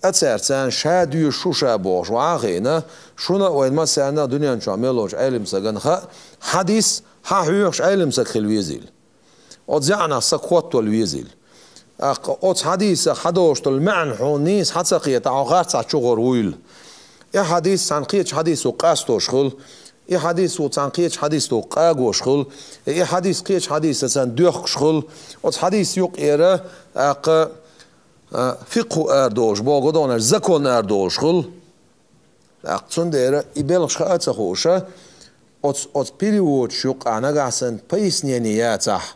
а цаьрца ша доьшуш ву ша бохуш ван а хиъна, шуна а вайн массарна а дуьнен чохь мел волчу Ӏелам сагана хаьа, хьадис хьан хьоьхуш Ӏелам саг хила везийла. Оцу яӀнах саг хоттавала везийла. ТӀаккха оцу хьадисах хьадолуш долу маьӀна хьуна нийса хьан ца кхета, хьо харцахь чугӀур вуйла. И хьадис цхьана кхечу хьадисо къастош хуьлу, и хьадис ву цхьана кхечу хьадисто къагош хуьлу, и хьадис кхечу хьадисаца доьхкуш хуьлу, оцу хьадис юкъера, тӀаккха, а, фикъхӀу арадолуш, боху гӀо догӀанаш, закон арадолуш хуьлу. ТӀаккха цундела и белхаш хаа а ца хууша, оцу, оцу переводаш юкъахь нагахь санна пояснение яцахь,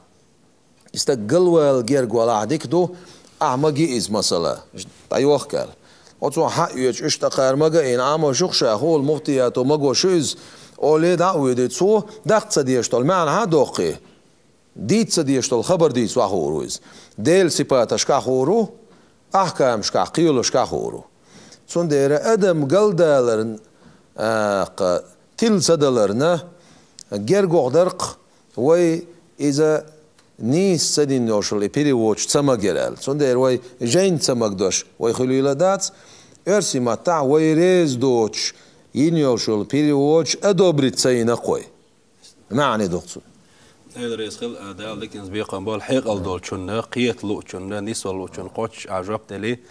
и стаг галвала герга валахь дика ду, ахьа маги иза масала, дӀайохка аьлла. Оцо хьаоьцуш, иштта кхара мага а йина, Ӏамош ю-кх ша, хӀула муфтиято магош ю иза, олий дӀа а воьдий, цо даккха ца дезаш долу маьӀна хьан а доккхий, дийца ца дезаш долу хабар дийца охьахуур ву иза. Делан сипаташкахь хуур ву, ахкамашкахь кхелушкахь хуур ву. Цундела адам галдаларна, а, кха, тила ца даларна, гергогӀ дар-кх вай иза нийса ца дина йолуш йолу и переводаш ца магар аьлла. Цундела вай жайна ца магадеш вай хуьлийла дац, оьрсийн маттахь вай реза доцуш йина йолуш йолу переводаш одобрить ца йина-кх вай. МаьӀна ду-кх цуьнан. Дела реза хила, а, Дала диканца бекхам болу хьекъал долчунна, кхета луучунна, нисвала луучунна кхоччуш а жоп делли,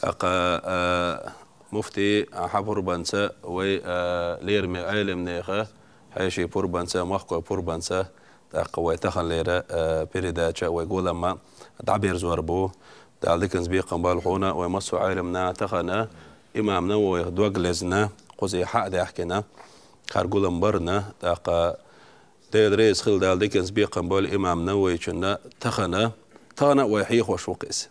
тӀаккха, а, муфти, а, хьан пурбанца вай, а, лераме Ӏеламнеха, хьеший пурбанца, махкой пурбанца, тӀаккха вай таханлера, а, передача, вай гулам дӀаберзор бу. Дала диканца бекхам болу хьуна, вай массо а Ӏеламнаха тахана, имам Нававих дог лезна, кхузахь хьа а даьхкина, хӀара гулам барна, тӀаккха Дела реза хила, Дала диканца бекхам болу имам Нававичунна тахана, тахана а вай хьехош ву-кх иза.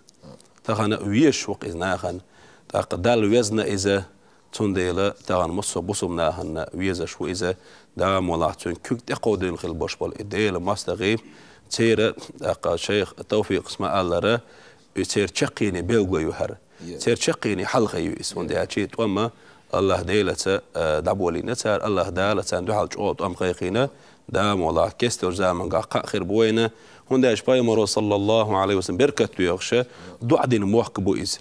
Тахана а везаш ву-кх иза нахана. ТӀаккха Далла везна иза, цундела тахана массо а бусулба нахана везаш ву иза, Дала мукъ лахь цуьнан куьг тӀекховдийна хила болуш болу и Делан мостагӀий, церан, тӀаккха шайх Товфикъас ма-аллара, и церан чаккхене белгало ю хӀара. Церан чаккхене хьалхе ю иза, хӀунда аьлча тӀом АллахӀ Делаца, а, дӀаболийна цара, АллахӀ Дала царна дуьхьал чӀогӀа тӀом кхайкхийна, Дала мукъ лахь кестачу заманахь кхаъ хир бу вайна, хӀунда аьлча Пайхамаро, саллаллахӀу Ӏалайхи ва саллам, беркат доьхуш, доӀа дина мохк бу иза.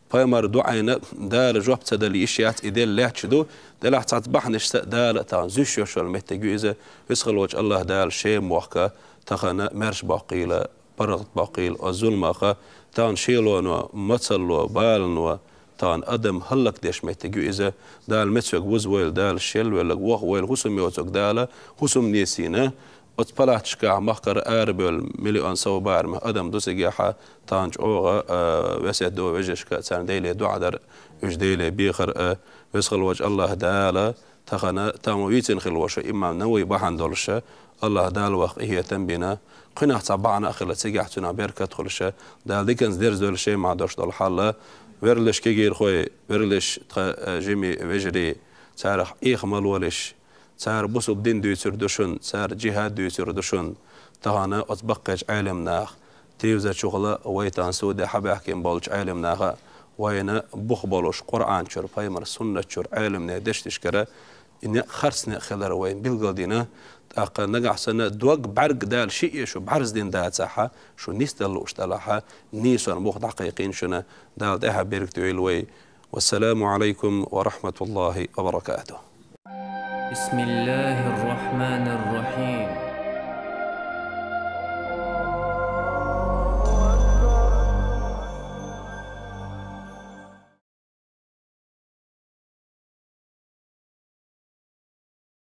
Пайхамар доӀийна Дала жоп ца дала йиш яц, и делла лаьтташ ду, делахь цхьацца бахьанашца Дала а тахана зуьйш йолуш йолу меттиг ю иза, веза хила волчу АллахӀ Дала шен мохк тахана маьрша боккхийла, паргӀат боккхийла оцу зуламах, тахана шелоно, мацалло, балано, тахана адам хӀаллакдеш меттиг ю иза, Дала меца верг вузавойла, Дала шелвелларг вохавойла, хӀусам йоцург Дала хӀусам несийна, оцу палаташкахь махкара арабевлла миллион сов барамехь адам ду цигахь, тахана чӀогӀа, а, весет до вежаршка, царна Деле доӀа дар, уьш Деле бехар а, веза хила волчу АллахӀ Дала, тахана, тахана вийцина хила волуш имам Навави бахьана долуш, АллахӀ Дала вайх къинхетам бина, кхунах цхьа бахьана а хилла, цигахь цунах беркат хуьлуш, Дала диканца дерзадойла шайн махь долуш долу хьал, верлаш кегийрхой, верлаш тхан, а, жимий вежарий, царах Ӏеха ма лолаш, цара бусулба дин дуьйцур ду шуна, цара джихӀад дуьйцур ду шуна, тахана оцу баккхийчу Ӏеламнаха, тевзачухула вай тахана студе хьабаьхкина болчу Ӏеламнаха, вайна бух болуш, Къуръан чуьра, Пайхамар суннат чуьра, Ӏеламнехан дешнашкара, и некъ харц некъ хилар вайна билгалдина, тӀаккха нагахь санна дог бӀаьрг Дала шиъ а шу бӀарздина дацахь, шу нисдала лууш далахь, нийсонан бух дӀакхайкхийна шуна, Дала тӀаьхьа беркате дойла вай. Вассаламу Ӏалайкум ва рахьматуллахӀи ва баракатухӀ. بسم الله الرحمن